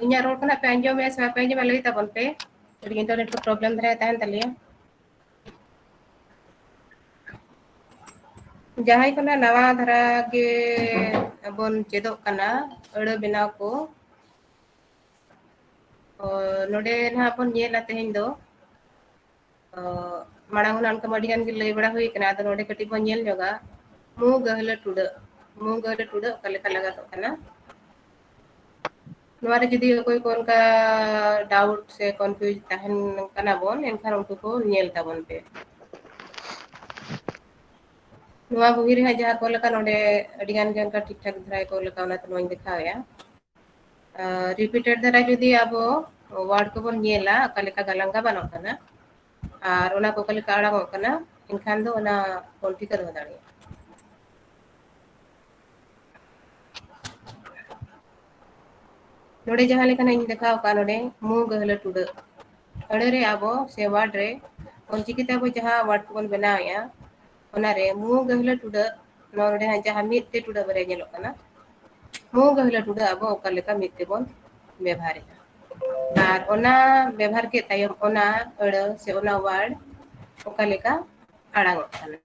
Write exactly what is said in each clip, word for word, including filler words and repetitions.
ᱤᱧᱟᱹᱜ ᱨᱚᱲ ᱠᱚ ᱱᱟᱜ ᱯᱮ ᱟᱸᱡᱚᱢᱮᱫᱼᱟ ᱥᱮ ᱵᱟᱯᱮ ᱟᱸᱡᱚᱢᱟ, ᱞᱟᱹᱭ ᱛᱟᱵᱚᱱ ᱯᱮ᱾ ᱠᱟᱹᱴᱤᱡ internet ᱠᱚ problem ᱫᱷᱟᱨᱟ ᱛᱟᱦᱮᱱ ᱛᱟᱞᱮᱭᱟ᱾ ᱡᱟᱦᱟᱸᱭ ᱠᱚ ᱱᱟᱜ ᱱᱟᱣᱟ ᱫᱷᱟᱨᱟ ᱜᱮ ᱵᱚᱱ ᱪᱮᱫᱚᱜ ᱠᱟᱱᱟ ᱟᱹᱲᱟᱹ ᱵᱮᱱᱟᱣ ᱠᱚ, ᱚ, ᱱᱚᱰᱮ ᱱᱟᱦᱟᱜ ᱵᱚᱱ ᱧᱮᱞᱟ ᱛᱮᱦᱮᱧ ᱫᱚ, ᱚ, ᱢᱟᱲᱟᱝ ᱦᱚᱸ ᱚᱱᱠᱟ ᱢᱟ ᱟᱹᱰᱤ ᱜᱟᱱ ᱜᱮ ᱞᱟᱹᱭ ᱵᱟᱲᱟ ᱦᱩᱭ ᱠᱟᱱᱟ, ᱟᱫᱚ ᱱᱚᱰᱮ ᱠᱟᱹᱴᱤᱡ ᱵᱚᱱ ᱧᱮᱞ ᱧᱚᱜᱟ, ᱢᱩ ᱜᱟᱹᱦᱞᱟᱹ ᱴᱩᱰᱟᱹᱜ, ᱢᱩ ᱜᱟᱹᱦᱞᱟᱹ ᱴᱩᱰᱟᱹᱜ ᱚᱠᱟ ᱞᱮᱠᱟ ᱞᱟᱜᱟᱛᱚᱜ ᱠᱟᱱᱟ᱾ ᱱᱚᱣᱟ ᱨᱮ ᱡᱩᱫᱤ ᱚᱠᱚᱭ ᱠᱚ ᱚᱱᱠᱟ doubt ᱥᱮ confuse ᱛᱟᱦᱮᱱ ᱠᱟᱱᱟ ᱵᱚᱱ, ᱮᱱᱠᱷᱟᱱ ᱩᱱᱠᱩ ᱠᱚ ᱧᱮᱞ ᱛᱟᱵᱚᱱ ᱯᱮ᱾ ᱱᱚᱣᱟ ᱵᱚᱦᱤ ᱨᱮ ᱦᱟᱸᱜ ᱡᱟᱦᱟᱸ ᱠᱚ ᱞᱮᱠᱟ ᱱᱚᱰᱮ ᱟᱹᱰᱤ ᱜᱟᱱ ᱜᱮ ᱚᱱᱠᱟ ᱴᱷᱤᱠ ᱴᱷᱟᱠ ᱫᱷᱟᱨᱟ ᱜᱮᱠᱚ ᱚᱞ ᱟᱠᱟᱫ, ᱚᱱᱟᱛᱮ ᱱᱚᱣᱟᱧ ᱫᱮᱠᱷᱟᱣᱮᱫᱼᱟ᱾ ᱟᱨ repeated ᱫᱷᱟᱨᱟ ᱡᱩᱫᱤ ᱟᱵᱚ word ᱠᱚᱵᱚᱱ ᱧᱮᱞᱟ, ᱚᱠᱟ ᱞᱮᱠᱟ ᱜᱟᱞᱟᱝ ᱜᱟᱵᱟᱱᱚᱜ ᱠᱟᱱᱟ ᱟᱨ ᱚᱱᱟ ᱠᱚ ᱚᱠᱟ ᱞᱮᱠᱟ ᱟᱲᱟᱝᱚᱜ ᱠᱟᱱᱟ, ᱮᱱᱠᱷᱟᱱ ᱫᱚ ᱚᱱᱟ ᱵᱚᱱ ᱴᱷᱤᱠᱟᱹ ᱫᱚᱦᱚ ᱫᱟᱲᱮᱭᱟᱜᱼᱟ᱾ ᱱᱚᱰᱮ ᱡᱟᱦᱟᱸ ᱞᱮᱠᱟᱱᱟᱜ ᱤᱧ ᱫᱮᱠᱷᱟᱣ ᱟᱠᱟᱫ, ᱱᱚᱰᱮ ᱢᱩ ᱜᱟᱹᱦᱞᱟᱹ ᱴᱩᱰᱟᱹᱜ᱾ ᱟᱹᱲᱟᱹ ᱨᱮ ᱟᱵᱚ ᱥᱮ word ᱨᱮ ᱚᱞᱪᱤᱠᱤ ᱛᱮ ᱟᱵᱚ ᱡᱟᱦᱟᱸ word ᱠᱚᱵᱚᱱ ᱵᱮᱱᱟᱣᱮᱫᱼᱟ, ᱚᱱᱟᱨᱮ ᱢᱩ ᱜᱟᱹᱦᱞᱟᱹ ᱴᱩᱰᱟᱹᱜ, ᱱᱚᱰᱮ ᱦᱟᱸᱜ ᱡᱟᱦᱟᱸ ᱢᱤᱫ ᱛᱮ ᱴᱩᱰᱟᱹᱜ ᱵᱟᱨᱭᱟ ᱧᱮᱞᱚᱜ ᱠᱟᱱᱟ, ᱢᱩ ᱜᱟᱹᱦᱞᱟᱹ ᱴᱩᱰᱟᱹᱜ ᱟᱵᱚ ᱚᱠᱟ ᱞᱮᱠᱟ ᱢᱤᱫ ᱛᱮᱵᱚᱱ ᱵᱮᱵᱷᱟᱨᱮᱫᱼᱟ᱾ ᱟᱨ ᱚᱱᱟ ᱵᱮᱵᱷᱟᱨ ᱠᱮᱫ ᱛᱟᱭᱚᱢ ᱚᱱᱟ ᱟᱹᱲᱟᱹ ᱥᱮ ᱚᱱᱟ word ᱚᱠᱟ ᱞᱮᱠᱟ ᱟᱲᱟᱝᱚᱜ ᱠᱟᱱᱟ᱾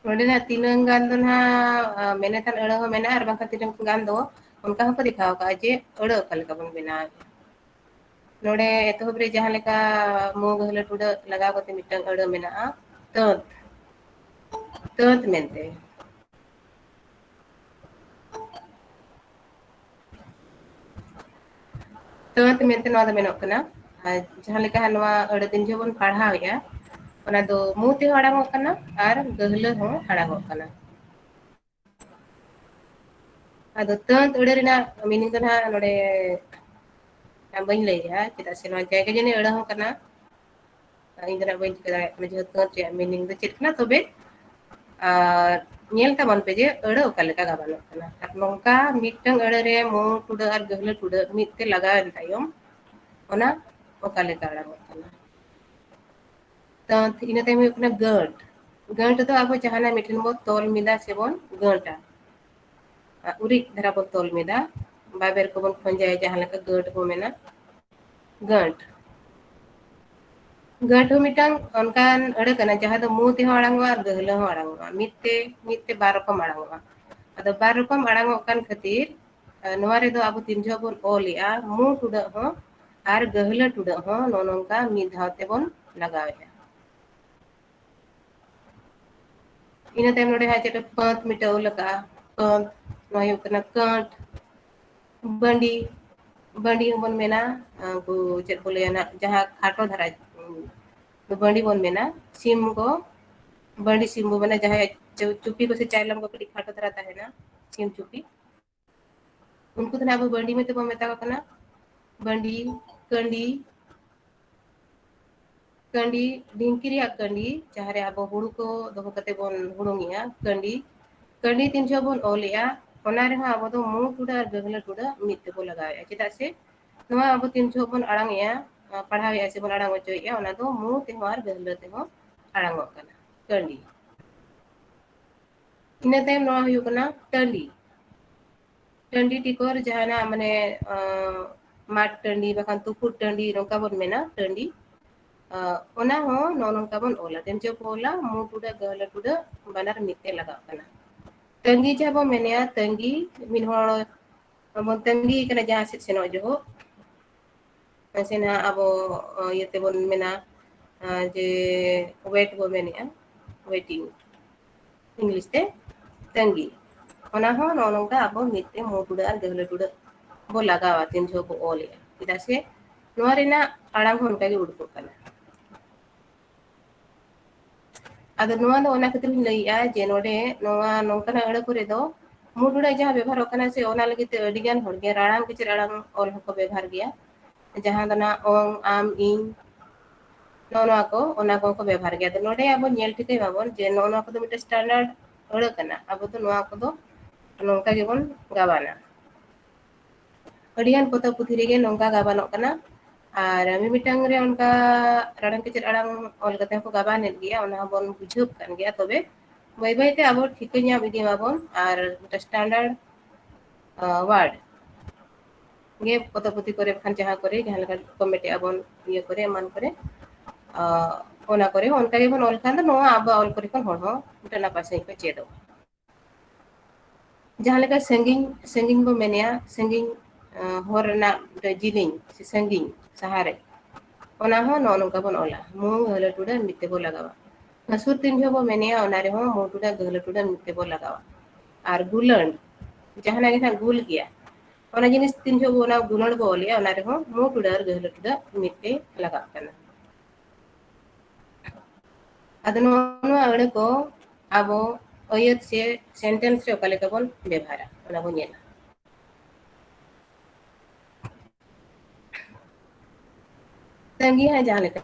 ᱱᱚᱰᱮᱱᱟᱜ ᱛᱤᱱᱟᱹᱝ ᱜᱟᱱ ᱫᱚ ᱱᱟᱦᱟᱜ, ᱟ, ᱢᱮᱱᱮᱛᱟᱱ ᱟᱹᱲᱟᱹ ᱦᱚᱸ ᱢᱮᱱᱟᱜᱼᱟ, ᱟᱨ ᱵᱟᱝᱠᱷᱟᱱ ᱛᱤᱱᱟᱹᱝ ᱜᱟᱱ ᱫᱚ ᱚᱱᱠᱟ ᱦᱚᱸᱠᱚ ᱫᱮᱠᱷᱟᱣ ᱠᱟᱜᱼᱟ ᱡᱮ ᱟᱹᱲᱟᱹ ᱚᱠᱟ ᱞᱮᱠᱟ ᱵᱚᱱ ᱵᱮᱱᱟᱣᱮᱫᱼᱟ᱾ ᱱᱚᱰᱮ ᱮᱛᱚᱦᱚᱵ ᱨᱮ ᱡᱟᱦᱟᱸ ᱞᱮᱠᱟ ᱢᱩ ᱜᱟᱹᱦᱞᱟᱹ ᱴᱩᱰᱟᱹᱜ ᱞᱟᱜᱟᱣ ᱠᱟᱛᱮ ᱢᱤᱫᱴᱟᱝ ᱟᱹᱲᱟᱹ ᱢᱮᱱᱟᱜᱼᱟ, ᱛᱟᱹᱛ, ᱛᱟᱹᱛ ᱢᱮᱱᱛᱮ᱾ ᱛᱟᱹᱛ ᱢᱮᱱᱛᱮ ᱱᱚᱣᱟ ᱫᱚ ᱢᱮᱱᱚᱜ ᱠᱟᱱᱟ᱾ ᱟᱨ ᱡᱟᱦᱟᱸ ᱞᱮᱠᱟ ᱱᱚᱣᱟ ᱟᱹᱲᱟᱹ ᱛᱤᱱ ᱡᱚᱦᱚᱜ ᱵᱚᱱ ᱯᱟᱲᱦᱟᱣᱮᱫᱼᱟ, ᱚᱱᱟ ᱫᱚ ᱢᱩ ᱛᱮᱦᱚᱸ ᱟᱲᱟᱝᱚᱜ ᱠᱟᱱᱟ ᱟᱨ ᱜᱟᱹᱦᱞᱟᱹ ᱦᱚᱸ ᱟᱲᱟᱝᱚᱜ ᱠᱟᱱᱟ᱾ ᱟᱫᱚ ᱛᱟᱹᱛ ᱟᱹᱲᱟᱹ ᱨᱮᱱᱟᱜ meaning ᱫᱚ ᱱᱟᱦᱟᱜ ᱱᱚᱰᱮ ᱵᱟᱹᱧ ᱞᱟᱹᱭᱮᱜᱼᱟ, ᱪᱮᱫᱟᱜ ᱥᱮ ᱱᱚᱣᱟ ᱡᱟᱭᱜᱟ ᱡᱟᱹᱱᱤᱡ ᱟᱹᱲᱟᱹ ᱦᱚᱸ ᱠᱟᱱᱟ᱾ ᱤᱧ ᱫᱚ ᱱᱟᱦᱟᱜ ᱵᱟᱹᱧ ᱴᱷᱤᱠᱟᱹ ᱫᱟᱲᱮᱭᱟᱜ ᱠᱟᱱᱟ ᱡᱮ ᱛᱟᱹᱛ ᱨᱮᱭᱟᱜ meaning ᱫᱚ ᱪᱮᱫ ᱠᱟᱱᱟ, ᱛᱚᱵᱮ ᱟᱨ ᱧᱮᱞ ᱛᱟᱵᱚᱱ ᱯᱮ ᱡᱮ ᱟᱹᱲᱟᱹ ᱚᱠᱟ ᱞᱮᱠᱟ ᱜᱟᱵᱟᱱᱚᱜ ᱠᱟᱱᱟ᱾ ᱟᱨ ᱱᱚᱝᱠᱟ ᱢᱤᱫᱴᱟᱝ ᱟᱹᱲᱟᱹ ᱨᱮ ᱢᱩ ᱴᱩᱰᱟᱹᱜ ᱟᱨ ᱜᱟᱹᱦᱞᱟᱹ ᱴᱩᱰᱟᱹᱜ ᱢᱤᱫ ᱛᱮ ᱞᱟᱜᱟᱣᱮᱱ ᱛᱟᱭᱚᱢ ᱚᱱᱟ ᱚᱠᱟ ᱞᱮᱠᱟ ᱟᱲᱟᱝᱚᱜ ᱠᱟᱱᱟ᱾ ᱛᱟᱹᱛ, ᱤᱱᱟᱹ ᱛᱟᱭᱚᱢ ᱦᱩᱭᱩᱜ ᱠᱟᱱᱟ ᱜᱟᱹᱴ᱾ ᱜᱟᱹᱴ ᱫᱚ ᱟᱵᱚ ᱡᱟᱦᱟᱱᱟᱜ ᱢᱤᱫᱴᱮᱱ ᱵᱚᱱ ᱛᱚᱞ ᱢᱤᱫᱟ ᱥᱮᱵᱚᱱ ᱜᱟᱹᱴᱟ, ᱩᱨᱤᱡ ᱫᱷᱟᱨᱟ ᱵᱚᱱ ᱛᱚᱞ ᱢᱤᱫᱟ, ᱵᱟᱵᱮᱨ ᱠᱚᱵᱚᱱ ᱠᱷᱚᱸᱡᱟᱭᱟ ᱡᱟᱦᱟᱸ ᱞᱮᱠᱟ ᱜᱟᱹᱴ ᱵᱚ ᱢᱮᱱᱟ᱾ ᱜᱟᱹᱴ᱾ ᱜᱟᱹᱴ ᱦᱚᱸ ᱢᱤᱫᱴᱟᱝ ᱚᱱᱠᱟᱱ ᱟᱹᱲᱟᱹ ᱠᱟᱱᱟ ᱡᱟᱦᱟᱸ ᱫᱚ ᱢᱩ ᱛᱮᱦᱚᱸ ᱟᱲᱟᱝᱚᱜᱼᱟ ᱟᱨ ᱜᱟᱹᱦᱞᱟᱹ ᱦᱚᱸ ᱟᱲᱟᱝᱚᱜᱼᱟ᱾ ᱢᱤᱫ ᱛᱮ, ᱢᱤᱫ ᱛᱮ ᱵᱟᱨ ᱨᱚᱠᱚᱢ ᱟᱲᱟᱝᱚᱜᱼᱟ᱾ ᱟᱫᱚ ᱵᱟᱨ ᱨᱚᱠᱚᱢ ᱟᱲᱟᱝᱚᱜ ᱠᱟᱱ ᱠᱷᱟᱹᱛᱤᱨ, ᱟᱨ ᱱᱚᱣᱟ ᱨᱮᱫᱚ ᱟᱵᱚ ᱛᱤᱱ ᱡᱚᱦᱚᱜ ᱵᱚᱱ ᱚᱞᱮᱜᱼᱟ, ᱢᱩ ᱴᱩᱰᱟᱹᱜ ᱦᱚᱸ ᱟᱨ ᱜᱟᱹᱦᱞᱟᱹ ᱴᱩᱰᱟᱹᱜ ᱦᱚᱸ ᱱᱚᱜᱼᱚ ᱱᱚᱝᱠᱟ ᱢᱤᱫ ᱫᱷᱟᱣ ᱛᱮᱵᱚᱱ ᱞᱟᱜᱟᱣᱮᱜᱼᱟ᱾ ᱤᱱᱟᱹ ᱛᱟᱭᱚᱢ ᱱᱚᱰᱮ ᱦᱟᱸᱜ ᱪᱮᱫ ᱯᱟᱹᱛ ᱢᱤᱫᱴᱟᱝ ᱚᱞ ᱟᱠᱟᱜᱼᱟ, ᱯᱟᱹᱛ, ᱱᱚᱣᱟ ᱦᱩᱭᱩᱜ ᱠᱟᱱᱟ ᱠᱟᱹᱴ᱾ ᱵᱟᱺᱰᱤ, ᱵᱟᱺᱰᱤ ᱦᱚᱸᱵᱚᱱ ᱢᱮᱱᱟ, ᱩᱱᱠᱩ ᱪᱮᱫ ᱠᱚ ᱞᱟᱹᱭᱟ ᱱᱟᱜ, ᱡᱟᱦᱟᱸ ᱠᱷᱟᱴᱚ ᱫᱷᱟᱨᱟ, ᱩᱸ, ᱵᱟᱺᱰᱤ ᱵᱚᱱ ᱢᱮᱱᱟ, ᱥᱤᱢ ᱠᱚ, ᱵᱟᱺᱰᱤ ᱥᱤᱢ ᱵᱚᱱ ᱢᱮᱱᱟ, ᱡᱟᱦᱟᱸᱭ ᱪᱩ-, ᱪᱩᱯᱤ ᱠᱚ ᱥᱮ ᱪᱟᱭᱞᱚᱢ ᱠᱚ ᱠᱟᱹᱴᱤᱡ ᱠᱷᱟᱴᱚ ᱫᱷᱟᱨᱟ ᱛᱟᱦᱮᱱᱟ, ᱥᱤᱢ ᱪᱩᱯᱤ, ᱩᱱᱠᱩ ᱫᱚ ᱱᱟᱜ ᱟᱵᱚ ᱵᱟᱺᱰᱤ ᱢᱮᱱᱛᱮ ᱵᱚᱱ ᱢᱮᱛᱟ ᱠᱚ ᱠᱟᱱᱟ᱾ ᱵᱟᱺᱰᱤ, ᱠᱟᱺᱰᱤ, ᱠᱟᱺᱰᱤ, ᱰᱷᱤᱝᱠᱤ ᱨᱮᱭᱟᱜ ᱠᱟᱺᱰᱤ, ᱡᱟᱦᱟᱸ ᱨᱮ ᱟᱵᱚ ᱦᱩᱲᱩ ᱠᱚ ᱫᱚᱦᱚ ᱠᱟᱛᱮ ᱵᱚᱱ ᱦᱩᱲᱩᱝᱮᱜᱼᱟ, ᱠᱟᱺᱰᱤ, ᱠᱟᱺᱰᱤ ᱛᱤᱱ ᱡᱚᱦᱚᱜ ᱵᱚᱱ ᱚᱞᱮᱜᱼᱟ, ᱚᱱᱟ ᱨᱮᱦᱚᱸ ᱟᱵᱚ ᱫᱚ ᱢᱩ ᱴᱩᱰᱟᱹᱜ ᱟᱨ ᱜᱟᱹᱦᱞᱟᱹ ᱴᱩᱰᱟᱹᱜ ᱢᱤᱫ ᱛᱮᱵᱚ ᱞᱟᱜᱟᱣᱮᱜᱼᱟ᱾ ᱪᱮᱫᱟᱜ ᱥᱮ ᱱᱚᱣᱟ ᱟᱵᱚ ᱛᱤᱱ ᱡᱚᱦᱚᱜ ᱵᱚᱱ ᱟᱲᱟᱝᱮᱜᱼᱟ, ᱯᱟᱲᱦᱟᱣᱮᱜᱼᱟ ᱥᱮ ᱵᱚᱱ ᱟᱲᱟᱝ ᱚᱪᱚᱭᱮᱜᱼᱟ, ᱚᱱᱟ ᱫᱚ ᱢᱩ ᱛᱮᱦᱚᱸ ᱟᱨ ᱜᱟᱹᱦᱞᱟᱹ ᱛᱮᱦᱚᱸ ᱟᱲᱟᱝᱚᱜ ᱠᱟᱱᱟ, ᱠᱟᱺᱰᱤ᱾ ᱤᱱᱟᱹ ᱛᱟᱭᱚᱢ ᱱᱚᱣᱟ ᱦᱩᱭᱩᱜ ᱠᱟᱱᱟ ᱴᱟᱺᱰᱤ᱾ ᱴᱟᱺᱰᱤ ᱴᱤᱠᱚᱨ ᱡᱟᱦᱟᱱᱟᱜ ᱢᱟᱱᱮ, ᱟᱸ, ᱢᱟᱴ ᱴᱟᱺᱰᱤ ᱵᱟᱠᱷᱟᱱ ᱛᱩᱯᱩᱫ ᱴᱟᱺᱰᱤ, ᱱᱚᱝᱠᱟ ᱵᱚᱱ ᱢᱮᱱᱟ ᱴᱟᱺᱰᱤ᱾ ᱟᱸ, ᱚᱱᱟ ᱦᱚᱸ ᱱᱚᱜᱼᱚ ᱱᱚᱝᱠᱟ ᱵᱚᱱ ᱚᱞᱟ᱾ ᱛᱮᱱ ᱡᱚᱦᱚᱜ ᱵᱚ ᱚᱞᱟ, ᱢᱩ ᱴᱩᱰᱟᱹᱜ ᱜᱟᱹᱦᱞᱟᱹ ᱴᱩᱰᱟᱹᱜ ᱵᱟᱱᱟᱨ ᱢᱤᱫ ᱛᱮ ᱞᱟᱜᱟᱜ ᱠᱟᱱᱟ᱾ ᱛᱟᱺᱜᱤ ᱡᱟᱦᱟᱸ ᱵᱚᱱ ᱢᱮᱱᱮᱜᱼᱟ, ᱛᱟᱺᱜᱤ, ᱢᱤᱫ ᱦᱚᱲ ᱵᱚᱱ ᱛᱟᱺᱜᱤ ᱠᱟᱱᱟ ᱡᱟᱦᱟᱸ ᱥᱮᱫ ᱥᱮᱱᱚᱜ ᱡᱚᱦᱚᱜ, ᱱᱟᱥᱮᱱᱟᱜ ᱟᱵᱚ, ᱟᱸ, ᱤᱭᱟᱹ ᱛᱮᱵᱚᱱ ᱢᱮᱱᱟ, ᱟᱸ, ᱡᱮ wait ᱵᱚᱱ ᱢᱮᱱᱮᱜᱼᱟ, waiting, English ᱛᱮ ᱛᱟᱺᱜᱤ᱾ ᱚᱱᱟ ᱦᱚᱸ ᱱᱚᱜᱼᱚ ᱱᱚᱝᱠᱟ ᱟᱵᱚ ᱢᱤᱫ ᱛᱮ ᱢᱩ ᱴᱩᱰᱟᱹᱜ ᱟᱨ ᱜᱟᱹᱦᱞᱟᱹ ᱴᱩᱰᱟᱹᱜ ᱵᱚ ᱞᱟᱜᱟᱣᱟ ᱛᱤᱱ ᱡᱚᱦᱚᱜ ᱵᱚ ᱚᱞᱮᱜᱼᱟ, ᱪᱮᱫᱟᱜ ᱥᱮ ᱱᱚᱣᱟ ᱨᱮᱱᱟᱜ ᱟᱲᱟᱝ ᱦᱚᱸ ᱚᱱᱠᱟ ᱜᱮ ᱩᱰᱩᱠᱚᱜ ᱠᱟᱱᱟ᱾ ᱟᱫᱚ ᱱᱚᱣᱟ ᱫᱚ ᱚᱱᱟ ᱠᱷᱟᱹᱛᱤᱨ ᱤᱧ ᱞᱟᱹᱭᱮᱜᱼᱟ ᱡᱮ ᱱᱚᱰᱮ ᱱᱚᱣᱟ ᱱᱚᱝᱠᱟᱱᱟᱜ ᱟᱹᱲᱟᱹ ᱠᱚᱨᱮ ᱫᱚ ᱢᱩ ᱴᱩᱰᱟᱹᱜ ᱡᱟᱦᱟᱸ ᱵᱮᱵᱚᱦᱟᱨᱚᱜ ᱠᱟᱱᱟ ᱥᱮ, ᱚᱱᱟ ᱞᱟᱹᱜᱤᱫ ᱛᱮ ᱟᱹᱰᱤ ᱜᱟᱱ ᱦᱚᱲ ᱜᱮ ᱨᱟᱲᱟᱝ ᱠᱮᱪᱮᱫ ᱟᱲᱟᱝ ᱚᱞ ᱦᱚᱸᱠᱚ ᱵᱮᱵᱚᱦᱟᱨ ᱜᱮᱭᱟ, ᱡᱟᱦᱟᱸ ᱫᱚ ᱱᱟᱜ ᱚᱝ, ᱟᱢ, ᱤᱧ, ᱱᱚᱜᱼᱚ ᱱᱚᱣᱟ ᱠᱚ, ᱚᱱᱟ ᱠᱚᱦᱚᱸ ᱠᱚ ᱵᱮᱵᱚᱦᱟᱨ ᱜᱮᱭᱟ᱾ ᱟᱫᱚ ᱱᱚᱰᱮ ᱟᱵᱚ ᱧᱮᱞ ᱴᱷᱤᱠᱟᱹᱭ ᱢᱟᱵᱚᱱ ᱡᱮ ᱱᱚᱜᱼᱚ ᱱᱚᱣᱟ ᱠᱚᱫᱚ ᱢᱤᱫᱴᱮᱱ standard ᱟᱹᱲᱟᱹ ᱠᱟᱱᱟ, ᱟᱵᱚ ᱫᱚ ᱱᱚᱣᱟ ᱠᱚᱫᱚ ᱱᱚᱝᱠᱟ ᱜᱮᱵᱚᱱ ᱜᱟᱵᱟᱱᱟ᱾ ᱟᱹᱰᱤᱜᱟᱱ ᱯᱚᱛᱚᱵ ᱯᱩᱛᱷᱤ ᱨᱮᱜᱮ ᱱᱚᱝᱠᱟ ᱜᱟᱵᱟᱱᱚᱜ ᱠᱟᱱᱟ, ᱟᱨ ᱢᱤᱢᱤᱫᱴᱟᱝ ᱨᱮ ᱚᱱᱠᱟ ᱨᱟᱲᱟᱝ ᱠᱮᱪᱮᱫ ᱟᱲᱟᱝ ᱚᱞ ᱠᱟᱛᱮ ᱦᱚᱸᱠᱚ ᱜᱟᱵᱟᱱᱮᱫ ᱜᱮᱭᱟ, ᱚᱱᱟ ᱦᱚᱸᱵᱚᱱ ᱵᱩᱡᱷᱟᱹᱣ ᱠᱟᱱ ᱜᱮᱭᱟ᱾ ᱛᱚᱵᱮ ᱵᱟᱹᱭ ᱵᱟᱹᱭ ᱛᱮ ᱟᱵᱚ ᱴᱷᱤᱠᱟᱹ ᱧᱟᱢ ᱤᱫᱤ ᱢᱟᱵᱚᱱ, ᱟᱨ ᱢᱤᱫᱴᱟᱝ standard, ᱟᱸ, word ᱜᱮ ᱯᱚᱛᱚᱵ ᱯᱩᱛᱷᱤ ᱠᱚᱨᱮ ᱠᱷᱟᱱ, ᱡᱟᱦᱟᱸ ᱠᱚᱨᱮ, ᱡᱟᱦᱟᱸ ᱞᱮᱠᱟ ᱠᱚ ᱢᱮᱛᱟᱜᱼᱟ ᱵᱚᱱ, ᱤᱭᱟᱹ ᱠᱚᱨᱮ, ᱮᱢᱟᱱ ᱠᱚᱨᱮ, ᱟᱸ, ᱚᱱᱟ ᱠᱚᱨᱮ ᱦᱚᱸ ᱚᱱᱠᱟ ᱜᱮᱵᱚᱱ ᱚᱞ ᱠᱷᱟᱱ ᱫᱚ, ᱱᱚᱣᱟ ᱟᱵᱚᱣᱟᱜ ᱚᱞ ᱠᱚᱨᱮ ᱠᱷᱚᱱ ᱦᱚᱲ ᱦᱚᱸ ᱢᱤᱫᱴᱟᱝ ᱱᱟᱯᱟᱭ ᱥᱟᱺᱦᱤᱡ ᱠᱚ ᱪᱮᱫᱚᱜᱼᱟ᱾ ᱡᱟᱦᱟᱸ ᱞᱮᱠᱟ ᱥᱟᱺᱜᱤᱧ, ᱥᱟᱺᱜᱤᱧ ᱵᱚ ᱢᱮᱱᱮᱜᱼᱟ, ᱥᱟᱺᱜᱤᱧ, ᱟᱸ, ᱦᱚᱨ ᱨᱮᱱᱟᱜ ᱡᱤᱞᱤᱧ ᱥᱮ ᱥᱟᱺᱜᱤᱧ, ᱥᱟᱦᱟᱨᱮ, ᱚᱱᱟ ᱦᱚᱸ ᱱᱚᱜᱼᱚ ᱱᱚᱝᱠᱟ ᱵᱚᱱ ᱚᱞᱟ, ᱢᱩ ᱜᱟᱹᱦᱞᱟᱹ ᱴᱩᱰᱟᱹᱜ ᱢᱤᱫ ᱛᱮᱵᱚ ᱞᱟᱜᱟᱣᱟ᱾ ᱦᱟᱹᱥᱩᱨ ᱛᱤᱱ ᱡᱚᱦᱚᱜ ᱵᱚ ᱢᱮᱱᱮᱜᱼᱟ, ᱚᱱᱟ ᱨᱮᱦᱚᱸ ᱢᱩ ᱴᱩᱰᱟᱹᱜ ᱜᱟᱹᱦᱞᱟᱹ ᱴᱩᱰᱟᱹᱜ ᱢᱤᱫ ᱛᱮᱵᱚ ᱞᱟᱜᱟᱣᱟ᱾ ᱟᱨ ᱜᱩᱞᱟᱹᱰ, ᱡᱟᱦᱟᱱᱟᱜ ᱜᱮ ᱱᱟᱦᱟᱜ ᱜᱩᱞ ᱜᱮᱭᱟ, ᱚᱱᱟ ᱡᱤᱱᱤᱥ ᱛᱤᱱ ᱡᱚᱦᱚᱜ ᱵᱚ ᱚᱱᱟ ᱜᱩᱞᱟᱹᱰ ᱵᱚ ᱚᱞᱮᱜᱼᱟ, ᱚᱱᱟ ᱨᱮᱦᱚᱸ ᱢᱩ ᱴᱩᱰᱟᱹᱜ ᱟᱨ ᱜᱟᱹᱦᱞᱟᱹ ᱴᱩᱰᱟᱹᱜ ᱢᱤᱫ ᱛᱮ ᱞᱟᱜᱟᱜ ᱠᱟᱱᱟ᱾ ᱟᱫᱚ ᱱᱚᱣᱟ, ᱱᱚᱣᱟ ᱟᱹᱲᱟᱹ ᱠᱚ ᱟᱵᱚ ᱟᱹᱭᱟᱹᱛ ᱥᱮ sentence ᱨᱮ ᱚᱠᱟ ᱞᱮᱠᱟ ᱵᱚᱱ ᱵᱮᱵᱷᱟᱨᱟ, ᱚᱱᱟ ᱵᱚᱱ ᱧᱮᱞᱟ᱾ ᱛᱟᱺᱜᱤ ᱦᱟᱸᱜ ᱡᱟᱦᱟᱸ ᱞᱮᱠᱟ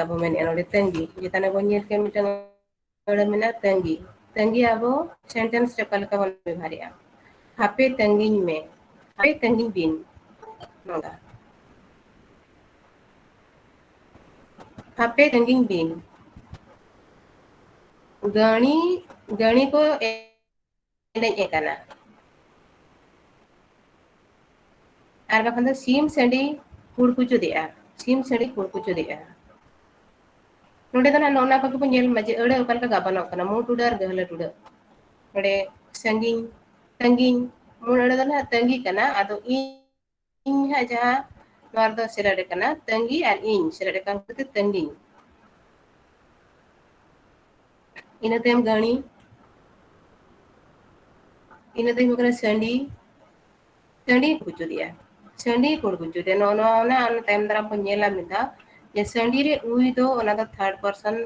ᱵᱚ ᱢᱮᱱᱮᱫᱼᱟ, ᱱᱚᱰᱮ ᱛᱟᱺᱜᱤ, ᱪᱮᱛᱟᱱ ᱨᱮ ᱵᱚᱱ ᱧᱮᱞ ᱠᱮᱫ ᱢᱤᱫᱴᱟᱝ ᱟᱹᱲᱟᱹ ᱢᱮᱱᱟᱜᱼᱟ, ᱛᱟᱺᱜᱤ᱾ ᱛᱟᱺᱜᱤ ᱟᱵᱚ sentence ᱨᱮ ᱚᱠᱟ ᱞᱮᱠᱟ ᱵᱚᱱ ᱵᱮᱵᱷᱟᱨᱮᱜᱼᱟ? ᱦᱟᱯᱮ ᱛᱟᱺᱜᱤᱧ ᱢᱮ, ᱦᱟᱯᱮ ᱛᱟᱺᱜᱤᱧ ᱵᱤᱱ, ᱱᱚᱝᱠᱟ᱾ ᱦᱟᱯᱮ ᱛᱟᱺᱜᱤᱧ ᱵᱤᱱ᱾ ᱜᱟᱹᱲᱤ, ᱜᱟᱹᱲᱤ ᱠᱚ ᱮᱱᱮᱡ ᱮ ᱠᱟᱱᱟ᱾ ᱟᱨ ᱵᱟᱠᱷᱟᱱ ᱫᱚ ᱥᱤᱢ ᱥᱟᱺᱰᱤ ᱠᱩᱲᱠᱩᱪᱩᱫᱮᱜᱼᱟ, ᱥᱤᱢ ᱥᱟᱺᱰᱤ ᱠᱩᱲᱠᱩᱪᱩᱫᱮᱜᱼᱟ᱾ ᱱᱚᱰᱮ ᱫᱚ ᱱᱟᱦᱟᱜ ᱱᱚᱜᱼᱚ ᱱᱟ ᱠᱚᱜᱮ ᱵᱚᱱ ᱧᱮᱞ ᱢᱟ ᱡᱮ ᱟᱹᱲᱟᱹ ᱚᱠᱟ ᱞᱮᱠᱟ ᱜᱟᱵᱟᱱᱚᱜ ᱠᱟᱱᱟ, ᱢᱩ ᱴᱩᱰᱟᱹᱜ ᱟᱨ ᱜᱟᱹᱦᱞᱟᱹ ᱴᱩᱰᱟᱹᱜ᱾ ᱱᱚᱰᱮ ᱥᱟᱺᱜᱤᱧ, ᱛᱟᱺᱜᱤᱧ, ᱢᱩ ᱟᱹᱲᱟᱹ ᱫᱚ ᱱᱟᱦᱟᱜ ᱛᱟᱺᱜᱤ ᱠᱟᱱᱟ, ᱟᱫᱚ ᱤᱧ ᱤᱧ ᱦᱟᱸᱜ ᱡᱟᱦᱟᱸ ᱱᱚᱣᱟ ᱨᱮᱫᱚ ᱥᱮᱞᱮᱫ ᱟᱠᱟᱱᱟ, ᱛᱟᱺᱜᱤ ᱟᱨ ᱤᱧ ᱥᱮᱞᱮᱫ ᱟᱠᱟᱱ ᱠᱷᱟᱹᱛᱤᱨ ᱛᱟᱺᱜᱤᱧ᱾ ᱤᱱᱟᱹ ᱛᱟᱭᱚᱢ ᱜᱟᱹᱲᱤ, ᱤᱱᱟᱹ ᱛᱟᱭᱚᱢ ᱦᱩᱭᱩᱜ ᱠᱟᱱᱟ ᱥᱟᱺᱰᱤ, ᱥᱟᱺᱰᱤ ᱠᱩᱲᱠᱩᱪᱩᱫᱮᱜᱼᱟ, ᱥᱟᱺᱰᱤ ᱠᱩᱲᱠᱩᱪᱩᱫᱮᱜᱼᱟ᱾ ᱱᱚᱜᱼᱚ ᱱᱚᱣᱟ ᱚᱱᱟ ᱛᱟᱭᱚᱢ ᱫᱟᱨᱟᱢ ᱵᱚᱱ ᱧᱮᱞᱟ ᱢᱤᱫ ᱫᱷᱟᱣ, ᱡᱮ ᱥᱟᱺᱰᱤ ᱨᱮ ᱩᱭ ᱫᱚ ᱚᱱᱟ ᱫᱚ third person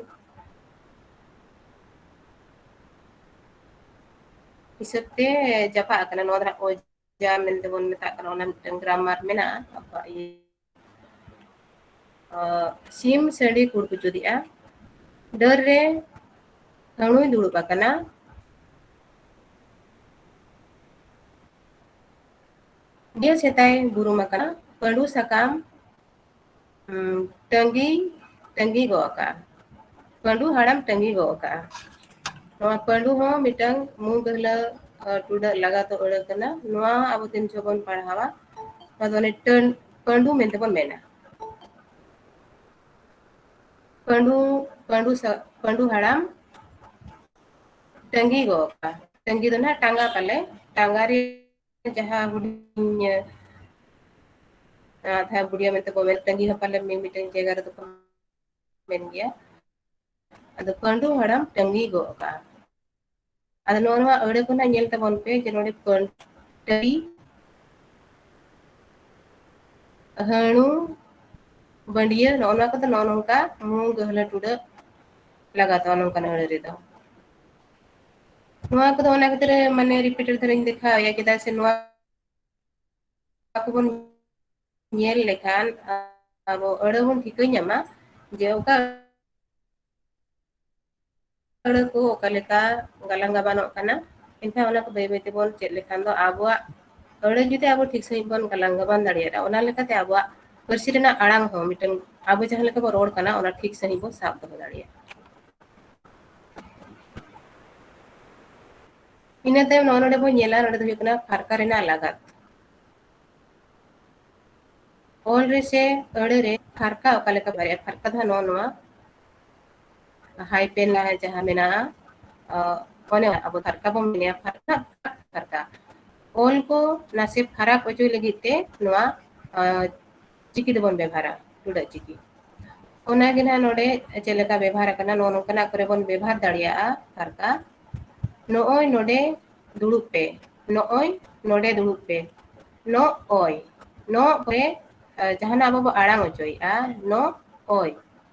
ᱦᱤᱥᱟᱹᱵ ᱛᱮ ᱪᱟᱯᱟᱜ ᱟᱠᱟᱱᱟ᱾ ᱱᱚᱣᱟ ᱫᱚ ᱦᱟᱸᱜ ᱚᱡᱟ ᱢᱮᱱᱛᱮ ᱵᱚᱱ ᱢᱮᱛᱟᱜ ᱠᱟᱱᱟ, ᱚᱱᱟ ᱢᱤᱫᱴᱟᱝ grammar ᱢᱮᱱᱟᱜᱼᱟ ᱟᱵᱚᱣᱟᱜ ᱤᱭᱟᱹ᱾ ᱟᱸ, ᱥᱤᱢ ᱥᱟᱺᱰᱤ ᱠᱩᱲᱠᱩᱪᱩᱫᱮᱜᱼᱟ, ᱰᱟᱹᱨ ᱨᱮ ᱦᱟᱹᱬᱩᱭ ᱫᱩᱲᱩᱵ ᱟᱠᱟᱱᱟ, ᱰᱤᱭᱟᱹ ᱥᱮᱛᱟᱭ ᱵᱩᱨᱩᱢ ᱟᱠᱟᱱᱟ, ᱯᱟᱺᱰᱩ ᱥᱟᱠᱟᱢ ᱩᱸ, ᱛᱟᱺᱜᱤ, ᱛᱟᱺᱜᱤ ᱜᱚᱜ ᱟᱠᱟᱜᱼᱟ᱾ ᱯᱟᱺᱰᱩ ᱦᱟᱲᱟᱢ ᱛᱟᱺᱜᱤ ᱜᱚᱜ ᱟᱠᱟᱜᱼᱟ᱾ ᱱᱚᱣᱟ ᱯᱟᱺᱰᱩ ᱦᱚᱸ ᱢᱤᱫᱴᱟᱝ ᱢᱩ ᱜᱟᱹᱦᱞᱟᱹ, ᱟ, ᱴᱩᱰᱟᱹᱜ ᱞᱟᱜᱟᱛ ᱟᱹᱲᱟᱹ ᱠᱟᱱᱟ᱾ ᱱᱚᱣᱟ ᱟᱵᱚ ᱛᱤᱱ ᱡᱚᱦᱚᱜ ᱵᱚᱱ ᱯᱟᱲᱦᱟᱣᱟ, ᱱᱚᱣᱟ ᱫᱚ ᱚᱱᱮ ᱴᱟᱹᱱ-, ᱯᱟᱺᱰᱩ ᱢᱮᱱᱛᱮ ᱵᱚᱱ ᱢᱮᱱᱟ᱾ ᱯᱟᱺᱰᱩ, ᱯᱟᱺᱰᱩ ᱥᱟ-, ᱯᱟᱺᱰᱩ ᱦᱟᱲᱟᱢ ᱛᱟᱺᱜᱤ ᱜᱚᱜ ᱟᱠᱟᱜᱼᱟ᱾ ᱛᱟᱺᱜᱤ ᱫᱚ ᱱᱟᱦᱟᱜ ᱴᱟᱸᱜᱟ ᱯᱟᱞᱮ, ᱴᱟᱸᱜᱟ ᱨᱮ ᱡᱟᱦᱟᱸ ᱦᱩᱰᱤᱧ, ᱟ, ᱛᱟᱦᱮᱸ ᱵᱩᱰᱤᱭᱟ ᱢᱮᱱᱛᱮ ᱠᱚ ᱢᱮᱱ, ᱛᱟᱺᱜᱤ ᱦᱚᱸ ᱯᱟᱞᱮ ᱢᱤ-, ᱢᱤᱫᱴᱮᱱ ᱡᱟᱭᱜᱟ ᱨᱮᱫᱚ ᱠᱚ ᱢᱮᱱ ᱜᱮᱭᱟ᱾ ᱟᱫᱚ ᱯᱟᱺᱰᱩ ᱦᱟᱲᱟᱢ ᱛᱟᱺᱜᱤ ᱜᱚᱜ ᱟᱠᱟᱜᱼᱟ᱾ ᱟᱫᱚ ᱱᱚᱜᱼᱚ ᱱᱚᱣᱟ ᱟᱹᱲᱟᱹ ᱠᱚ ᱱᱟᱜ ᱧᱮᱞ ᱛᱟᱵᱚᱱ ᱯᱮ, ᱡᱮ ᱱᱚᱰᱮ ᱯᱟᱹᱱ-, ᱴᱟᱹᱭ, ᱦᱟᱹᱬᱩ, ᱵᱟᱺᱰᱤᱭᱟᱹ, ᱱᱚᱜᱼᱚ ᱱᱚᱣᱟ ᱠᱚᱫᱚ ᱱᱚᱜᱼᱚ ᱱᱚᱝᱠᱟ ᱢᱩ ᱜᱟᱹᱦᱞᱟᱹ ᱴᱩᱰᱟᱹᱜ ᱞᱟᱜᱟᱛᱚᱜᱼᱟ ᱱᱚᱝᱠᱟᱱ ᱟᱹᱲᱟᱹ ᱨᱮᱫᱚ᱾ ᱱᱚᱣᱟ ᱠᱚᱫᱚ ᱚᱱᱟ ᱠᱷᱟᱹᱛᱤᱨ ᱢᱟᱱᱮ repeated ᱫᱷᱟᱨᱟᱧ ᱫᱮᱠᱷᱟᱣᱮᱫᱼᱟ, ᱪᱮᱫᱟᱜ ᱥᱮ ᱱᱚᱣᱟ ᱠᱚᱵᱚᱱ ᱧᱮᱞ ᱞᱮᱠᱷᱟᱱ ᱟᱵᱚ ᱟᱹᱲᱟᱹ ᱵᱚᱱ ᱴᱷᱤᱠᱟᱹ ᱧᱟᱢᱟ ᱡᱮ ᱚᱠᱟ ᱟᱹᱲᱟᱹ ᱠᱚ ᱚᱠᱟ ᱞᱮᱠᱟ ᱜᱟᱞᱟᱝ ᱜᱟᱵᱟᱱᱚᱜ ᱠᱟᱱᱟ᱾ ᱮᱱᱠᱷᱟᱱ ᱚᱱᱟ ᱠᱚ ᱵᱟᱹᱭ ᱵᱟᱹᱭ ᱛᱮᱵᱚᱱ ᱪᱮᱫ ᱞᱮᱠᱷᱟᱱ ᱫᱚ ᱟᱵᱚᱣᱟᱜ ᱟᱹᱲᱟᱹ ᱡᱩᱫᱤ ᱟᱵᱚ ᱴᱷᱤᱠ ᱥᱟᱺᱦᱤᱡ ᱵᱚᱱ ᱜᱟᱞᱟᱝ ᱜᱟᱵᱟᱱ ᱫᱟᱲᱮᱭᱟᱜᱼᱟ, ᱚᱱᱟ ᱞᱮᱠᱟᱛᱮ ᱟᱵᱚᱣᱟᱜ ᱯᱟᱹᱨᱥᱤ ᱨᱮᱱᱟᱜ ᱟᱲᱟᱝ ᱦᱚᱸ ᱢᱤᱫᱴᱟᱝ ᱟᱵᱚ ᱡᱟᱦᱟᱸ ᱞᱮᱠᱟ ᱵᱚᱱ ᱨᱚᱲ ᱠᱟᱱᱟ, ᱚᱱᱟ ᱴᱷᱤᱠ ᱥᱟᱺᱦᱤᱡ ᱵᱚᱱ ᱥᱟᱵ ᱫᱚᱦᱚ ᱫᱟᱲᱮᱭᱟᱜᱼᱟ᱾ ᱤᱱᱟᱹ ᱛᱟᱭᱚᱢ ᱱᱚᱜᱼᱚ ᱱᱚᱰᱮ ᱵᱚᱱ ᱧᱮᱞᱟ, ᱱᱚᱰᱮ ᱫᱚ ᱦᱩᱭᱩᱜ ᱠᱟᱱᱟ ᱯᱷᱟᱨᱠᱟ ᱨᱮᱱᱟᱜ ᱞᱟᱜᱟᱛ᱾ ᱚᱞ ᱨᱮ ᱥᱮ ᱟᱹᱲᱟᱹ ᱨᱮ ᱯᱷᱟᱨᱠᱟ ᱚᱠᱟ ᱞᱮᱠᱟ ᱵᱷᱮᱜᱟᱨᱚᱜᱼᱟ? ᱯᱷᱟᱨᱠᱟ ᱫᱚ ᱦᱟᱸᱜ ᱱᱚᱜᱼᱚ ᱱᱚᱣᱟ hyphen ᱡᱟᱦᱟᱸ ᱢᱮᱱᱟᱜᱼᱟ, ᱚ, ᱚᱱᱮ ᱟᱵᱚ ᱯᱷᱟᱨᱠᱟ ᱵᱚᱱ ᱢᱮᱱᱟ, ᱯᱷᱟᱨᱠᱟ, ᱯᱷᱟᱨᱠᱟ᱾ ᱚᱞ ᱠᱚ ᱱᱟᱥᱮ ᱯᱷᱟᱨᱟᱠ ᱚᱪᱚᱭ ᱞᱟᱹᱜᱤᱫ ᱛᱮ ᱱᱚᱣᱟ, ᱟ, ᱪᱤᱠᱤ ᱫᱚᱵᱚᱱ ᱵᱮᱵᱷᱟᱨᱟ, ᱴᱩᱰᱟᱹᱜ ᱪᱤᱠᱤ᱾ ᱚᱱᱟ ᱜᱮ ᱱᱟᱦᱟᱜ ᱱᱚᱰᱮ ᱪᱮᱫ ᱞᱮᱠᱟ ᱵᱮᱵᱷᱟᱨ ᱟᱠᱟᱱᱟ, ᱱᱚᱜᱼᱚ ᱱᱚᱝᱠᱟᱱᱟᱜ ᱠᱚᱨᱮ ᱵᱚᱱ ᱵᱮᱵᱷᱟᱨ ᱫᱟᱲᱮᱭᱟᱜᱼᱟ ᱯᱷᱟᱨᱠᱟ᱾ ᱱᱚᱜᱼᱚᱭ ᱱᱚᱰᱮ ᱫᱩᱲᱩᱵ ᱯᱮ, ᱱᱚᱜᱼᱚᱭ ᱱᱚᱰᱮ ᱫᱩᱲᱩᱵ ᱯᱮ, ᱱᱚᱜᱼᱚᱭ, ᱱᱚᱜ ᱨᱮ, ᱟ, ᱡᱟᱦᱟᱱᱟᱜ ᱟᱵᱚ ᱵᱚ ᱟᱲᱟᱝ ᱚᱪᱚᱭᱮᱫᱼᱟ, ᱱᱚᱜᱼᱚᱭ᱾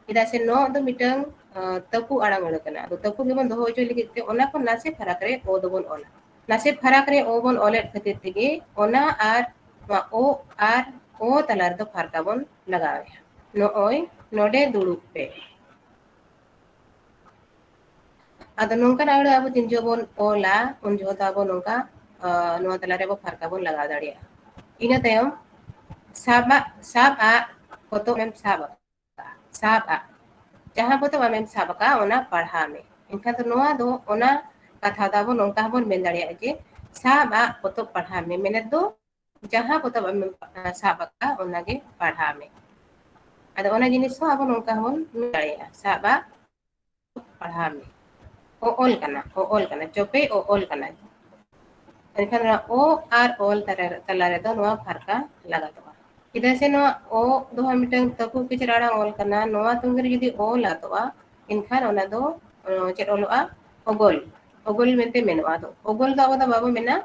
ᱪᱮᱫᱟᱜ ᱥᱮ ᱱᱚᱜ ᱫᱚ ᱢᱤᱫᱴᱟᱝ, ᱟ, ᱛᱟᱹᱯᱩ ᱟᱲᱟᱝ ᱟᱹᱲᱟᱹ ᱠᱟᱱᱟ᱾ ᱟᱫᱚ ᱛᱟᱹᱯᱩ ᱜᱮᱵᱚᱱ ᱫᱚᱦᱚ ᱦᱚᱪᱚᱭ ᱞᱟᱹᱜᱤᱫ ᱛᱮ ᱚᱱᱟ ᱠᱷᱚᱱ ᱱᱟᱥᱮ ᱯᱷᱟᱨᱟᱠ ᱨᱮ ᱚ ᱫᱚᱵᱚᱱ ᱚᱞᱟ᱾ ᱱᱟᱥᱮ ᱯᱷᱟᱨᱟᱠ ᱨᱮ ᱚ ᱵᱚᱱ ᱚᱞᱮᱫ ᱠᱷᱟᱹᱛᱤᱨ ᱛᱮᱜᱮ ᱚᱱᱟ ᱟᱨ ᱱᱚᱣᱟ ᱚ ᱟᱨ ᱚ ᱛᱟᱞᱟ ᱨᱮᱫᱚ ᱯᱷᱟᱨᱠᱟ ᱵᱚᱱ ᱞᱟᱜᱟᱣᱮᱫᱼᱟ᱾ ᱱᱚᱜᱼᱚᱭ ᱱᱚᱰᱮ ᱫᱩᱲᱩᱵ ᱯᱮ᱾ ᱟᱫᱚ ᱱᱚᱝᱠᱟᱱᱟᱜ ᱟᱹᱲᱟᱹ ᱟᱵᱚ ᱛᱤᱱ ᱡᱚᱦᱚᱜ ᱵᱚᱱ ᱚᱞᱟ, ᱩᱱ ᱡᱚᱦᱚᱜ ᱫᱚ ᱟᱵᱚ ᱱᱚᱝᱠᱟ, ᱟ, ᱱᱚᱣᱟ ᱛᱟᱞᱟ ᱨᱮᱵᱚ ᱯᱷᱟᱨᱠᱟ ᱵᱚᱱ ᱞᱟᱜᱟᱣ ᱫᱟᱲᱮᱭᱟᱜᱼᱟ᱾ ᱤᱱᱟᱹ ᱛᱟᱭᱚᱢ ᱥᱟᱵᱟᱜ, ᱥᱟᱵ ᱟᱜ, ᱯᱚᱛᱚᱵ ᱮᱢ ᱥᱟᱵ ᱟᱠᱟᱫ, ᱥᱟᱵ ᱟᱜ, ᱡᱟᱦᱟᱸ ᱯᱚᱛᱚᱵ ᱟᱢᱮᱢ ᱥᱟᱵ ᱟᱠᱟᱫ, ᱚᱱᱟ ᱯᱟᱲᱦᱟᱣ ᱢᱮ᱾ ᱮᱱᱠᱷᱟᱱ ᱫᱚ ᱱᱚᱣᱟ ᱫᱚ, ᱚᱱᱟ ᱠᱟᱛᱷᱟ ᱫᱚ ᱟᱵᱚ ᱱᱚᱝᱠᱟ ᱦᱚᱸᱵᱚᱱ ᱢᱮᱱ ᱫᱟᱲᱮᱭᱟᱜᱼᱟ ᱡᱮ, ᱥᱟᱵ ᱟᱜ ᱯᱚᱛᱚᱵ ᱯᱟᱲᱦᱟᱣ ᱢᱮ, ᱢᱮᱱᱮᱫ ᱫᱚ ᱡᱟᱦᱟᱸ ᱯᱚᱛᱚᱵ ᱟᱢᱮᱢ ᱥᱟᱵ ᱟᱠᱟᱫ, ᱚᱱᱟᱜᱮ ᱯᱟᱲᱦᱟᱣ ᱢᱮ᱾ ᱟᱫᱚ ᱚᱱᱟ ᱡᱤᱱᱤᱥ ᱦᱚᱸ ᱟᱵᱚ ᱱᱚᱝᱠᱟ ᱦᱚᱸᱵᱚᱱ ᱢᱮᱱ ᱫᱟᱲᱮᱭᱟᱜᱼᱟ, ᱥᱟᱵ ᱟᱜ ᱯᱟᱲᱦᱟᱣ ᱢᱮ᱾ ᱚ ᱚᱞ ᱠᱟᱱᱟ, ᱚ ᱚᱞ ᱠᱟᱱᱟ, ᱪᱚᱯᱮ ᱚ ᱚᱞ ᱠᱟᱱᱟ᱾ ᱮᱱᱠᱷᱟᱱ ᱱᱚᱣᱟ ᱚ ᱟᱨ ᱚᱞ ᱛᱟᱞᱟ ᱨᱮ, ᱛᱟᱞᱟ ᱨᱮᱫᱚ ᱱᱚᱣᱟ ᱯᱷᱟᱨᱠᱟ ᱞᱟᱜᱟᱛᱚᱜᱼᱟ᱾ ᱪᱮᱫᱟᱜ ᱥᱮ ᱱᱚᱣᱟ ᱚ ᱫᱚ ᱦᱟᱸᱜ ᱢᱤᱫᱴᱟᱝ ᱛᱟᱹᱯᱩ ᱠᱤᱪᱨᱤᱡ ᱟᱲᱟᱝ ᱚᱞ ᱠᱟᱱᱟ, ᱱᱚᱣᱟ ᱛᱟᱹᱜᱤ ᱨᱮ ᱡᱩᱫᱤ ᱚ ᱞᱟᱜᱟᱛᱚᱜᱼᱟ, ᱮᱱᱠᱷᱟᱱ ᱚᱱᱟ ᱫᱚ, ᱚ, ᱪᱮᱫ ᱚᱞᱚᱜᱼᱟ? ᱚᱜᱚᱞ, ᱚᱜᱚᱞ ᱢᱮᱱᱛᱮ ᱢᱮᱱᱚᱜᱼᱟ᱾ ᱟᱫᱚ ᱚᱜᱚᱞ ᱫᱚ ᱟᱵᱚ ᱫᱚ ᱵᱟᱵᱚ ᱢᱮᱱᱟ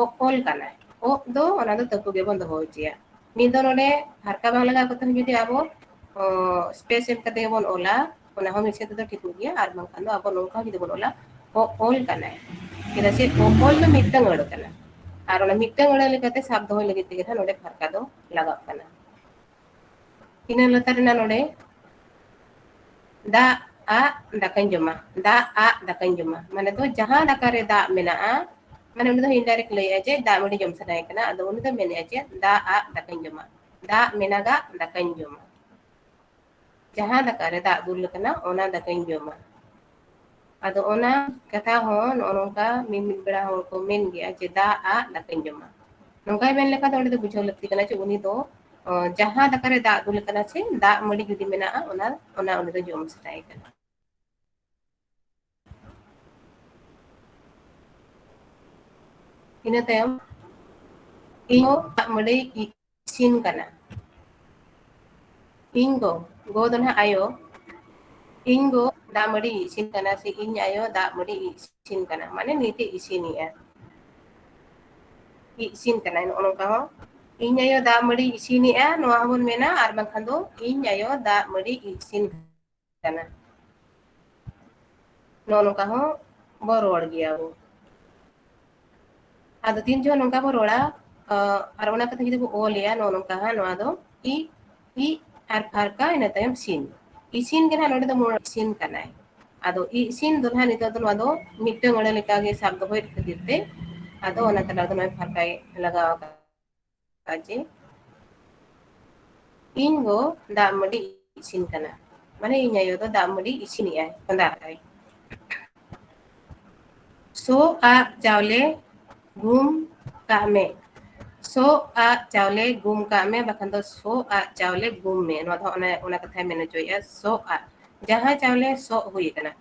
ᱚ ᱚᱞ ᱠᱟᱱᱟᱭ, ᱚ ᱫᱚ ᱚᱱᱟ ᱫᱚ ᱛᱟᱹᱯᱩ ᱜᱮᱵᱚᱱ ᱫᱚᱦᱚ ᱦᱚᱪᱚᱭᱟ᱾ ᱢᱤᱫ ᱫᱚ ᱱᱚᱰᱮ ᱯᱷᱟᱨᱠᱟ ᱵᱟᱝ ᱞᱟᱜᱟᱣ ᱠᱟᱛᱮ ᱦᱚᱸ ᱡᱩᱫᱤ ᱟᱵᱚ, ᱚ, ᱥᱯᱮᱥ ᱮᱢ ᱠᱟᱛᱮ ᱜᱮᱵᱚᱱ ᱚᱞᱟ, ᱚᱱᱟ ᱦᱚᱸ ᱢᱤᱫ ᱥᱮᱫ ᱛᱮᱫᱚ ᱴᱷᱤᱠᱚᱜ ᱜᱮᱭᱟ, ᱟᱨ ᱵᱟᱝᱠᱷᱟᱱ ᱫᱚ ᱟᱵᱚ ᱱᱚᱝᱠᱟ ᱡᱩᱫᱤ ᱵᱚᱱ ᱚᱞᱟ, ᱚ ᱚᱞ ᱠᱟᱱᱟᱭ᱾ ᱪᱮᱫᱟᱜ ᱥᱮ ᱚ ᱚᱞ ᱫᱚ ᱢᱤᱫᱴᱟᱝ ᱟᱹᱲᱟᱹ ᱠᱟᱱᱟ, ᱟᱨ ᱚᱱᱟ ᱢᱤᱫᱴᱟᱝ ᱟᱹᱲᱟᱹ ᱞᱮᱠᱟᱛᱮ ᱥᱟᱵ ᱫᱚᱦᱚᱭ ᱞᱟᱹᱜᱤᱫ ᱛᱮᱜᱮ ᱱᱟᱦᱟᱜ ᱱᱚᱰᱮ ᱯᱷᱟᱨᱠᱟ ᱫᱚ ᱞᱟᱜᱟᱜ ᱠᱟᱱᱟ᱾ ᱤᱱᱟᱹ ᱞᱟᱛᱟᱨ ᱨᱮᱱᱟᱜ ᱱᱚᱰᱮ ᱫᱟᱜ ᱟᱜ ᱫᱟᱠᱟᱧ ᱡᱚᱢᱟ, ᱫᱟᱜ ᱟᱜ ᱫᱟᱠᱟᱧ ᱡᱚᱢᱟ, ᱢᱟᱱᱮ ᱫᱚ ᱡᱟᱦᱟᱸ ᱫᱟᱠᱟ ᱨᱮ ᱫᱟᱜ ᱢᱮᱱᱟᱜᱼᱟ, ᱢᱟᱱᱮ ᱩᱱᱤ ᱫᱚ indirect ᱞᱟᱹᱭᱮᱜᱼᱟ ᱡᱮ ᱫᱟᱜ ᱢᱟᱹᱰᱤ ᱡᱚᱢ ᱥᱟᱱᱟᱭᱮ ᱠᱟᱱᱟ, ᱟᱫᱚ ᱩᱱᱤ ᱫᱚ ᱢᱮᱱᱮᱜᱼᱟ ᱡᱮ ᱫᱟᱜ ᱟᱜ ᱫᱟᱠᱟᱧ ᱡᱚᱢᱟ, ᱫᱟᱜ ᱢᱮᱱᱟᱜᱟᱜ ᱫᱟᱠᱟᱧ ᱡᱚᱢᱟ, ᱡᱟᱦᱟᱸ ᱫᱟᱠᱟ ᱨᱮ ᱫᱟᱜ ᱫᱩᱞ ᱟᱠᱟᱱᱟ ᱚᱱᱟ ᱫᱟᱠᱟᱧ ᱡᱚᱢᱟ᱾ ᱟᱫᱚ ᱚᱱᱟ ᱠᱟᱛᱷᱟ ᱦᱚᱸ ᱱᱚᱜᱼᱚ ᱱᱚᱝᱠᱟ ᱢᱤᱢᱤᱫ ᱵᱮᱲᱟ ᱦᱚᱲ ᱠᱚ ᱢᱮᱱ ᱜᱮᱭᱟ ᱡᱮ ᱫᱟᱜ ᱟᱜ ᱫᱟᱠᱟᱧ ᱡᱚᱢᱟ᱾ ᱱᱚᱝᱠᱟᱭ ᱢᱮᱱ ᱞᱮᱠᱷᱟᱱ ᱫᱚ ᱚᱸᱰᱮ ᱫᱚ ᱵᱩᱡᱷᱟᱹᱣ ᱞᱟᱹᱠᱛᱤ ᱠᱟᱱᱟ ᱡᱮ ᱩᱱᱤ ᱫᱚ, ᱚ, ᱡᱟᱦᱟᱸ ᱫᱟᱠᱟ ᱨᱮ ᱫᱟᱜ ᱫᱩᱞ ᱟᱠᱟᱱᱟ ᱥᱮ ᱫᱟᱜ ᱢᱟᱹᱰᱤ ᱡᱩᱫᱤ ᱢᱮᱱᱟᱜᱼᱟ, ᱚᱱᱟ, ᱚᱱᱟ ᱩᱱᱤ ᱫᱚ ᱡᱚᱢ ᱥᱟᱱᱟᱭᱮ ᱠᱟᱱᱟ᱾ ᱤᱱᱟᱹ ᱛᱟᱭᱚᱢ, ᱤᱧ ᱫᱟᱜ ᱢᱟᱹᱰᱤ ᱤᱥᱤᱱ ᱠᱟᱱᱟ᱾ ᱤᱧ ᱜᱚ, ᱜᱚ ᱫᱚ ᱱᱟᱦᱟᱜ ᱟᱭᱳ, ᱤᱧ ᱜᱚ ᱫᱟᱜ ᱢᱟᱹᱰᱤ ᱤᱥᱤᱱ ᱠᱟᱱᱟ, ᱥᱮ ᱤᱧ ᱟᱭᱳ ᱫᱟᱜ ᱢᱟᱹᱰᱤ ᱤᱥᱤᱱ ᱠᱟᱱᱟ, ᱢᱟᱱᱮ ᱱᱤᱛ ᱮ ᱤᱥᱤᱱᱮᱜᱼᱟ, ᱤᱥᱤᱱ ᱠᱟᱱᱟᱭ, ᱱᱚᱜᱼᱚ ᱱᱚᱝᱠᱟ ᱦᱚᱸ᱾ ᱤᱧ ᱟᱭᱳ ᱫᱟᱜ ᱢᱟᱹᱰᱤ ᱤᱥᱤᱱᱮᱜᱼᱟ, ᱱᱚᱣᱟ ᱦᱚᱸᱵᱚᱱ ᱢᱮᱱᱟ, ᱟᱨ ᱵᱟᱝᱠᱷᱟᱱ ᱫᱚ ᱤᱧ ᱟᱭᱳ ᱫᱟᱜ ᱢᱟᱹᱰᱤ ᱤᱥᱤᱱ ᱠᱟᱱᱟ᱾ ᱱᱚᱜᱼᱚ ᱱᱚᱝᱠᱟ ᱦᱚᱸ ᱵᱚ ᱨᱚᱲ ᱜᱮᱭᱟ ᱵᱚ᱾ ᱟᱫᱚ ᱛᱤᱱ ᱡᱚᱦᱚᱜ ᱱᱚᱝᱠᱟ ᱵᱚ ᱨᱚᱲᱟ, ᱟᱨ ᱚᱱᱟ ᱠᱟᱛᱷᱟ ᱡᱩᱫᱤ ᱵᱚ ᱚᱞᱮᱜᱼᱟ, ᱱᱚᱜᱼᱚ ᱱᱚᱝᱠᱟ ᱦᱟᱸᱜ, ᱱᱚᱣᱟ ᱫᱚ ᱤ, ᱤ ᱟᱨ ᱯᱷᱟᱨᱠᱟ, ᱤᱱᱟᱹ ᱛᱟᱭᱚᱢ ᱥᱤᱱ᱾ ᱤᱥᱤᱱ ᱜᱮ ᱱᱟᱦᱟᱜ ᱱᱚᱰᱮ ᱫᱚ ᱢᱩᱬ ᱤᱥᱤᱱ ᱠᱟᱱᱟᱭ᱾ ᱟᱫᱚ ᱤᱥᱤᱱ ᱫᱚ ᱱᱟᱦᱟᱜ ᱱᱤᱛᱚᱜ ᱫᱚ ᱱᱚᱣᱟ ᱫᱚ ᱢᱤᱫᱴᱟᱝ ᱟᱹᱲᱟᱹ ᱞᱮᱠᱟᱜᱮ ᱥᱟᱵ ᱫᱚᱦᱚᱭᱮᱫ ᱠᱷᱟᱹᱛᱤᱨ ᱛᱮ, ᱟᱫᱚ ᱚᱱᱟ ᱛᱟᱞᱟ ᱨᱮᱫᱚ ᱱᱚᱜᱼᱚᱭ ᱯᱷᱟᱨᱠᱟᱭ ᱞᱟᱜᱟᱣ ᱟᱠᱟᱫᱟ ᱡᱮ ᱤᱧ ᱜᱚ ᱫᱟᱜ ᱢᱟᱹᱰᱤ ᱤᱥᱤᱱ ᱠᱟᱱᱟ, ᱢᱟᱱᱮ ᱤᱧ ᱟᱭᱳ ᱫᱚ ᱫᱟᱜ ᱢᱟᱹᱰᱤ ᱤᱥᱤᱱᱮᱜᱼᱟᱭ, ᱪᱚᱸᱫᱟ ᱟᱠᱟᱫᱟᱭ᱾ ᱥᱚᱜ ᱟᱜ ᱪᱟᱣᱞᱮ ᱜᱩᱢ ᱠᱟᱜ ᱢᱮ᱾ ᱥᱚᱜ ᱟᱜ ᱪᱟᱣᱞᱮ ᱜᱩᱢ ᱠᱟᱜ ᱢᱮ, ᱵᱟᱠᱷᱟᱱ ᱫᱚ ᱥᱚᱜ ᱟᱜ ᱪᱟᱣᱞᱮ ᱜᱩᱢ ᱢᱮ᱾ ᱱᱚᱣᱟ ᱫᱚ ᱚᱱᱮ, ᱚᱱᱟ ᱠᱟᱛᱷᱟᱭ ᱢᱮᱱ ᱦᱚᱪᱚᱭᱮᱫᱼᱟ, ᱥᱚᱜ ᱟᱜ, ᱡᱟᱦᱟᱸ ᱪᱟᱣᱞᱮ ᱥᱚᱜ ᱦᱩᱭ ᱟᱠᱟᱱᱟ᱾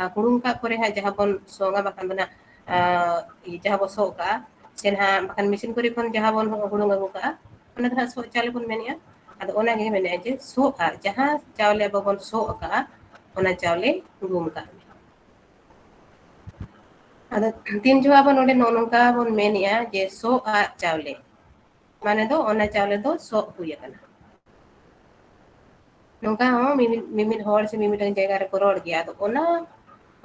ᱟᱨ ᱦᱩᱲᱩᱝ ᱠᱟᱜ ᱯᱚᱨᱮ ᱦᱟᱸᱜ ᱡᱟᱦᱟᱸ ᱵᱚᱱ ᱥᱚᱝᱟ, ᱵᱟᱠᱷᱟᱱ ᱫᱚ ᱱᱟᱜ, ᱟᱸ, ᱡᱟᱦᱟᱸ ᱵᱚᱱ ᱥᱚᱜ ᱠᱟᱜᱼᱟ, ᱥᱮ ᱱᱟᱦᱟᱜ ᱵᱟᱠᱷᱟᱱ ᱢᱮᱥᱤᱱ ᱠᱚᱨᱮ ᱠᱷᱚᱱ ᱡᱟᱦᱟᱸ ᱵᱚᱱ ᱦᱩᱲᱩᱝ ᱟᱹᱜᱩ ᱠᱟᱜᱼᱟ, ᱚᱱᱟ ᱫᱚ ᱱᱟᱜ ᱥᱚᱜ ᱪᱟᱣᱞᱮ ᱵᱚᱱ ᱢᱮᱱᱮᱜᱼᱟ᱾ ᱟᱫᱚ ᱚᱱᱟᱜᱮ ᱢᱮᱱᱮᱜᱼᱟ ᱡᱮ ᱥᱚᱜ ᱟᱜ, ᱡᱟᱦᱟᱸ ᱪᱟᱣᱞᱮ ᱟᱵᱚ ᱵᱚᱱ ᱥᱚᱜ ᱟᱠᱟᱜᱼᱟ, ᱚᱱᱟ ᱪᱟᱣᱞᱮ ᱜᱩᱢ ᱠᱟᱜ ᱢᱮ᱾ ᱟᱫᱚ ᱛᱤᱱ ᱡᱚᱦᱚᱜ ᱟᱵᱚ ᱱᱚᱰᱮ ᱱᱚᱜᱼᱚ ᱱᱚᱝᱠᱟ ᱵᱚᱱ ᱢᱮᱱᱮᱜᱼᱟ ᱡᱮ ᱥᱚᱜ ᱟᱜ ᱪᱟᱣᱞᱮ, ᱢᱟᱱᱮ ᱫᱚ ᱚᱱᱟ ᱪᱟᱣᱞᱮ ᱫᱚ ᱥᱚᱜ ᱦᱩᱭ ᱟᱠᱟᱱᱟ᱾ ᱱᱚᱝᱠᱟ ᱦᱚᱸ ᱢᱤᱢᱤᱫ, ᱢᱤᱢᱤᱫ ᱦᱚᱲ ᱥᱮ ᱢᱤᱢᱤᱫᱴᱟᱝ ᱡᱟᱭᱜᱟ ᱨᱮᱠᱚ ᱨᱚᱲ ᱜᱮᱭᱟ᱾ ᱟᱫᱚ ᱚᱱᱟ,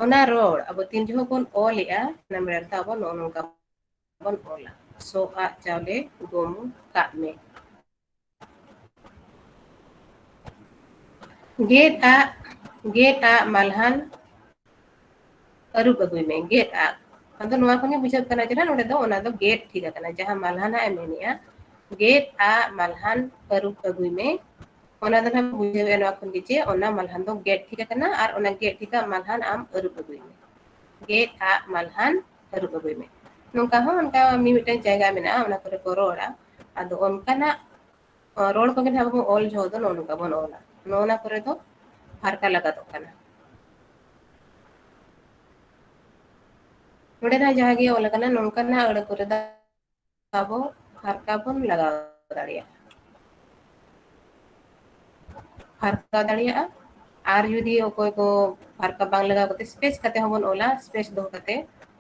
ᱚᱱᱟ ᱨᱚᱲ ᱟᱵᱚ ᱛᱤᱱ ᱡᱚᱦᱚᱜ ᱵᱚᱱ ᱚᱞᱮᱜᱼᱟ, ᱚᱱᱟ ᱢᱮᱲᱟ ᱨᱮᱫᱚ ᱟᱵᱚ ᱱᱚᱜᱼᱚ ᱱᱚᱝᱠᱟ ᱵᱚᱱ ᱚᱞᱟ, ᱥᱚᱜ ᱟᱜ ᱪᱟᱣᱞᱮ ᱜᱩᱢ ᱠᱟᱜ ᱢᱮ᱾ ᱜᱮᱫ ᱟᱜ, ᱜᱮᱫ ᱟᱜ ᱢᱟᱞᱦᱟᱱ ᱟᱹᱨᱩᱵ ᱟᱹᱜᱩᱭ ᱢᱮ, ᱜᱮᱫ ᱟᱜ᱾ ᱟᱫᱚ ᱱᱚᱣᱟ ᱠᱷᱚᱱ ᱜᱮ ᱵᱩᱡᱷᱟᱹᱜ ᱠᱟᱱᱟ ᱡᱮ ᱱᱚᱰᱮ ᱫᱚ ᱚᱱᱟ ᱫᱚ ᱜᱮᱫ ᱴᱷᱤᱠ ᱟᱠᱟᱱᱟ, ᱡᱟᱦᱟᱸ ᱢᱟᱞᱦᱟᱱ ᱦᱟᱸᱜ ᱮ ᱢᱮᱱᱮᱜᱼᱟ, ᱜᱮᱫ ᱟᱜ ᱢᱟᱞᱦᱟᱱ ᱟᱹᱨᱩᱵ ᱟᱹᱜᱩᱭ ᱢᱮ᱾ ᱚᱱᱟ ᱫᱚ ᱱᱟᱦᱟᱜ ᱵᱩᱡᱷᱟᱹᱣᱮᱫᱼᱟ ᱱᱚᱣᱟ ᱠᱷᱚᱱ ᱜᱮ ᱡᱮ ᱚᱱᱟ ᱢᱟᱞᱦᱟᱱ ᱫᱚ ᱜᱮᱫ ᱴᱷᱤᱠ ᱟᱠᱟᱱᱟ ᱟᱨ ᱚᱱᱟ ᱜᱮᱫ ᱴᱷᱤᱠ ᱟᱜ ᱢᱟᱞᱦᱟᱱ ᱟᱢ ᱟᱹᱨᱩᱵ ᱟᱹᱜᱩᱭ ᱢᱮ, ᱜᱮᱫ ᱟᱜ ᱢᱟᱞᱦᱟᱱ ᱟᱹᱨᱩᱵ ᱟᱹᱜᱩᱭ ᱢᱮ᱾ ᱱᱚᱝᱠᱟ ᱦᱚᱸ ᱚᱱᱠᱟ ᱢᱤᱢᱤᱫᱴᱟᱝ ᱡᱟᱭᱜᱟ ᱢᱮᱱᱟᱜᱼᱟ, ᱚᱱᱟ ᱠᱚᱨᱮ ᱠᱚ ᱨᱚᱲᱟ᱾ ᱟᱫᱚ ᱚᱱᱠᱟᱱᱟᱜ ᱨᱚᱲ ᱠᱚᱜᱮ ᱱᱟᱦᱟᱜ ᱵᱚᱱ ᱚᱞ ᱡᱚᱦᱚᱜ ᱫᱚ ᱱᱚᱜᱼᱚ ᱱᱚᱝᱠᱟ ᱵᱚᱱ ᱚᱞᱟ, ᱱᱚᱜᱼᱚ ᱱᱟ ᱠᱚᱨᱮ ᱫᱚ ᱯᱷᱟᱨᱠᱟ ᱞᱟᱜᱟᱫᱚᱜ ᱠᱟᱱᱟ᱾ ᱱᱚᱰᱮ ᱱᱟᱦᱟᱜ ᱡᱟᱦᱟᱸ ᱜᱮ ᱚᱞ ᱟᱠᱟᱱᱟ, ᱱᱚᱝᱠᱟᱱᱟᱜ ᱟᱹᱲᱟᱹ ᱠᱚᱨᱮ ᱫᱚ ᱟᱵᱚ ᱯᱷᱟᱨᱠᱟ ᱵᱚᱱ ᱞᱟᱜᱟᱣ ᱫᱟᱲᱮᱭᱟᱜᱼᱟ, ᱯᱷᱟᱨᱠᱟ ᱫᱟᱲᱮᱭᱟᱜᱼᱟ᱾ ᱟᱨ ᱡᱩᱫᱤ ᱚᱠᱚᱭ ᱠᱚ ᱯᱷᱟᱨᱠᱟ ᱵᱟᱝ ᱞᱟᱜᱟᱣ ᱠᱟᱛᱮ space ᱠᱟᱛᱮ ᱦᱚᱸᱵᱚᱱ ᱚᱞᱟ, space ᱫᱚᱦᱚ ᱠᱟᱛᱮ,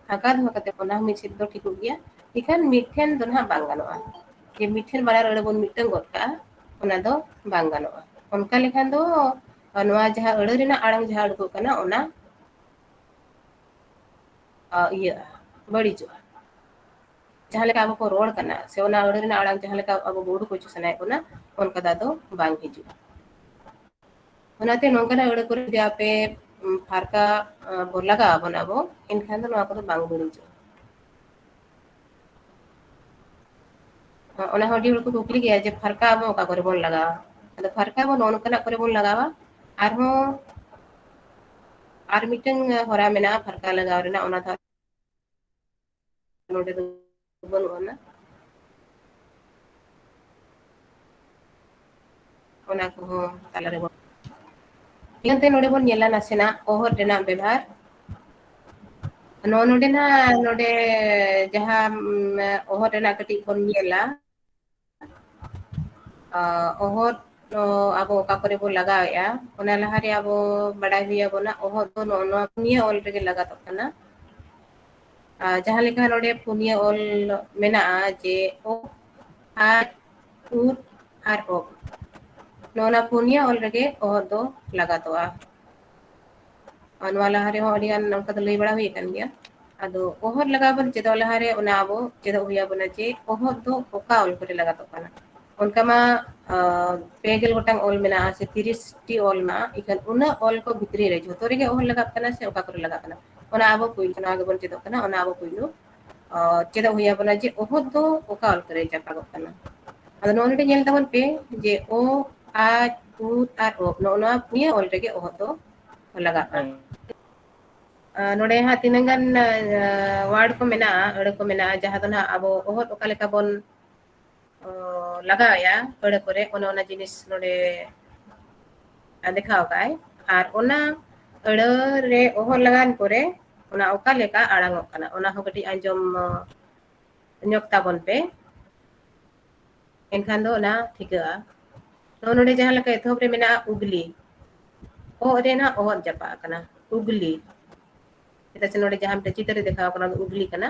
ᱯᱷᱟᱸᱠᱟ ᱫᱚᱦᱚ ᱠᱟᱛᱮ, ᱚᱱᱟ ᱦᱚᱸ ᱢᱤᱫ ᱥᱮᱫ ᱫᱚ ᱴᱷᱤᱠᱚᱜ ᱜᱮᱭᱟ᱾ ᱤᱠᱷᱟᱹᱱ ᱢᱤᱫ ᱴᱷᱮᱱ ᱫᱚ ᱱᱟᱦᱟᱜ ᱵᱟᱝ ᱜᱟᱱᱚᱜᱼᱟ, ᱡᱮ ᱢᱤᱫ ᱴᱷᱮᱱ ᱵᱟᱱᱟᱨ ᱟᱹᱲᱟᱹ ᱵᱚᱱ ᱢᱤᱫᱴᱟᱝ ᱜᱚᱫ ᱠᱟᱜᱼᱟ, ᱚᱱᱟ ᱫᱚ ᱵᱟᱝ ᱜᱟᱱᱚᱜᱼᱟ᱾ ᱚᱱᱠᱟ ᱞᱮᱠᱷᱟᱱ ᱫᱚ ᱱᱚᱣᱟ ᱡᱟᱦᱟᱸ ᱟᱹᱲᱟᱹ ᱨᱮᱱᱟᱜ ᱟᱲᱟᱝ ᱡᱟᱦᱟᱸ ᱩᱰᱩᱠᱚᱜ ᱠᱟᱱᱟ, ᱚᱱᱟ ᱟ, ᱤᱭᱟᱹᱜᱼᱟ, ᱵᱟᱹᱲᱤᱡᱚᱜᱼᱟ᱾ ᱡᱟᱦᱟᱸ ᱞᱮᱠᱟ ᱟᱵᱚ ᱠᱚ ᱨᱚᱲ ᱠᱟᱱᱟ, ᱥᱮ ᱚᱱᱟ ᱟᱹᱲᱟᱹ ᱨᱮᱱᱟᱜ ᱟᱲᱟᱝ ᱡᱟᱦᱟᱸ ᱞᱮᱠᱟ ᱟᱵᱚ ᱵᱚ ᱩᱰᱩᱠ ᱦᱚᱪᱚ ᱥᱟᱱᱟᱭᱮᱫ ᱵᱚᱱᱟ, ᱚᱱᱠᱟ ᱫᱚ ᱟᱫᱚ ᱵᱟᱝ ᱦᱤᱡᱩᱜᱼᱟ᱾ ᱚᱱᱟᱛᱮ ᱱᱚᱝᱠᱟᱱᱟᱜ ᱟᱹᱲᱟᱹ ᱠᱚᱨᱮ ᱡᱩᱫᱤ ᱟᱯᱮ, ᱩᱢ, ᱯᱷᱟᱨᱠᱟ, ᱟ, ᱵᱚ ᱞᱟᱜᱟᱣ ᱟᱵᱚᱱ ᱟᱵᱚ, ᱮᱱᱠᱷᱟᱱ ᱫᱚ ᱱᱚᱣᱟ ᱠᱚᱫᱚ ᱵᱟᱝ ᱵᱟᱹᱲᱤᱡᱚᱜᱼᱟ᱾ ᱚᱱᱟ ᱦᱚᱸ ᱟᱹᱰᱤ ᱦᱚᱲ ᱠᱚ ᱠᱩᱠᱞᱤ ᱜᱮᱭᱟ ᱡᱮ ᱯᱷᱟᱨᱠᱟ ᱟᱵᱚ ᱚᱠᱟ ᱠᱚᱨᱮ ᱵᱚᱱ ᱞᱟᱜᱟᱣᱟ? ᱟᱫᱚ ᱯᱷᱟᱨᱠᱟ ᱵᱚᱱ ᱱᱚᱜᱼᱚ ᱱᱚᱝᱠᱟᱱᱟᱜ ᱠᱚᱨᱮ ᱵᱚᱱ ᱞᱟᱜᱟᱣᱟ᱾ ᱟᱨᱦᱚᱸ ᱟᱨ ᱢᱤᱫᱴᱟᱝ ᱦᱚᱨᱟ ᱢᱮᱱᱟᱜᱼᱟ ᱯᱷᱟᱨᱠᱟ ᱞᱟᱜᱟᱣ ᱨᱮᱱᱟᱜ, ᱚᱱᱟ ᱫᱚ ᱱᱚᱰᱮ ᱫᱚ ᱵᱟᱹᱱᱩᱜ ᱟᱱᱟ᱾ ᱚᱱᱟ ᱠᱚᱦᱚᱸ ᱛᱟᱞᱟᱨᱮ ᱵᱚᱱ, ᱤᱱᱟᱹᱛᱮ ᱱᱚᱰᱮ ᱵᱚᱱ ᱧᱮᱞᱟ ᱱᱟᱥᱮᱱᱟᱜ ᱚᱦᱚᱫ ᱨᱮᱱᱟᱜ ᱵᱮᱵᱷᱟᱨ᱾ ᱱᱚᱜᱼᱚ ᱱᱚᱰᱮ ᱱᱟᱜ, ᱱᱚᱰᱮ ᱡᱟᱦᱟᱸ, ᱩᱢ, ᱚᱦᱚᱫ ᱨᱮᱱᱟᱜ ᱠᱟᱹᱴᱤᱡ ᱵᱚᱱ ᱧᱮᱞᱟ, ᱟ, ᱚᱦᱚᱫ ᱫᱚ ᱟᱵᱚ ᱚᱠᱟ ᱠᱚᱨᱮ ᱵᱚᱱ ᱞᱟᱜᱟᱣᱮᱫᱼᱟ, ᱚᱱᱟ ᱞᱟᱦᱟᱨᱮ ᱟᱵᱚ ᱵᱟᱰᱟᱭ ᱦᱩᱭ ᱟᱵᱚᱱᱟ, ᱚᱦᱚᱫ ᱫᱚ ᱱᱚᱜᱼᱚ ᱱᱚᱣᱟ ᱯᱩᱱᱭᱟᱹ ᱚᱞ ᱨᱮᱜᱮ ᱞᱟᱜᱟᱛᱚᱜ ᱠᱟᱱᱟ᱾ ᱟ, ᱡᱟᱦᱟᱸ ᱞᱮᱠᱟ ᱱᱚᱰᱮ ᱯᱩᱱᱭᱟᱹ ᱚᱞ ᱢᱮᱱᱟᱜᱼᱟ ᱡᱮ ᱚ, ᱟᱡ, ᱩᱫ ᱟᱨ ᱚᱵ, ᱱᱚᱜᱼᱚ ᱱᱚᱣᱟ ᱯᱩᱱᱭᱟᱹ ᱚᱞ ᱨᱮᱜᱮ ᱚᱦᱚᱫ ᱫᱚ ᱞᱟᱜᱟᱛᱚᱜᱼᱟ᱾ ᱟᱨ ᱱᱚᱣᱟ ᱞᱟᱦᱟ ᱨᱮᱦᱚᱸ ᱟᱹᱰᱤ ᱜᱟᱱ ᱱᱚᱝᱠᱟ ᱫᱚ ᱞᱟᱹᱭ ᱵᱟᱲᱟ ᱦᱩᱭ ᱟᱠᱟᱱ ᱜᱮᱭᱟ᱾ ᱟᱫᱚ ᱚᱦᱚᱫ ᱞᱟᱜᱟᱣ ᱵᱚᱱ ᱪᱮᱫᱚᱜ ᱞᱟᱦᱟᱨᱮ ᱚᱱᱟ ᱟᱵᱚ ᱪᱮᱫᱚᱜ ᱦᱩᱭ ᱟᱵᱚᱱᱟ ᱡᱮ ᱚᱦᱚᱫ ᱫᱚ ᱚᱠᱟ ᱚᱞ ᱠᱚᱨᱮ ᱞᱟᱜᱟᱛᱚᱜ ᱠᱟᱱᱟ᱾ ᱚᱱᱠᱟ ᱢᱟ, ᱟ, ᱯᱮ ᱜᱮᱞ ᱜᱚᱴᱟᱝ ᱚᱞ ᱢᱮᱱᱟᱜᱼᱟ ᱥᱮ ᱛᱤᱨᱤᱥ ᱴᱤ ᱚᱞ ᱢᱮᱱᱟᱜᱼᱟ, ᱮᱱᱠᱷᱟᱱ ᱩᱱᱟᱹᱜ ᱚᱞ ᱠᱚ ᱵᱷᱤᱛᱨᱤ ᱨᱮ ᱡᱷᱚᱛᱚ ᱨᱮᱜᱮ ᱚᱦᱚᱫ ᱞᱟᱜᱟᱜ ᱠᱟᱱᱟ ᱥᱮ ᱚᱠᱟ ᱠᱚᱨᱮ ᱞᱟᱜᱟᱜ ᱠᱟᱱᱟ, ᱚᱱᱟ ᱟᱵᱚ ᱯᱩᱭᱞᱩ, ᱱᱚᱣᱟ ᱜᱮᱵᱚᱱ ᱪᱮᱫᱚᱜ ᱠᱟᱱᱟ, ᱚᱱᱟ ᱟᱵᱚ ᱯᱩᱭᱞᱩ, ᱟ, ᱪᱮᱫᱚᱜ ᱦᱩᱭ ᱟᱵᱚᱱᱟ ᱡᱮ ᱚᱦᱚᱫ ᱫᱚ ᱚᱠᱟ ᱚᱞ ᱠᱚᱨᱮ ᱪᱟᱯᱟᱜᱚᱜ ᱠᱟᱱᱟ᱾ ᱟᱫᱚ ᱱᱚᱜᱼᱚ ᱱᱚᱰᱮ ᱧᱮᱞ ᱛᱟᱵᱚᱱ ᱯᱮ ᱡᱮ ᱚ, ᱟᱡ, ᱩᱫ ᱟᱨ ᱚᱵ, ᱱᱚᱜᱼᱚ ᱱᱚᱣᱟ ᱯᱩᱱᱭᱟᱹ ᱚᱞ ᱨᱮᱜᱮ ᱚᱦᱚᱫ ᱫᱚ ᱞᱟᱜᱟᱜᱼᱟ᱾ ᱦᱮᱸ᱾ ᱟ, ᱱᱚᱰᱮ ᱦᱟᱸᱜ ᱛᱤᱱᱟᱹᱜ ᱜᱟᱱ, ᱟ, word ᱠᱚ ᱢᱮᱱᱟᱜᱼᱟ, ᱟᱹᱲᱟᱹ ᱠᱚ ᱢᱮᱱᱟᱜᱼᱟ, ᱡᱟᱦᱟᱸ ᱫᱚ ᱱᱟᱦᱟᱜ ᱟᱵᱚ ᱚᱦᱚᱫ ᱚᱠᱟ ᱞᱮᱠᱟ ᱵᱚᱱ, ᱚ, ᱞᱟᱜᱟᱣᱮᱜᱼᱟ ᱟᱹᱲᱟᱹ ᱠᱚᱨᱮ, ᱚᱱᱮ ᱚᱱᱟ ᱡᱤᱱᱤᱥ ᱱᱚᱰᱮ ᱫᱮᱠᱷᱟᱣ ᱟᱠᱟᱫᱼᱟᱭ᱾ ᱟᱨ ᱚᱱᱟ ᱟᱹᱲᱟᱹ ᱨᱮ ᱚᱦᱚᱫ ᱞᱟᱜᱟᱣᱮᱱ ᱯᱚᱨᱮ ᱚᱱᱟ ᱚᱠᱟ ᱞᱮᱠᱟ ᱟᱲᱟᱝᱚᱜ ᱠᱟᱱᱟ, ᱚᱱᱟ ᱦᱚᱸ ᱠᱟᱹᱴᱤᱡ ᱟᱸᱡᱚᱢ, ᱚ, ᱧᱚᱜ ᱛᱟᱵᱚᱱ ᱯᱮ, ᱮᱱᱠᱷᱟᱱ ᱫᱚ ᱚᱱᱟ ᱴᱷᱤᱠᱟᱹᱜᱼᱟ᱾ ᱱᱚᱜᱼᱚ ᱱᱚᱰᱮ ᱡᱟᱦᱟᱸ ᱞᱮᱠᱟ ᱮᱛᱚᱦᱚᱵ ᱨᱮ ᱢᱮᱱᱟᱜᱼᱟ ᱩᱜᱽᱞᱤ, ᱚᱜ ᱨᱮ ᱱᱟᱦᱟᱜ ᱚᱦᱚᱫ ᱪᱟᱯᱟᱜ ᱠᱟᱱᱟ, ᱩᱜᱽᱞᱤ᱾ ᱪᱮᱫᱟᱜ ᱥᱮ ᱱᱚᱰᱮ ᱡᱟᱦᱟᱸ ᱢᱤᱫᱴᱮᱱ ᱪᱤᱛᱟᱹᱨ ᱨᱮ ᱫᱮᱠᱷᱟᱣ ᱠᱟᱱᱟ, ᱩᱜᱽᱞᱤ ᱠᱟᱱᱟ,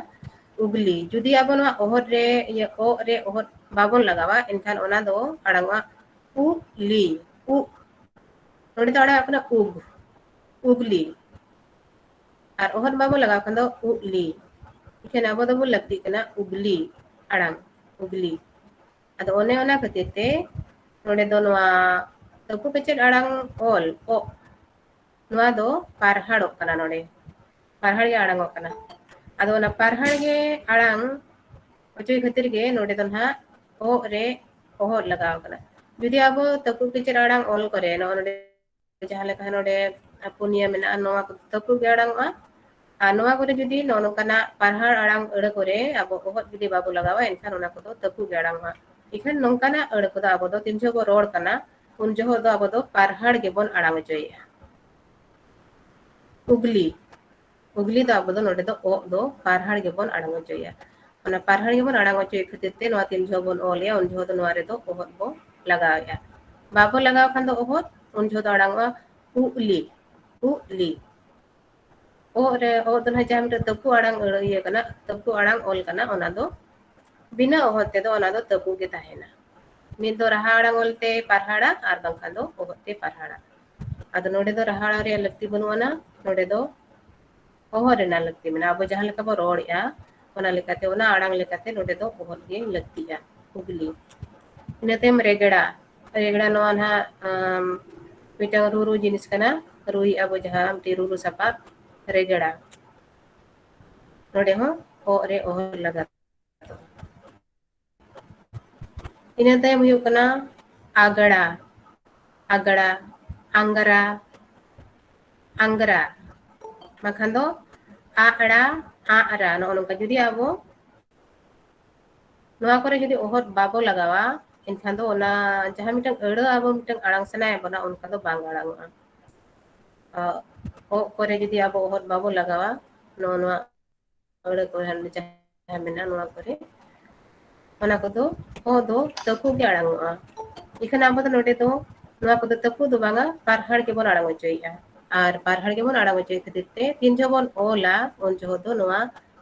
ᱩᱜᱽᱞᱤ᱾ ᱡᱩᱫᱤ ᱟᱵᱚ ᱱᱚᱣᱟ ᱚᱦᱚᱫ ᱨᱮ, ᱤᱭᱟᱹ, ᱚᱜ ᱨᱮ ᱚᱦᱚᱫ ᱵᱟᱵᱚᱱ ᱞᱟᱜᱟᱣᱟ, ᱮᱱᱠᱷᱟᱱ ᱚᱱᱟ ᱫᱚ ᱟᱲᱟᱝᱚᱜᱼᱟ ᱩᱜᱽᱞᱤ, ᱩᱜ᱾ ᱱᱚᱰᱮ ᱫᱚ ᱟᱲᱟᱝᱚᱜ ᱠᱟᱱᱟ ᱩᱜᱽ, ᱩᱜᱽᱞᱤ᱾ ᱟᱨ ᱚᱦᱚᱫ ᱵᱟᱵᱚ ᱞᱟᱜᱟᱣ ᱠᱷᱟᱱ ᱫᱚ ᱩᱜᱽᱞᱤ᱾ ᱮᱱᱠᱷᱟᱱ ᱟᱵᱚ ᱫᱚᱵᱚ ᱞᱟᱹᱠᱛᱤᱜ ᱠᱟᱱᱟ ᱩᱜᱽᱞᱤ ᱟᱲᱟᱝ, ᱩᱜᱽᱞᱤ᱾ ᱟᱫᱚ ᱚᱱᱮ ᱚᱱᱟ ᱠᱷᱟᱹᱛᱤᱨ ᱛᱮ ᱱᱚᱰᱮ ᱫᱚ ᱱᱚᱣᱟ ᱛᱟᱹᱠᱩ ᱠᱮᱪᱮᱫ ᱟᱲᱟᱝ ᱚᱞ, ᱚᱜ, ᱱᱚᱣᱟ ᱫᱚ ᱯᱟᱨᱦᱟᱲᱚᱜ ᱠᱟᱱᱟ ᱱᱚᱰᱮ᱾ ᱯᱟᱨᱦᱟᱲ ᱜᱮ ᱟᱲᱟᱝᱚᱜ ᱠᱟᱱᱟ᱾ ᱟᱫᱚ ᱚᱱᱟ ᱯᱟᱨᱦᱟᱲ ᱜᱮ ᱟᱲᱟᱝ ᱚᱪᱚᱭ ᱠᱷᱟᱹᱛᱤᱨ ᱜᱮ ᱱᱚᱰᱮ ᱫᱚ ᱱᱟᱦᱟᱜ ᱚᱜ ᱨᱮ ᱚᱦᱚᱫ ᱞᱟᱜᱟᱣ ᱠᱟᱱᱟ᱾ ᱡᱩᱫᱤ ᱟᱵᱚ ᱛᱟᱹᱯᱩ ᱠᱮᱪᱮᱫ ᱟᱲᱟᱝ ᱚᱞ ᱠᱚᱨᱮ ᱱᱚᱜᱼᱚ ᱱᱚᱰᱮ ᱡᱟᱦᱟᱸ ᱞᱮᱠᱟ ᱱᱚᱰᱮ ᱯᱩᱱᱭᱟᱹ ᱢᱮᱱᱟᱜᱼᱟ, ᱱᱚᱣᱟ ᱠᱚᱫᱚ ᱛᱟᱹᱯᱩ ᱜᱮ ᱟᱲᱟᱝᱚᱜᱼᱟ᱾ ᱟᱨ ᱱᱚᱣᱟ ᱠᱚᱨᱮ ᱡᱩᱫᱤ ᱱᱚᱜᱼᱚ ᱱᱚᱝᱠᱟᱱᱟᱜ ᱯᱟᱨᱦᱟᱲ ᱟᱲᱟᱝ ᱟᱹᱲᱟᱹ ᱠᱚᱨᱮ ᱟᱵᱚ ᱚᱦᱚᱫ ᱡᱩᱫᱤ ᱵᱟᱵᱚ ᱞᱟᱜᱟᱣᱟ, ᱮᱱᱠᱷᱟᱱ ᱚᱱᱟ ᱠᱚᱫᱚ ᱛᱟᱹᱯᱩ ᱜᱮ ᱟᱲᱟᱝᱚᱜᱼᱟ᱾ ᱮᱱᱠᱷᱟᱱ ᱱᱚᱝᱠᱟᱱᱟᱜ ᱟᱹᱲᱟᱹ ᱠᱚᱫᱚ ᱟᱵᱚ ᱫᱚ ᱛᱤᱱ ᱡᱚᱦᱚᱜ ᱵᱚ ᱨᱚᱲ ᱠᱟᱱᱟ, ᱩᱱ ᱡᱚᱦᱚᱜ ᱫᱚ ᱟᱵᱚ ᱫᱚ ᱯᱟᱨᱦᱟᱲ ᱜᱮᱵᱚᱱ ᱟᱲᱟᱝ ᱚᱪᱚᱭᱮᱫᱼᱟ᱾ ᱩᱜᱽᱞᱤ, ᱩᱜᱽᱞᱤ ᱫᱚ ᱟᱵᱚ ᱫᱚ ᱱᱚᱰᱮ ᱫᱚ ᱚᱜ ᱫᱚ ᱯᱟᱨᱦᱟᱲ ᱜᱮᱵᱚᱱ ᱟᱲᱟᱝ ᱚᱪᱚᱭᱟ᱾ ᱚᱱᱟ ᱯᱟᱨᱦᱟᱲ ᱜᱮᱵᱚᱱ ᱟᱲᱟᱝ ᱚᱪᱚᱭᱮᱫ ᱠᱷᱟᱹᱛᱤᱨ ᱛᱮ ᱱᱚᱣᱟ ᱛᱤᱱ ᱡᱚᱦᱚᱜ ᱵᱚᱱ ᱚᱞᱮᱜᱼᱟ, ᱩᱱ ᱡᱚᱦᱚᱜ ᱫᱚ ᱱᱚᱣᱟ ᱨᱮᱫᱚ ᱚᱦᱚᱫ ᱵᱚ ᱞᱟᱜᱟᱣᱮᱫᱼᱟ᱾ ᱵᱟᱵᱚ ᱞᱟᱜᱟᱣ ᱠᱷᱟᱱ ᱫᱚ ᱚᱦᱚᱫ, ᱩᱱ ᱡᱚᱦᱚᱜ ᱫᱚ ᱟᱲᱟᱝᱚᱜᱼᱟ ᱩᱜᱽᱞᱤ, ᱩᱜᱽᱞᱤ᱾ ᱚᱜ ᱨᱮ, ᱚᱜ ᱫᱚ ᱱᱟᱦᱟᱜ ᱡᱟᱦᱟᱸ ᱢᱤᱫᱴᱮᱱ ᱛᱟᱹᱯᱩ ᱟᱲᱟᱝ ᱟᱹᱲᱟᱹ ᱤᱭᱟᱹ ᱠᱟᱱᱟ, ᱛᱟᱹᱯᱩ ᱟᱲᱟᱝ ᱚᱞ ᱠᱟᱱᱟ, ᱚᱱᱟ ᱫᱚ ᱵᱤᱱᱟᱹ ᱚᱦᱚᱫ ᱛᱮᱫᱚ ᱚᱱᱟ ᱫᱚ ᱛᱟᱹᱯᱩ ᱜᱮ ᱛᱟᱦᱮᱱᱟ᱾ ᱢᱤᱫ ᱫᱚ ᱨᱟᱦᱟ ᱟᱲᱟᱝ ᱚᱞ ᱛᱮ ᱯᱟᱨᱦᱟᱲᱟ ᱟᱨ ᱵᱟᱝᱠᱷᱟᱱ ᱫᱚ ᱚᱦᱚᱫ ᱛᱮ ᱯᱟᱨᱦᱟᱲᱟ᱾ ᱟᱫᱚ ᱱᱚᱰᱮ ᱫᱚ ᱨᱟᱦᱟ ᱟᱲᱟᱝ ᱨᱮᱭᱟᱜ ᱞᱟᱹᱠᱛᱤ ᱵᱟᱹᱱᱩᱜ ᱟᱱᱟ, ᱱᱚᱰᱮ ᱫᱚ ᱚᱦᱚᱫ ᱨᱮᱱᱟᱜ ᱞᱟᱹᱠᱛᱤ ᱢᱮᱱᱟᱜᱼᱟ᱾ ᱟᱵᱚ ᱡᱟᱦᱟᱸ ᱞᱮᱠᱟ ᱵᱚ ᱨᱚᱲᱮᱫᱼᱟ, ᱚᱱᱟ ᱞᱮᱠᱟᱛᱮ, ᱚᱱᱟ ᱟᱲᱟᱝ ᱞᱮᱠᱟᱛᱮ ᱱᱚᱰᱮ ᱫᱚ ᱚᱦᱚᱫ ᱜᱮ ᱞᱟᱹᱠᱛᱤᱜᱼᱟ, ᱩᱜᱽᱞᱤ᱾ ᱤᱱᱟᱹ ᱛᱟᱭᱚᱢ ᱨᱮᱜᱽᱲᱟ᱾ ᱨᱮᱜᱽᱲᱟ ᱱᱚᱣᱟ ᱱᱟᱦᱟᱜ, ᱟᱢ, ᱢᱤᱫᱴᱟᱝ ᱨᱩᱨᱩ ᱡᱤᱱᱤᱥ ᱠᱟᱱᱟ, ᱨᱩᱭᱮᱫᱼᱟ ᱵᱚ ᱡᱟᱦᱟᱸ ᱢᱤᱫᱴᱤᱡ ᱨᱩᱨᱩ ᱥᱟᱯᱟᱵ, ᱨᱮᱜᱽᱲᱟ᱾ ᱱᱚᱰᱮ ᱦᱚᱸ ᱚᱜ ᱨᱮ ᱚᱦᱚᱫ ᱞᱟᱜᱟᱣ᱾ ᱤᱱᱟᱹ ᱛᱟᱭᱚᱢ ᱦᱩᱭᱩᱜ ᱠᱟᱱᱟ ᱟᱜᱽᱲᱟ, ᱟᱜᱽᱲᱟ, ᱟᱝᱜᱽᱨᱟ, ᱟᱝᱜᱽᱨᱟ, ᱵᱟᱠᱷᱟᱱ ᱫᱚ ᱟᱜᱽᱲᱟ, ᱟᱜᱽᱨᱟ᱾ ᱱᱚᱜᱼᱚ ᱱᱚᱝᱠᱟ ᱡᱩᱫᱤ ᱟᱵᱚ ᱱᱚᱣᱟ ᱠᱚᱨᱮ ᱡᱩᱫᱤ ᱚᱦᱚᱫ ᱵᱟᱵᱚ ᱞᱟᱜᱟᱣᱟ, ᱮᱱᱠᱷᱟᱱ ᱫᱚ ᱚᱱᱟ ᱡᱟᱦᱟᱸ ᱢᱤᱫᱴᱟᱝ ᱟᱹᱲᱟᱹ ᱟᱵᱚ ᱢᱤᱫᱴᱟᱝ ᱟᱲᱟᱝ ᱥᱟᱱᱟᱭᱮᱫ ᱵᱚᱱᱟ, ᱚᱱᱠᱟ ᱫᱚ ᱵᱟᱝ ᱟᱲᱟᱝᱚᱜᱼᱟ᱾ ᱚᱜ ᱠᱚᱨᱮ ᱡᱩᱫᱤ ᱟᱵᱚ ᱚᱦᱚᱫ ᱵᱟᱵᱚ ᱞᱟᱜᱟᱣᱟ, ᱱᱚᱣᱟ ᱱᱚᱣᱟ ᱟᱹᱲᱟᱹ ᱠᱚᱨᱮ ᱡᱟᱦᱟᱸ ᱢᱮᱱᱟᱜᱼᱟ, ᱱᱚᱣᱟ ᱠᱚᱨᱮ, ᱚᱱᱟ ᱠᱚᱫᱚ ᱚ ᱫᱚ ᱛᱟᱹᱯᱩ ᱜᱮ ᱟᱲᱟᱝᱚᱜᱼᱟ᱾ ᱤᱠᱷᱟᱹᱱ ᱟᱵᱚ ᱫᱚ ᱱᱚᱰᱮ ᱫᱚ ᱱᱚᱣᱟ ᱠᱚᱫᱚ ᱛᱟᱹᱯᱩ ᱫᱚ ᱵᱟᱝᱟ, ᱯᱟᱨᱦᱟᱲ ᱜᱮᱵᱚᱱ ᱟᱲᱟᱝ ᱚᱪᱚᱭᱮᱫᱼᱟ᱾ ᱟᱨ ᱯᱟᱨᱦᱟᱲ ᱜᱮᱵᱚᱱ ᱟᱲᱟᱝ ᱚᱪᱚᱭ ᱠᱷᱟᱹᱛᱤᱨ ᱛᱮ ᱛᱤᱱ ᱡᱚᱦᱚᱜ ᱵᱚᱱ ᱚᱞᱟ, ᱩᱱ ᱡᱚᱦᱚᱜ ᱫᱚ ᱱᱚᱣᱟ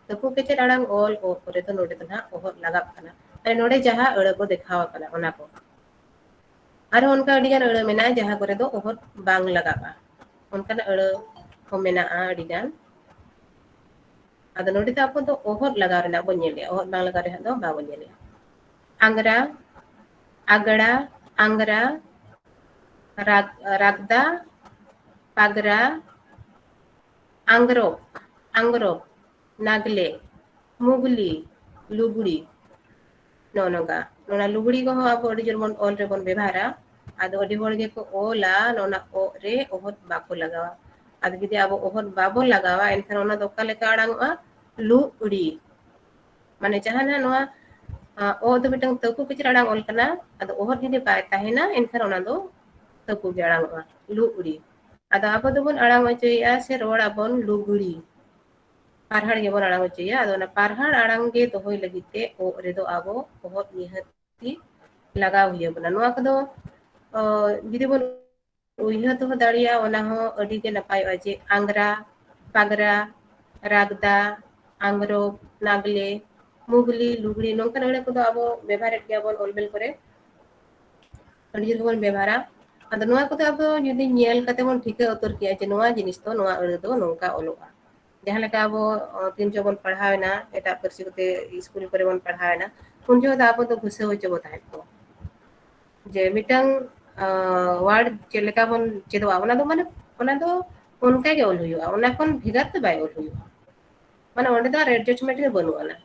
ᱛᱟᱹᱯᱩ ᱠᱮᱪᱮᱫ ᱟᱲᱟᱝ ᱚᱞ ᱚ ᱠᱚᱨᱮ ᱫᱚ ᱱᱚᱰᱮ ᱫᱚ ᱱᱟᱦᱟᱜ ᱚᱦᱚᱫ ᱞᱟᱜᱟᱜ ᱠᱟᱱᱟ᱾ ᱢᱟᱱᱮ ᱱᱚᱰᱮ ᱡᱟᱦᱟᱸ ᱟᱹᱲᱟᱹ ᱠᱚ ᱫᱮᱠᱷᱟᱣ ᱟᱠᱟᱱᱟ, ᱚᱱᱟ ᱠᱚ᱾ ᱟᱨᱦᱚᱸ ᱚᱱᱠᱟ ᱟᱹᱰᱤᱜᱟᱱ ᱟᱹᱲᱟᱹ ᱢᱮᱱᱟᱜᱼᱟ, ᱡᱟᱦᱟᱸ ᱠᱚᱨᱮ ᱫᱚ ᱚᱦᱚᱫ ᱵᱟᱝ ᱞᱟᱜᱟᱜᱼᱟ᱾ ᱚᱱᱠᱟᱱᱟᱜ ᱟᱹᱲᱟᱹ ᱦᱚᱸ ᱢᱮᱱᱟᱜᱼᱟ ᱟᱹᱰᱤᱜᱟᱱ᱾ ᱟᱫᱚ ᱱᱚᱰᱮ ᱫᱚ ᱟᱵᱚ ᱫᱚ ᱚᱦᱚᱫ ᱞᱟᱜᱟᱣ ᱨᱮᱱᱟᱜ ᱵᱚᱱ ᱧᱮᱞᱮᱜᱼᱟ, ᱚᱦᱚᱫ ᱵᱟᱝ ᱞᱟᱜᱟᱣ ᱨᱮᱱᱟᱜ ᱫᱚ ᱵᱟᱵᱚᱱ ᱧᱮᱞᱮᱜᱼᱟ᱾ ᱟᱝᱜᱽᱨᱟ, ᱟᱜᱽᱲᱟ, ᱟᱝᱜᱽᱨᱟ, ᱨᱟᱜᱽ-, ᱨᱟᱜᱽᱫᱟ, ᱯᱟᱜᱽᱨᱟ, ᱟᱝᱜᱽᱨᱚᱵ, ᱟᱝᱜᱽᱨᱚᱵ, ᱱᱟᱜᱽᱞᱮ, ᱢᱩᱜᱽᱞᱤ, ᱞᱩᱜᱽᱲᱤ, ᱱᱚᱜᱼᱚ ᱱᱚᱝᱠᱟ᱾ ᱚᱱᱟ ᱞᱩᱜᱽᱲᱤ ᱠᱚᱦᱚᱸ ᱟᱵᱚ ᱟᱹᱰᱤ ᱡᱳᱨ ᱵᱚᱱ ᱚᱞ ᱨᱮᱵᱚᱱ ᱵᱮᱵᱷᱟᱨᱟ᱾ ᱟᱫᱚ ᱟᱹᱰᱤ ᱦᱚᱲ ᱜᱮᱠᱚ ᱚᱞᱟ, ᱚᱱᱟ ᱚᱜ ᱨᱮ ᱚᱦᱚᱫ ᱵᱟᱠᱚ ᱞᱟᱜᱟᱣᱟ᱾ ᱟᱫᱚ ᱡᱩᱫᱤ ᱟᱵᱚ ᱚᱦᱚᱫ ᱵᱟᱵᱚ ᱞᱟᱜᱟᱣᱟ, ᱮᱱᱠᱷᱟᱱ ᱚᱱᱟ ᱫᱚ ᱚᱠᱟ ᱞᱮᱠᱟ ᱟᱲᱟᱝᱚᱜᱼᱟ? ᱞᱩᱜᱽᱲᱤ᱾ ᱢᱟᱱᱮ ᱡᱟᱦᱟᱸ ᱱᱟᱦᱟᱜ ᱱᱚᱣᱟ, ᱟ, ᱚ ᱫᱚ ᱢᱤᱫᱴᱟᱝ ᱛᱟᱹᱠᱩ ᱠᱤᱪᱨᱤᱡ ᱟᱲᱟᱝ ᱚᱞ ᱠᱟᱱᱟ, ᱟᱫᱚ ᱚᱦᱚᱫ ᱡᱩᱫᱤ ᱵᱟᱭ ᱛᱟᱦᱮᱱᱟ, ᱮᱱᱠᱷᱟᱱ ᱚᱱᱟ ᱫᱚ ᱛᱟᱹᱠᱩ ᱜᱮ ᱟᱲᱟᱝᱚᱜᱼᱟ, ᱞᱩᱜᱽᱲᱤ᱾ ᱟᱫᱚ ᱟᱵᱚ ᱫᱚᱵᱚᱱ ᱟᱲᱟᱝ ᱦᱚᱪᱚᱭᱮᱫᱼᱟ ᱥᱮ ᱨᱚᱲ ᱟᱵᱚᱱ ᱞᱩᱜᱽᱲᱤ᱾ ᱯᱟᱨᱦᱟᱲ ᱜᱮᱵᱚᱱ ᱟᱲᱟᱝ ᱦᱚᱪᱚᱭᱟ᱾ ᱟᱫᱚ ᱚᱱᱟ ᱯᱟᱨᱦᱟᱲ ᱟᱲᱟᱝ ᱜᱮ ᱫᱚᱦᱚᱭ ᱞᱟᱹᱜᱤᱫ ᱛᱮ ᱚᱜ ᱨᱮᱫᱚ ᱟᱵᱚ ᱚᱦᱚᱫ ᱱᱤᱦᱟᱹᱛᱤ ᱞᱟᱜᱟᱣ ᱦᱩᱭ ᱟᱵᱚᱱᱟ᱾ ᱱᱚᱣᱟ ᱠᱚᱫᱚ, ᱚ, ᱡᱩᱫᱤ ᱵᱚᱱ ᱩᱭᱦᱟᱹᱨ ᱫᱚᱦᱚ ᱫᱟᱲᱮᱭᱟᱜᱼᱟ, ᱚᱱᱟ ᱦᱚᱸ ᱟᱹᱰᱤ ᱜᱮ ᱱᱟᱯᱟᱭᱚᱜᱼᱟ, ᱡᱮ ᱟᱝᱜᱽᱨᱟ, ᱯᱟᱜᱽᱨᱟ, ᱨᱟᱜᱽᱫᱟ, ᱟᱝᱜᱽᱨᱚᱵ, ᱱᱟᱜᱽᱞᱮ, ᱢᱩᱜᱽᱞᱤ, ᱞᱩᱜᱽᱲᱤ, ᱱᱚᱝᱠᱟᱱ ᱟᱹᱲᱟᱹ ᱠᱚᱫᱚ ᱟᱵᱚ ᱵᱮᱵᱷᱟᱨᱮᱫ ᱜᱮᱭᱟ ᱵᱚᱱ ᱚᱞ ᱵᱮᱞ ᱠᱚᱨᱮ᱾ ᱟᱹᱰᱤ ᱡᱳᱨ ᱵᱚᱱ ᱵᱮᱵᱷᱟᱨᱟ᱾ ᱟᱫᱚ ᱱᱚᱣᱟ ᱠᱚᱫᱚ ᱟᱵᱚ ᱡᱩᱫᱤ ᱧᱮᱞ ᱠᱟᱛᱮ ᱵᱚᱱ ᱴᱷᱤᱠᱟᱹ ᱩᱛᱟᱹᱨ ᱠᱮᱭᱟ ᱡᱮ ᱱᱚᱣᱟ ᱡᱤᱱᱤᱥ ᱫᱚ, ᱱᱚᱣᱟ ᱟᱹᱲᱟᱹ ᱫᱚ ᱱᱚᱝᱠᱟ ᱚᱞᱚᱜᱼᱟ᱾ ᱡᱟᱦᱟᱸ ᱞᱮᱠᱟ ᱟᱵᱚ, ᱚ, ᱛᱤᱱ ᱡᱚᱦᱚᱜ ᱵᱚᱱ ᱯᱟᱲᱦᱟᱣ ᱮᱱᱟ, ᱮᱴᱟᱜ ᱯᱟᱹᱨᱥᱤ ᱠᱚᱛᱮ ᱥᱠᱩᱞ ᱠᱚᱨᱮ ᱵᱚᱱ ᱯᱟᱲᱦᱟᱣ ᱮᱱᱟ, ᱩᱱ ᱡᱚᱦᱚᱜ ᱫᱚ ᱟᱵᱚ ᱫᱚ ᱜᱷᱩᱥᱟᱹᱣ ᱦᱚᱪᱚ ᱵᱚ ᱛᱟᱦᱮᱸᱫ ᱠᱚ᱾ ᱡᱮ ᱢᱤᱫᱴᱟᱝ, ᱟ, word ᱪᱮᱫ ᱞᱮᱠᱟ ᱵᱚᱱ ᱪᱮᱫᱚᱜᱼᱟ, ᱚᱱᱟ ᱫᱚ ᱢᱟᱱᱮ, ᱚᱱᱟ ᱫᱚ ᱚᱱᱠᱟ ᱜᱮ ᱚᱞ ᱦᱩᱭᱩᱜᱼᱟ, ᱚᱱᱟ ᱠᱷᱚᱱ ᱵᱷᱮᱜᱟᱨ ᱫᱚ ᱵᱟᱭ ᱚᱞ ᱦᱩᱭᱩᱜᱼᱟ᱾ ᱢᱟᱱᱮ ᱚᱸᱰᱮ ᱫᱚ ᱟᱨ adjustment ᱜᱮ ᱵᱟᱹᱱᱩᱜ ᱟᱱᱟ᱾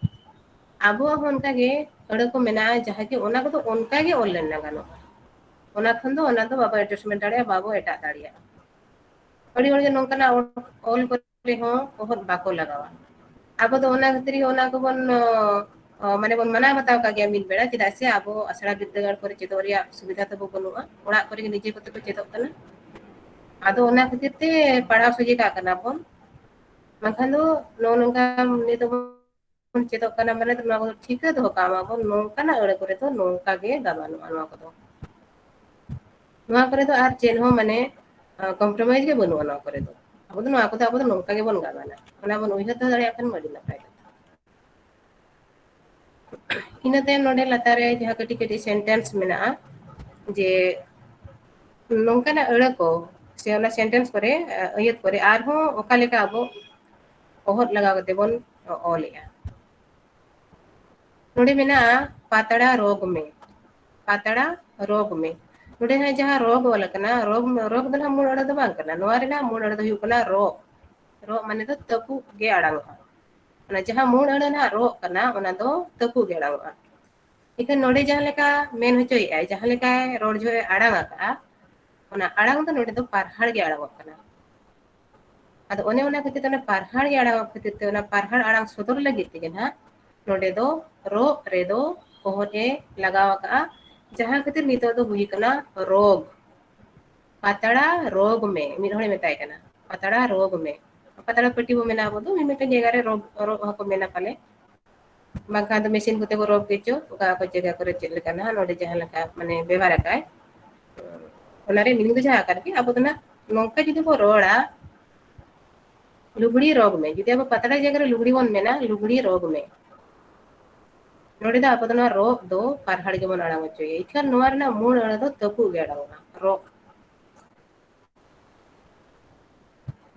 ᱟᱵᱚᱣᱟᱜ ᱦᱚᱸ ᱚᱱᱠᱟ ᱜᱮ ᱟᱹᱲᱟᱹ ᱠᱚ ᱢᱮᱱᱟᱜᱼᱟ, ᱡᱟᱦᱟᱸ ᱠᱤ ᱚᱱᱟ ᱠᱚᱫᱚ ᱚᱱᱠᱟ ᱜᱮ ᱚᱞ ᱞᱮᱱᱟ ᱜᱟᱱᱚᱜᱼᱟ᱾ ᱚᱱᱟ ᱠᱷᱚᱱ ᱫᱚ ᱚᱱᱟ ᱫᱚ ᱵᱟᱵᱚ adjustment ᱫᱟᱲᱮᱭᱟᱜᱼᱟ, ᱵᱟᱵᱚ ᱮᱴᱟᱜ ᱫᱟᱲᱮᱭᱟᱜᱼᱟ᱾ ᱟᱹᱰᱤ ᱦᱚᱲ ᱜᱮ ᱱᱚᱝᱠᱟᱱᱟᱜ ᱚᱞ ᱠᱚᱨᱮ ᱦᱚᱸ ᱚᱦᱚᱫ ᱵᱟᱠᱚ ᱞᱟᱜᱟᱣᱟ᱾ ᱟᱵᱚ ᱫᱚ ᱚᱱᱟ ᱠᱷᱟᱹᱛᱤᱨ ᱜᱮ ᱚᱱᱟ ᱠᱚᱵᱚᱱ, ᱚ, ᱢᱟᱱᱮ ᱵᱚᱱ ᱢᱟᱱᱟᱣ ᱵᱟᱛᱟᱣ ᱠᱟᱜ ᱜᱮᱭᱟ ᱢᱤᱫ ᱵᱮᱲᱟ, ᱪᱮᱫᱟᱜ ᱥᱮ ᱟᱵᱚ ᱟᱥᱲᱟ ᱵᱤᱨᱫᱟᱹᱜᱟᱲ ᱠᱚᱨᱮ ᱪᱮᱫᱚᱜ ᱨᱮᱭᱟᱜ ᱥᱩᱵᱤᱫᱷᱟ ᱛᱟᱵᱚ ᱵᱟᱹᱱᱩᱜᱼᱟ, ᱚᱲᱟᱜ ᱠᱚᱨᱮ ᱜᱮ ᱱᱤᱡᱮ ᱠᱚᱛᱮ ᱠᱚ ᱪᱮᱫᱚᱜ ᱠᱟᱱᱟ᱾ ᱟᱫᱚ ᱚᱱᱟ ᱠᱷᱟᱹᱛᱤᱨ ᱛᱮ ᱯᱟᱲᱦᱟᱣ ᱥᱚᱡᱷᱮ ᱠᱟᱜ ᱠᱟᱱᱟ ᱵᱚᱱ᱾ ᱵᱟᱝᱠᱷᱟᱱ ᱫᱚ ᱱᱚᱜᱼᱚ ᱱᱚᱝᱠᱟ ᱱᱤᱛᱚᱜ ᱵᱚᱱ ᱪᱮᱫᱚᱜ ᱠᱟᱱᱟ, ᱢᱟᱱᱮ ᱱᱚᱣᱟ ᱠᱚᱫᱚ ᱴᱷᱤᱠᱟᱹ ᱫᱚᱦᱚ ᱠᱟᱜ ᱢᱟᱵᱚᱱ, ᱱᱚᱝᱠᱟᱱᱟᱜ ᱟᱹᱲᱟᱹ ᱠᱚᱨᱮ ᱫᱚ ᱱᱚᱝᱠᱟ ᱜᱮ ᱜᱟᱵᱟᱱᱚᱜᱼᱟ ᱱᱚᱣᱟ ᱠᱚᱫᱚ᱾ ᱱᱚᱣᱟ ᱠᱚᱨᱮ ᱫᱚ ᱟᱨ ᱪᱮᱫ ᱦᱚᱸ ᱢᱟᱱᱮ, ᱟ, compromise ᱜᱮ ᱵᱟᱹᱱᱩᱜᱼᱟ ᱱᱚᱣᱟ ᱠᱚᱨᱮ ᱫᱚ᱾ ᱟᱵᱚ ᱫᱚ ᱱᱚᱣᱟ ᱠᱚᱫᱚ ᱟᱵᱚ ᱫᱚ ᱱᱚᱝᱠᱟ ᱜᱮᱵᱚᱱ ᱜᱟᱵᱟᱱᱟ, ᱚᱱᱟ ᱵᱚᱱ ᱩᱭᱦᱟᱹᱨ ᱫᱚᱦᱚ ᱫᱟᱲᱮᱭᱟᱜ ᱠᱷᱟᱱ ᱢᱟ ᱟᱹᱰᱤ ᱱᱟᱯᱟᱭ ᱠᱟᱛᱷᱟ᱾ ᱤᱱᱟᱹ ᱛᱟᱭᱚᱢ ᱱᱚᱰᱮ ᱞᱟᱛᱟᱨ ᱨᱮ ᱡᱟᱦᱟᱸ ᱠᱟᱹᱴᱤᱡ ᱠᱟᱹᱴᱤᱡ sentence ᱢᱮᱱᱟᱜᱼᱟ, ᱡᱮ ᱱᱚᱝᱠᱟᱱᱟᱜ ᱟᱹᱲᱟᱹ ᱠᱚ ᱥᱮ ᱚᱱᱟ sentence ᱠᱚᱨᱮ, ᱟ, ᱟᱹᱭᱟᱹᱛ ᱠᱚᱨᱮ ᱟᱨᱦᱚᱸ ᱚᱠᱟ ᱞᱮᱠᱟ ᱟᱵᱚ ᱚᱦᱚᱫ ᱞᱟᱜᱟᱣ ᱠᱟᱛᱮ ᱵᱚᱱ ᱚᱞᱮᱜᱼᱟ᱾ ᱱᱚᱰᱮ ᱢᱮᱱᱟᱜᱼᱟ, "ᱯᱟᱛᱲᱟ ᱨᱚᱜᱽ ᱢᱮ, ᱯᱟᱛᱲᱟ ᱨᱚᱜᱽ ᱢᱮ᱾" ᱱᱚᱰᱮ ᱦᱟᱸᱜ ᱡᱟᱦᱟᱸ ᱨᱚᱜᱽ ᱚᱞ ᱟᱠᱟᱱᱟ, ᱨᱚᱜᱽ, ᱨᱚᱜᱽ ᱫᱚ ᱱᱟᱦᱟᱜ ᱢᱩᱞ ᱟᱹᱲᱟᱹ ᱫᱚ ᱵᱟᱝ ᱠᱟᱱᱟ᱾ ᱱᱚᱣᱟ ᱨᱮᱱᱟᱜ ᱢᱩᱞ ᱟᱹᱲᱟᱹ ᱫᱚ ᱦᱩᱭᱩᱜ ᱠᱟᱱᱟ ᱨᱚᱜ᱾ ᱨᱚᱜ ᱢᱟᱱᱮ ᱫᱚ ᱛᱟᱹᱯᱩᱜ ᱜᱮ ᱟᱲᱟᱝᱚᱜᱼᱟ᱾ ᱚᱱᱟ ᱡᱟᱦᱟᱸ ᱢᱩᱞ ᱟᱹᱲᱟᱹ ᱱᱟᱦᱟᱜ ᱨᱚᱜ ᱠᱟᱱᱟ, ᱚᱱᱟ ᱫᱚ ᱛᱟᱹᱯᱩᱜ ᱜᱮ ᱟᱲᱟᱝᱚᱜᱼᱟ᱾ ᱤᱠᱷᱟᱹᱱ ᱱᱚᱰᱮ ᱡᱟᱦᱟᱸ ᱞᱮᱠᱟ ᱢᱮᱱ ᱦᱚᱪᱚᱭᱮᱫᱼᱟᱭ, ᱡᱟᱦᱟᱸ ᱞᱮᱠᱟᱭ ᱨᱚᱲ ᱡᱚᱦᱚᱜ ᱮ ᱟᱲᱟᱝ ᱟᱠᱟᱫᱼᱟ, ᱚᱱᱟ ᱟᱲᱟᱝ ᱫᱚ ᱱᱚᱰᱮ ᱫᱚ ᱯᱟᱨᱦᱟᱲ ᱜᱮ ᱟᱲᱟᱝᱚᱜ ᱠᱟᱱᱟ᱾ ᱟᱫᱚ ᱚᱱᱮ ᱚᱱᱟ ᱠᱷᱟᱹᱛᱤᱨ ᱛᱮ ᱚᱱᱟ ᱯᱟᱨᱦᱟᱲ ᱜᱮ ᱟᱲᱟᱝᱚᱜ ᱠᱷᱟᱹᱛᱤᱨ ᱛᱮ ᱚᱱᱟ ᱯᱟᱨᱦᱟᱲ ᱟᱲᱟᱝ ᱥᱚᱫᱚᱨ ᱞᱟᱹᱜᱤᱫ ᱛᱮᱜᱮ ᱱᱟᱦᱟᱜ ᱱᱚᱰᱮ ᱫᱚ ᱨᱚᱜ ᱨᱮᱫᱚ ᱚᱦᱚᱫ ᱮ ᱞᱟᱜᱟᱣ ᱟᱠᱟᱫᱼᱟ, ᱡᱟᱦᱟᱸ ᱠᱷᱟᱹᱛᱤᱨ ᱱᱤᱛᱚᱜ ᱫᱚ ᱦᱩᱭ ᱠᱟᱱᱟ ᱨᱚᱜᱽ᱾ ᱯᱟᱛᱲᱟ ᱨᱚᱜᱽ ᱢᱮ, ᱢᱤᱫ ᱦᱚᱲᱮ ᱢᱮᱛᱟᱭ ᱠᱟᱱᱟ, ᱯᱟᱛᱲᱟ ᱨᱚᱜᱽ ᱢᱮ᱾ ᱯᱟᱛᱲᱟ ᱯᱟᱹᱴᱤ ᱵᱚ ᱢᱮᱱᱟ ᱟᱵᱚ ᱫᱚ, ᱢᱤᱫ ᱢᱤᱫᱴᱮᱱ ᱡᱟᱭᱜᱟ ᱨᱮ ᱨᱚᱜᱽ, ᱨᱚᱜᱽ ᱦᱚᱸᱠᱚ ᱢᱮᱱᱟ ᱯᱟᱞᱮ, ᱵᱟᱝᱠᱷᱟᱱ ᱫᱚ ᱢᱮᱥᱤᱱ ᱠᱚᱛᱮ ᱠᱚ ᱨᱚᱜᱽ ᱜᱮᱪᱚ, ᱚᱠᱟ ᱚᱠᱟ ᱡᱟᱭᱜᱟ ᱠᱚᱨᱮ ᱪᱮᱫ ᱞᱮᱠᱟ ᱱᱟᱦᱟᱜ ᱱᱚᱰᱮ ᱡᱟᱦᱟᱸ ᱞᱮᱠᱟ ᱢᱟᱱᱮ ᱵᱮᱵᱷᱟᱨ ᱟᱠᱟᱫ, ᱚᱱᱟ ᱨᱮ meaning ᱫᱚ ᱡᱟᱦᱟᱸ ᱟᱠᱟᱱ ᱜᱮ, ᱟᱵᱚ ᱫᱚ ᱱᱟᱦᱟᱜ ᱱᱚᱝᱠᱟ ᱡᱩᱫᱤ ᱵᱚ ᱨᱚᱲᱟ, ᱞᱩᱜᱽᱲᱤ ᱨᱚᱜᱽ ᱢᱮ, ᱡᱩᱫᱤ ᱟᱵᱚ ᱯᱟᱛᱲᱟ ᱡᱟᱭᱜᱟ ᱨᱮ ᱞᱩᱜᱽᱲᱤ ᱵᱚᱱ ᱢᱮᱱᱟ, ᱞᱩᱜᱽᱲᱤ ᱨᱚᱜᱽ ᱢᱮ᱾ ᱱᱚᱰᱮ ᱫᱚ ᱟᱵᱚ ᱫᱚ ᱱᱚᱣᱟ ᱨᱚᱜᱽ ᱫᱚ ᱯᱟᱨᱦᱟᱲ ᱜᱮᱵᱚᱱ ᱟᱲᱟᱝ ᱦᱚᱪᱚᱭᱟ, ᱤᱠᱷᱟᱹᱱ ᱱᱚᱣᱟ ᱨᱮᱱᱟᱜ ᱢᱩᱲ ᱟᱹᱲᱟᱹ ᱫᱚ ᱛᱟᱹᱯᱩᱜ ᱜᱮ ᱟᱲᱟᱝᱚᱜᱼᱟ, ᱨᱚᱜᱽ᱾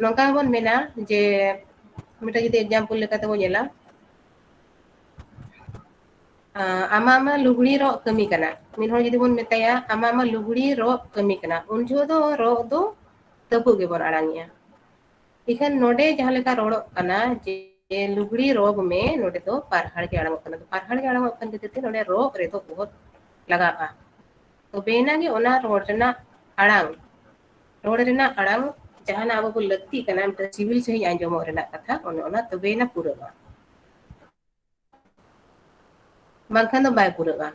ᱱᱚᱝᱠᱟ ᱦᱚᱸᱵᱚᱱ ᱢᱮᱱᱟ ᱡᱮ, ᱢᱤᱫᱴᱮᱱ ᱡᱩᱫᱤ example ᱞᱮᱠᱟᱛᱮ ᱵᱚᱱ ᱧᱮᱞᱟ, ᱟᱸ, ᱟᱢᱟᱜ ᱢᱟ ᱞᱩᱜᱽᱲᱤ ᱨᱚᱜ ᱠᱟᱹᱢᱤ ᱠᱟᱱᱟ, ᱢᱤᱫ ᱦᱚᱲ ᱡᱩᱫᱤ ᱵᱚᱱ ᱢᱮᱛᱟᱭᱟ, ᱟᱢᱟᱜ ᱢᱟ ᱞᱩᱜᱽᱲᱤ ᱨᱚᱜ ᱠᱟᱹᱢᱤ ᱠᱟᱱᱟ, ᱩᱱ ᱡᱚᱦᱚᱜ ᱫᱚ ᱨᱚᱜ ᱫᱚ ᱛᱟᱹᱯᱩᱜ ᱜᱮᱵᱚᱱ ᱟᱲᱟᱝᱮᱜᱼᱟ᱾ ᱤᱠᱷᱟᱹᱱ ᱱᱚᱰᱮ ᱡᱟᱦᱟᱸ ᱞᱮᱠᱟ ᱨᱚᱲᱚᱜ ᱠᱟᱱᱟ ᱡᱮ ᱞᱩᱜᱽᱲᱤ ᱨᱚᱜᱽ ᱢᱮ, ᱱᱚᱰᱮ ᱫᱚ ᱯᱟᱨᱦᱟᱲ ᱜᱮ ᱟᱲᱟᱝᱚᱜ ᱠᱟᱱᱟ᱾ ᱯᱟᱨᱦᱟᱲ ᱜᱮ ᱟᱲᱟᱝᱚᱜ ᱠᱟᱱ ᱠᱷᱟᱹᱛᱤᱨ ᱛᱮ ᱱᱚᱰᱮ ᱨᱚᱜ ᱨᱮᱫᱚ ᱚᱦᱚᱫ ᱞᱟᱜᱟᱜᱼᱟ᱾ ᱛᱚᱵᱮᱭᱮᱱᱟ ᱜᱮ ᱚᱱᱟ ᱨᱚᱲ ᱨᱮᱱᱟᱜ ᱟᱲᱟᱝ, ᱨᱚᱲ ᱨᱮᱱᱟᱜ ᱟᱲᱟᱝ ᱡᱟᱦᱟᱱᱟᱜ ᱟᱵᱚ ᱵᱚ ᱞᱟᱹᱠᱛᱤᱜ ᱠᱟᱱᱟ, ᱢᱤᱫᱴᱟᱝ ᱥᱤᱵᱤᱞ ᱥᱟᱺᱦᱤᱡ ᱟᱸᱡᱚᱢᱚᱜ ᱨᱮᱱᱟᱜ ᱠᱟᱛᱷᱟ, ᱚᱱᱮ ᱚᱱᱟ ᱛᱚᱵᱮᱭᱮᱱᱟ ᱯᱩᱨᱟᱹᱜᱼᱟ, ᱵᱟᱝᱠᱷᱟᱱ ᱫᱚ ᱵᱟᱭ ᱯᱩᱨᱟᱹᱜᱼᱟ᱾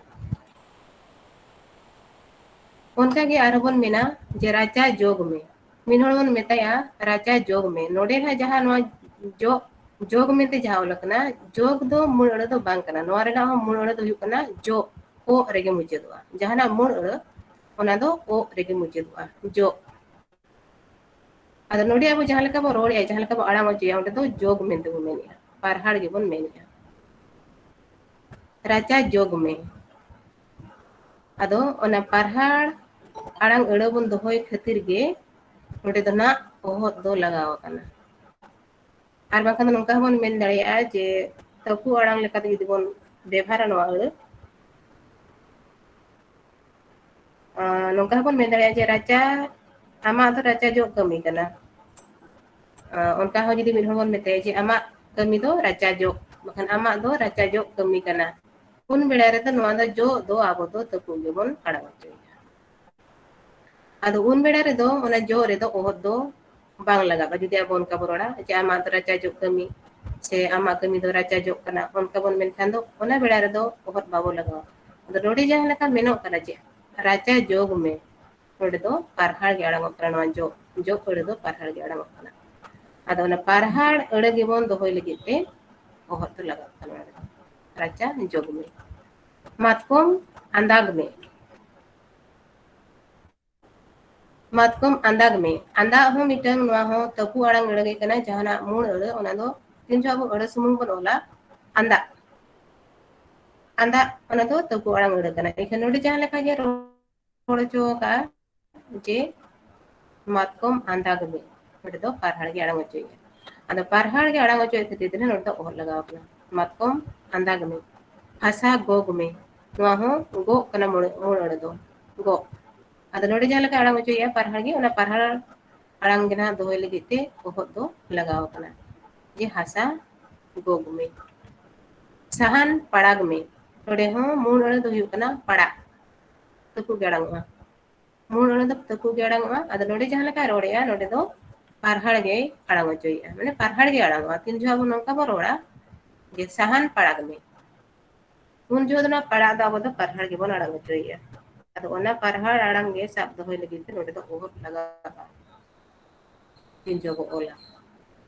ᱚᱱᱠᱟᱜᱮ ᱟᱨᱦᱚᱸ ᱵᱚᱱ ᱢᱮᱱᱟ ᱡᱮ ᱨᱟᱪᱟ ᱡᱚᱜᱽ ᱢᱮ, ᱢᱤᱫ ᱦᱚᱲ ᱵᱚᱱ ᱢᱮᱛᱟᱭᱟ ᱨᱟᱪᱟ ᱡᱚᱜᱽ ᱢᱮ᱾ ᱱᱚᱰᱮ ᱦᱟᱸᱜ ᱡᱟᱦᱟᱸ ᱱᱚᱣᱟ ᱡᱚᱜᱽ, ᱡᱚᱜᱽ ᱢᱮᱱᱛᱮ ᱡᱟᱦᱟᱸ ᱚᱞ ᱟᱠᱟᱱᱟ, ᱡᱚᱜᱽ ᱫᱚ ᱢᱩᱲ ᱟᱹᱲᱟᱹ ᱫᱚ ᱵᱟᱝ ᱠᱟᱱᱟ᱾ ᱱᱚᱣᱟ ᱨᱮᱱᱟᱜ ᱦᱚᱸ ᱢᱩᱲ ᱟᱹᱲᱟᱹ ᱫᱚ ᱦᱩᱭᱩᱜ ᱠᱟᱱᱟ ᱡᱚᱜᱽ, ᱚᱜ ᱨᱮᱜᱮ ᱢᱩᱪᱟᱹᱫᱚᱜᱼᱟ᱾ ᱡᱟᱦᱟᱱᱟᱜ ᱢᱩᱲ ᱟᱹᱲᱟᱹ, ᱚᱱᱟ ᱫᱚ ᱚᱜ ᱨᱮᱜᱮ ᱢᱩᱪᱟᱹᱫᱚᱜᱼᱟ, ᱡᱚᱜᱽ᱾ ᱟᱫᱚ ᱱᱚᱰᱮ ᱟᱵᱚ ᱡᱟᱦᱟᱸ ᱞᱮᱠᱟ ᱵᱚᱱ ᱨᱚᱲᱮᱜᱼᱟ, ᱡᱟᱦᱟᱸ ᱞᱮᱠᱟ ᱵᱚᱱ ᱟᱲᱟᱝ ᱦᱚᱪᱚᱭᱟ, ᱚᱸᱰᱮ ᱫᱚ ᱡᱚᱜᱽ ᱢᱮᱱᱛᱮ ᱵᱚᱱ ᱢᱮᱱᱮᱜᱼᱟ, ᱯᱟᱨᱦᱟᱲ ᱜᱮᱵᱚᱱ ᱢᱮᱱᱮᱜᱼᱟ᱾ ᱨᱟᱪᱟ ᱡᱚᱜᱽ ᱢᱮ᱾ ᱟᱫᱚ ᱚᱱᱟ ᱯᱟᱨᱦᱟᱲ ᱟᱲᱟᱝ ᱟᱹᱲᱟᱹ ᱵᱚᱱ ᱫᱚᱦᱚᱭ ᱠᱷᱟᱹᱛᱤᱨ ᱜᱮ ᱱᱚᱰᱮ ᱫᱚ ᱱᱟᱜ ᱚᱦᱚᱫ ᱫᱚ ᱞᱟᱜᱟᱣ ᱟᱠᱟᱱᱟ᱾ ᱟᱨ ᱵᱟᱝᱠᱷᱟᱱ ᱫᱚ ᱱᱚᱝᱠᱟ ᱦᱚᱸᱵᱚᱱ ᱢᱮᱱ ᱫᱟᱲᱮᱭᱟᱜᱼᱟ ᱡᱮ ᱛᱟᱹᱯᱩ ᱟᱲᱟᱝ ᱞᱮᱠᱟᱛᱮ ᱡᱩᱫᱤ ᱵᱚᱱ ᱵᱮᱵᱷᱟᱨᱟ ᱱᱚᱣᱟ ᱟᱹᱲᱟᱹ, ᱟᱸ, ᱱᱚᱝᱠᱟ ᱦᱚᱸᱵᱚᱱ ᱢᱮᱱ ᱫᱟᱲᱮᱭᱟᱜᱼᱟ ᱡᱮ ᱨᱟᱪᱟ, ᱟᱢᱟᱜ ᱫᱚ ᱨᱟᱪᱟ ᱡᱚᱜ ᱠᱟᱹᱢᱤ ᱠᱟᱱᱟ᱾ ᱟᱸ, ᱚᱱᱠᱟ ᱦᱚᱸ ᱡᱩᱫᱤ ᱢᱤᱫ ᱦᱚᱲ ᱵᱚᱱ ᱢᱮᱛᱟᱭᱟ ᱡᱮ ᱟᱢᱟᱜ ᱠᱟᱹᱢᱤ ᱫᱚ ᱨᱟᱪᱟ ᱡᱚᱜ, ᱵᱟᱠᱷᱟᱱ ᱟᱢᱟᱜ ᱫᱚ ᱨᱟᱪᱟ ᱡᱚᱜ ᱠᱟᱹᱢᱤ ᱠᱟᱱᱟ, ᱩᱱ ᱵᱮᱲᱟ ᱨᱮᱫᱚ ᱱᱚᱣᱟ ᱫᱚ ᱡᱚᱜ ᱫᱚ ᱟᱵᱚ ᱫᱚ ᱛᱟᱹᱯᱩᱜ ᱜᱮᱵᱚᱱ ᱟᱲᱟᱝ ᱦᱚᱪᱚᱭᱟ᱾ ᱟᱫᱚ ᱩᱱ ᱵᱮᱲᱟ ᱨᱮᱫᱚ ᱚᱱᱟ ᱡᱚᱜ ᱨᱮᱫᱚ ᱚᱦᱚᱫ ᱫᱚ ᱵᱟᱝ ᱞᱟᱜᱟᱜᱼᱟ᱾ ᱡᱩᱫᱤ ᱟᱵᱚ ᱚᱱᱠᱟ ᱵᱚ ᱨᱚᱲᱟ ᱡᱮ, "ᱟᱢᱟᱜ ᱫᱚ ᱨᱟᱪᱟ ᱡᱚᱜ ᱠᱟᱹᱢᱤ", ᱥᱮ, "ᱟᱢᱟᱜ ᱠᱟᱹᱢᱤ ᱫᱚ ᱨᱟᱪᱟ ᱡᱚᱜ ᱠᱟᱱᱟ", ᱚᱱᱠᱟ ᱵᱚᱱ ᱢᱮᱱᱠᱷᱟᱱ ᱫᱚ ᱚᱱᱟ ᱵᱮᱲᱟ ᱨᱮᱫᱚ ᱚᱦᱚᱫ ᱵᱟᱵᱚ ᱞᱟᱜᱟᱣᱟ᱾ ᱟᱫᱚ ᱱᱚᱰᱮ ᱡᱟᱦᱟᱸ ᱞᱮᱠᱟ ᱢᱮᱱᱚᱜ ᱠᱟᱱᱟ ᱡᱮ, "ᱨᱟᱪᱟ ᱡᱚᱜᱽ ᱢᱮ", ᱱᱚᱰᱮ ᱫᱚ ᱯᱟᱨᱦᱟᱲ ᱜᱮ ᱟᱲᱟᱝᱚᱜ ᱠᱟᱱᱟ᱾ ᱱᱚᱣᱟ ᱡᱚᱜ, ᱡᱚᱜ ᱟᱹᱲᱟᱹ ᱫᱚ ᱯᱟᱨᱦᱟᱲ ᱜᱮ ᱟᱲᱟᱝᱚᱜ ᱠᱟᱱᱟ᱾ ᱟᱫᱚ ᱚᱱᱟ ᱯᱟᱨᱦᱟᱲ ᱟᱹᱲᱟᱹ ᱜᱮᱵᱚᱱ ᱫᱚᱦᱚᱭ ᱞᱟᱹᱜᱤᱫ ᱛᱮ ᱚᱦᱚᱫ ᱫᱚ ᱞᱟᱜᱟᱜ ᱠᱟᱱᱟ᱾ ᱱᱚᱰᱮ ᱫᱚ ᱨᱟᱪᱟ ᱡᱚᱜᱽ ᱢᱮ, ᱢᱟᱛᱠᱚᱢ ᱟᱸᱫᱟᱜᱽ ᱢᱮ᱾ ᱢᱟᱛᱠᱚᱢ ᱟᱸᱫᱟᱜᱽ ᱢᱮ᱾ ᱟᱸᱫᱟᱜ ᱦᱚᱸ ᱢᱤᱫᱴᱟᱝ, ᱱᱚᱣᱟ ᱦᱚᱸ ᱛᱟᱹᱯᱩ ᱟᱲᱟᱝ ᱟᱹᱲᱟᱹ ᱜᱮ ᱠᱟᱱᱟ᱾ ᱡᱟᱦᱟᱱᱟᱜ ᱢᱩᱬ ᱟᱹᱲᱟᱹ, ᱚᱱᱟ ᱫᱚ ᱛᱤᱱ ᱡᱚᱦᱚᱜ ᱟᱵᱚ ᱟᱹᱲᱟᱹ ᱥᱩᱢᱩᱝ ᱵᱚᱱ ᱚᱞᱟ, ᱟᱸᱫᱟᱜ, ᱟᱸᱫᱟᱜ, ᱚᱱᱟ ᱫᱚ ᱛᱟᱹᱯᱩ ᱟᱲᱟᱝ ᱟᱹᱲᱟᱹ ᱠᱟᱱᱟ᱾ ᱮᱱᱠᱷᱟᱱ ᱱᱚᱰᱮ ᱡᱟᱦᱟᱸ ᱞᱮᱠᱟ ᱜᱮ ᱨᱚᱲ ᱦᱚᱪᱚ ᱟᱠᱟᱫᱼᱟ ᱡᱮ, "ᱢᱟᱛᱠᱚᱢ ᱟᱸᱫᱟᱜᱽ ᱢᱮ", ᱱᱚᱰᱮ ᱫᱚ ᱯᱟᱨᱦᱟᱲ ᱜᱮ ᱟᱲᱟᱝ ᱦᱚᱪᱚᱭᱮᱫᱼᱟ᱾ ᱟᱫᱚ ᱯᱟᱨᱦᱟᱲ ᱜᱮ ᱟᱲᱟᱝ ᱦᱚᱪᱚᱭᱮᱫ ᱠᱷᱟᱹᱛᱤᱨ ᱛᱮ ᱱᱚᱰᱮ ᱫᱚ ᱚᱦᱚᱫ ᱞᱟᱜᱟᱣ ᱠᱟᱱᱟ, "ᱢᱟᱛᱠᱚᱢ ᱟᱸᱫᱟᱜᱽ ᱢᱮ", "ᱦᱟᱥᱟ ᱜᱚᱜᱽ ᱢᱮ", ᱱᱚᱣᱟ ᱦᱚᱸ ᱜᱚᱜ ᱠᱟᱱᱟ ᱢᱩᱬ, ᱢᱩᱬ ᱟᱹᱲᱟᱹ ᱫᱚ, ᱜᱚᱜ᱾ ᱟᱫᱚ ᱱᱚᱰᱮ ᱡᱟᱦᱟᱸ ᱞᱮᱠᱟ ᱟᱲᱟᱝ ᱦᱚᱪᱚᱭᱮᱫᱼᱟ ᱯᱟᱨᱦᱟᱲ ᱜᱮ, ᱚᱱᱟ ᱯᱟᱨᱦᱟᱲ ᱟᱲᱟᱝ ᱜᱮ ᱱᱟᱦᱟᱜ ᱫᱚᱦᱚᱭ ᱞᱟᱹᱜᱤᱫ ᱛᱮ ᱚᱦᱚᱫ ᱫᱚ ᱞᱟᱜᱟᱣ ᱠᱟᱱᱟ, ᱡᱮ, "ᱦᱟᱥᱟ ᱜᱚᱜᱽ ᱢᱮ, ᱥᱟᱦᱟᱱ ᱯᱟᱲᱟᱜᱽ ᱢᱮ", ᱱᱚᱰᱮ ᱦᱚᱸ ᱢᱩᱬ ᱟᱹᱲᱟᱹ ᱫᱚ ᱦᱩᱭᱩᱜ ᱠᱟᱱᱟ ᱯᱟᱲᱟᱜ, ᱛᱟᱹᱯᱩᱜ ᱜᱮ ᱟᱲᱟᱝᱚᱜᱼᱟ᱾ ᱢᱩᱬ ᱟᱹᱲᱟᱹ ᱫᱚ ᱛᱟᱹᱯᱩᱜ ᱜᱮ ᱟᱲᱟᱝᱚᱜᱼᱟ᱾ ᱟᱫᱚ ᱱᱚᱰᱮ ᱡᱟᱦᱟᱸ ᱞᱮᱠᱟᱭ ᱨᱚᱲᱮᱜᱼᱟ, ᱱᱚᱰᱮ ᱫᱚ ᱯᱟᱨᱦᱟᱲ ᱜᱮᱭ ᱟᱲᱟᱝ ᱦᱚᱪᱚᱭᱮᱜᱼᱟ, ᱢᱟᱱᱮ ᱯᱟᱨᱦᱟᱲ ᱜᱮ ᱟᱲᱟᱝᱚᱜᱼᱟ᱾ ᱛᱤᱱ ᱡᱚᱦᱚᱜ ᱟᱵᱚ ᱱᱚᱝᱠᱟ ᱵᱚᱱ ᱨᱚᱲᱟ ᱡᱮ, "ᱥᱟᱦᱟᱱ ᱯᱟᱲᱟᱜᱽ ᱢᱮ", ᱩᱱ ᱡᱚᱦᱚᱜ ᱫᱚ ᱱᱚᱣᱟ ᱯᱟᱲᱟᱜ ᱫᱚ ᱟᱵᱚ ᱫᱚ ᱯᱟᱨᱦᱟᱲ ᱜᱮᱵᱚᱱ ᱟᱲᱟᱝ ᱦᱚᱪᱚᱭᱮᱜᱼᱟ᱾ ᱟᱫᱚ ᱚᱱᱟ ᱯᱟᱨᱦᱟᱲ ᱟᱲᱟᱝ ᱜᱮ ᱥᱟᱵ ᱫᱚᱦᱚᱭ ᱞᱟᱹᱜᱤᱫ ᱛᱮ ᱱᱚᱰᱮ ᱫᱚ ᱚᱦᱚᱫ ᱞᱟᱜᱟᱜᱼᱟ᱾ ᱛᱤᱱ ᱡᱚᱦᱚᱜ ᱵᱚ ᱚᱞᱟ᱾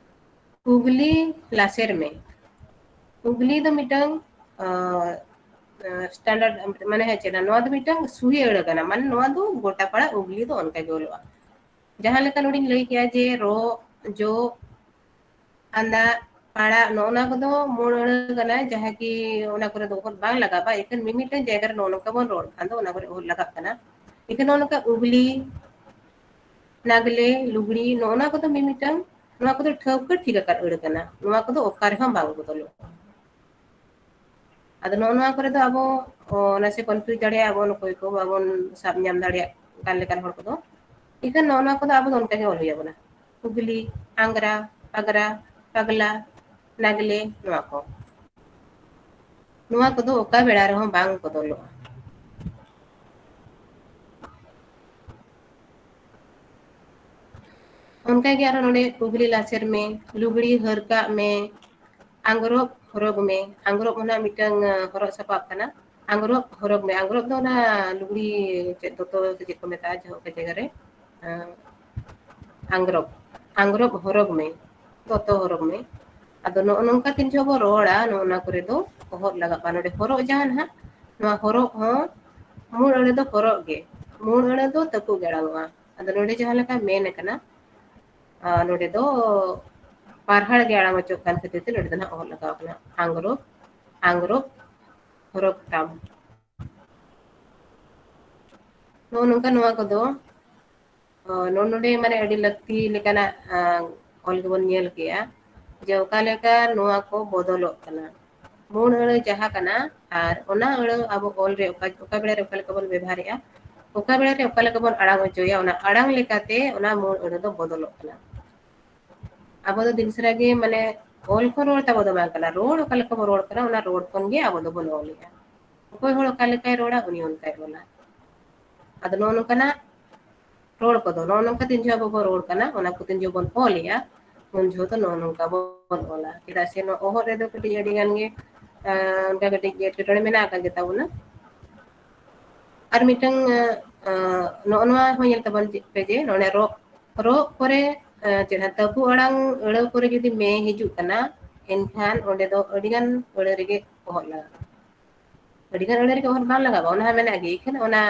ᱩᱜᱽᱞᱤ ᱞᱟᱥᱮᱨ ᱢᱮ᱾ ᱩᱜᱽᱞᱤ ᱫᱚ ᱢᱤᱫᱴᱟᱝ, ᱟᱸ, ᱟᱸ, standard, ᱢᱟᱱᱮ ᱦᱮᱸ ᱪᱮᱫ, ᱱᱚᱣᱟ ᱫᱚ ᱢᱤᱫᱴᱟᱝ ᱥᱩᱦᱤ ᱟᱹᱲᱟᱹ ᱠᱟᱱᱟ, ᱢᱟᱱᱮ ᱱᱚᱣᱟ ᱫᱚ ᱜᱚᱴᱟ ᱯᱟᱲᱟ ᱩᱜᱽᱞᱤ ᱫᱚ ᱚᱱᱠᱟ ᱜᱮ ᱚᱞᱚᱜᱼᱟ᱾ ᱡᱟᱦᱟᱸ ᱞᱮᱠᱟ ᱱᱚᱰᱮᱧ ᱞᱟᱹᱭ ᱠᱮᱜᱼᱟ ᱡᱮ ᱨᱚ, ᱡᱚ, ᱟᱸᱫᱟᱜ, ᱯᱟᱲᱟᱜ, ᱱᱚᱜᱼᱚ ᱱᱟ ᱠᱚᱫᱚ ᱢᱩᱬ ᱟᱹᱲᱟᱹ ᱠᱟᱱᱟ, ᱡᱟᱦᱟᱸ ᱠᱤ ᱚᱱᱟ ᱠᱚᱨᱮ ᱫᱚ ᱚᱦᱚᱫ ᱵᱟᱝ ᱞᱟᱜᱟᱜᱼᱟ, ᱮᱱᱠᱷᱟᱱ ᱢᱤᱢᱤᱫᱴᱟᱝ ᱡᱟᱭᱜᱟ ᱨᱮ ᱱᱚᱜᱼᱚ ᱱᱚᱝᱠᱟ ᱵᱚᱱ ᱨᱚᱲ ᱠᱷᱟᱱ ᱫᱚ ᱚᱱᱟ ᱠᱚᱨᱮ ᱚᱦᱚᱫ ᱞᱟᱜᱟᱜ ᱠᱟᱱᱟ᱾ ᱮᱱᱠᱷᱟᱱ ᱱᱚᱜᱼᱚ ᱱᱚᱝᱠᱟ ᱩᱜᱽᱞᱤ, ᱱᱟᱜᱽᱞᱮ, ᱞᱩᱜᱽᱲᱤ, ᱱᱚᱜᱼᱚ ᱱᱟ ᱠᱚᱫᱚ ᱢᱤᱢᱤᱫᱴᱟᱝ, ᱱᱚᱣᱟ ᱠᱚᱫᱚ ᱴᱷᱟᱹᱣᱠᱟᱹ ᱴᱷᱤᱠ ᱟᱠᱟᱫ ᱟᱹᱲᱟᱹ ᱠᱟᱱᱟ, ᱱᱚᱣᱟ ᱠᱚᱫᱚ ᱚᱠᱟ ᱨᱮᱦᱚᱸ ᱵᱟᱝ ᱵᱚᱫᱚᱞᱚᱜᱼᱟ᱾ ᱟᱫᱚ ᱱᱚᱜᱼᱚ ᱱᱚᱣᱟ ᱠᱚᱨᱮ ᱫᱚ ᱟᱵᱚ, ᱚ, ᱱᱟᱥᱮ confuse ᱫᱟᱲᱮᱭᱟᱜᱼᱟ ᱵᱚᱱ, ᱚᱠᱚᱭ ᱠᱚ ᱵᱟᱵᱚᱱ ᱥᱟᱵ ᱧᱟᱢ ᱫᱟᱲᱮᱭᱟᱜ ᱠᱟᱱ ᱞᱮᱠᱟᱱ ᱦᱚᱲ ᱠᱚᱫᱚ᱾ ᱤᱠᱷᱟᱹᱱ ᱱᱚᱜᱼᱚ ᱱᱚᱣᱟ ᱠᱚᱫᱚ ᱟᱵᱚ ᱫᱚ ᱚᱱᱠᱟ ᱜᱮ ᱚᱞ ᱦᱩᱭ ᱟᱵᱚᱱᱟ, ᱩᱜᱽᱞᱤ, ᱟᱝᱜᱽᱨᱟ, ᱯᱟᱜᱽᱨᱟ, ᱯᱟᱜᱽᱞᱟ, ᱱᱟᱜᱽᱞᱮ, ᱱᱚᱣᱟ ᱠᱚ᱾ ᱱᱚᱣᱟ ᱠᱚᱫᱚ ᱚᱠᱟ ᱵᱮᱲᱟ ᱨᱮᱦᱚᱸ ᱵᱟᱝ ᱵᱚᱫᱚᱞᱚᱜᱼᱟ᱾ ᱚᱱᱠᱟᱜᱮ ᱟᱨᱦᱚᱸ ᱱᱚᱰᱮ ᱯᱩᱜᱽᱞᱤ ᱞᱟᱥᱮᱨ ᱢᱮ, ᱞᱩᱜᱽᱲᱤ ᱦᱟᱹᱨ ᱠᱟᱜ ᱢᱮ, ᱟᱝᱜᱽᱨᱚᱵ ᱦᱚᱨᱚᱜᱽ ᱢᱮ᱾ ᱟᱝᱜᱽᱨᱚᱵ ᱚᱱᱟ ᱢᱤᱫᱴᱟᱝ, ᱟᱸ, ᱦᱚᱨᱚᱜ ᱥᱟᱯᱟᱵ ᱠᱟᱱᱟ᱾ ᱟᱝᱜᱽᱨᱚᱵ ᱦᱚᱨᱚᱜᱽ ᱢᱮ᱾ ᱟᱝᱜᱽᱨᱚᱵ ᱫᱚ ᱚᱱᱟ ᱞᱩᱜᱽᱲᱤ ᱪᱮᱫ ᱫᱚᱛᱚ ᱥᱮ ᱪᱮᱫ ᱠᱚ ᱢᱮᱛᱟᱜᱼᱟ ᱡᱟᱦᱟᱸ ᱚᱠᱟ ᱡᱟᱭᱜᱟ ᱨᱮ, ᱟᱸ, ᱟᱝᱜᱽᱨᱚᱵ, ᱟᱝᱜᱽᱨᱚᱵ ᱦᱚᱨᱚᱜᱽ ᱢᱮ, ᱫᱚᱛᱚ ᱦᱚᱨᱚᱜᱽ ᱢᱮ᱾ ᱟᱫᱚ ᱱᱚᱜᱼᱚ ᱱᱚᱝᱠᱟ ᱛᱤᱱ ᱡᱚᱦᱚᱜ ᱵᱚ ᱨᱚᱲᱟ, ᱱᱚᱜᱼᱚ ᱱᱚᱣᱟ ᱠᱚᱨᱮ ᱫᱚ ᱚᱦᱚᱫ ᱞᱟᱜᱟᱜᱼᱟ᱾ ᱱᱚᱰᱮ ᱦᱚᱨᱚᱜ ᱡᱟᱦᱟᱸ ᱱᱟᱦᱟᱜ, ᱱᱚᱣᱟ ᱦᱚᱨᱚᱜ ᱦᱚᱸ ᱢᱩᱬ ᱟᱹᱲᱟᱹ ᱫᱚ ᱦᱚᱨᱚᱜ ᱜᱮ, ᱢᱩᱬ ᱟᱹᱲᱟᱹ ᱫᱚ ᱛᱟᱹᱯᱩᱜ ᱜᱮ ᱟᱲᱟᱝᱚᱜᱼᱟ᱾ ᱟᱫᱚ ᱱᱚᱰᱮ ᱡᱟᱦᱟᱸ ᱞᱮᱠᱟ ᱢᱮᱱ ᱟᱠᱟᱱᱟ, ᱟᱨ ᱱᱚᱰᱮ ᱫᱚ ᱯᱟᱨᱦᱟᱲ ᱜᱮ ᱟᱲᱟᱝ ᱚᱪᱚᱜ ᱠᱟᱱ ᱠᱷᱟᱹᱛᱤᱨ ᱛᱮ ᱱᱚᱰᱮ ᱫᱚ ᱱᱟᱦᱟᱜ ᱚᱦᱚᱫ ᱞᱟᱜᱟᱣ ᱠᱟᱱᱟ, ᱟᱝᱜᱽᱨᱚᱵ, ᱟᱝᱜᱽᱨᱚᱵ ᱦᱚᱨᱚᱜ ᱛᱟᱢ᱾ ᱱᱚᱜᱼᱚ ᱱᱚᱝᱠᱟ ᱱᱚᱣᱟ ᱠᱚᱫᱚ, ᱚ, ᱱᱚᱜᱼᱚ ᱱᱚᱰᱮ ᱢᱟᱱᱮ ᱟᱹᱰᱤ ᱞᱟᱹᱠᱛᱤ ᱞᱮᱠᱟᱱᱟᱜ, ᱟᱸ, ᱚᱞ ᱜᱮᱵᱚᱱ ᱧᱮᱞ ᱠᱮᱜᱼᱟ ᱡᱮ ᱚᱠᱟ ᱞᱮᱠᱟ ᱱᱚᱣᱟ ᱠᱚ ᱵᱚᱫᱚᱞᱚᱜ ᱠᱟᱱᱟ᱾ ᱢᱩᱬ ᱟᱹᱲᱟᱹ ᱡᱟᱦᱟᱸ ᱠᱟᱱᱟ ᱟᱨ ᱚᱱᱟ ᱟᱹᱲᱟᱹ ᱟᱵᱚ ᱚᱞ ᱨᱮ ᱚᱠᱟ, ᱚᱠᱟ ᱵᱮᱲᱟ ᱨᱮ ᱚᱠᱟ ᱞᱮᱠᱟ ᱵᱚᱱ ᱵᱮᱵᱷᱟᱨᱮᱜᱼᱟ, ᱚᱠᱟ ᱵᱮᱲᱟ ᱨᱮ ᱚᱠᱟ ᱞᱮᱠᱟ ᱵᱚᱱ ᱟᱲᱟᱝ ᱚᱪᱚᱭᱟ, ᱚᱱᱟ ᱟᱲᱟᱝ ᱞᱮᱠᱟᱛᱮ ᱚᱱᱟ ᱢᱩᱬ ᱟᱹᱲᱟᱹ ᱫᱚ ᱵᱚᱫᱚᱞᱚᱜ ᱠᱟᱱᱟ᱾ ᱟᱵᱚ ᱫᱚ ᱫᱤᱱ ᱥᱟᱨᱟ ᱜᱮ ᱢᱟᱱᱮ ᱚᱞ ᱠᱷᱚᱱ ᱨᱚᱲ ᱛᱟᱵᱚ ᱫᱚ ᱵᱟᱝ ᱠᱟᱱᱟ, ᱨᱚᱲ ᱚᱠᱟ ᱞᱮᱠᱟ ᱵᱚᱱ ᱨᱚᱲ ᱠᱟᱱᱟ ᱚᱱᱟ ᱨᱚᱲ ᱠᱷᱚᱱ ᱜᱮ ᱟᱵᱚ ᱫᱚᱵᱚᱱ ᱚᱞᱮᱜᱼᱟ᱾ ᱚᱠᱚᱭ ᱦᱚᱲ ᱚᱠᱟ ᱞᱮᱠᱟᱭ ᱨᱚᱲᱟ ᱩᱱᱤ ᱚᱱᱠᱟᱭ ᱚᱞᱟ᱾ ᱟᱫᱚ ᱱᱚᱜᱼᱚ ᱱᱚᱝᱠᱟᱱᱟᱜ ᱨᱚᱲ ᱠᱚᱫᱚ, ᱱᱚᱜᱼᱚ ᱱᱚᱝᱠᱟ ᱛᱤᱱ ᱡᱚᱦᱚᱜ ᱟᱵᱚ ᱵᱚᱱ ᱨᱚᱲ ᱠᱟᱱᱟ, ᱚᱱᱟ ᱠᱚ ᱛᱤᱱ ᱡᱚᱦᱚᱜ ᱵᱚᱱ ᱚᱞᱮᱜᱼᱟ, ᱩᱱ ᱡᱚᱦᱚᱜ ᱫᱚ ᱱᱚᱜᱼᱚ ᱱᱚᱝᱠᱟ ᱵᱚᱱ ᱚᱞᱟ᱾ ᱪᱮᱫᱟᱜ ᱥᱮ ᱱᱚᱣᱟ ᱚᱦᱚᱫ ᱨᱮᱫᱚ ᱠᱟᱹᱴᱤᱡ ᱟᱹᱰᱤ ᱜᱟᱱ ᱜᱮ, ᱟᱸ, ᱚᱱᱠᱟ ᱠᱟᱹᱴᱤᱡ ᱮᱴᱠᱮᱴᱚᱬᱮ ᱢᱮᱱᱟᱜ ᱟᱠᱟᱫ ᱜᱮ ᱛᱟᱵᱚᱱᱟ᱾ ᱟᱨ ᱢᱤᱫᱴᱟᱝ, ᱟᱸ, ᱱᱚᱜᱼᱚ ᱱᱚᱣᱟ ᱦᱚᱸ ᱧᱮᱞ ᱛᱟᱵᱚᱱ ᱯᱮ ᱡᱮ ᱱᱚᱰᱮ ᱨᱚᱜ, ᱨᱚᱜ ᱯᱚᱨᱮ, ᱟᱸ, ᱪᱮᱫ ᱦᱟᱸᱜ ᱛᱟᱹᱯᱩ ᱟᱲᱟᱝ ᱟᱹᱲᱟᱹ ᱯᱚᱨᱮ ᱡᱩᱫᱤ ᱢᱮ ᱦᱤᱡᱩᱜ ᱠᱟᱱᱟ, ᱮᱱᱠᱷᱟᱱ ᱚᱸᱰᱮ ᱫᱚ ᱟᱹᱰᱤᱜᱟᱱ ᱟᱹᱲᱟᱹ ᱨᱮᱜᱮ ᱚᱦᱚᱫ ᱞᱟᱜᱟᱜᱼᱟ᱾ ᱟᱹᱰᱤᱜᱟᱱ ᱟᱹᱲᱟᱹ ᱨᱮᱜᱮ ᱚᱦᱚᱫ ᱵᱟᱝ ᱞᱟᱜᱟᱜᱼᱟ, ᱚᱱᱟ ᱦᱚᱸ ᱢᱮᱱᱟᱜ ᱜᱮ᱾ ᱤᱠᱷᱟᱹᱱ ᱚᱱᱟ,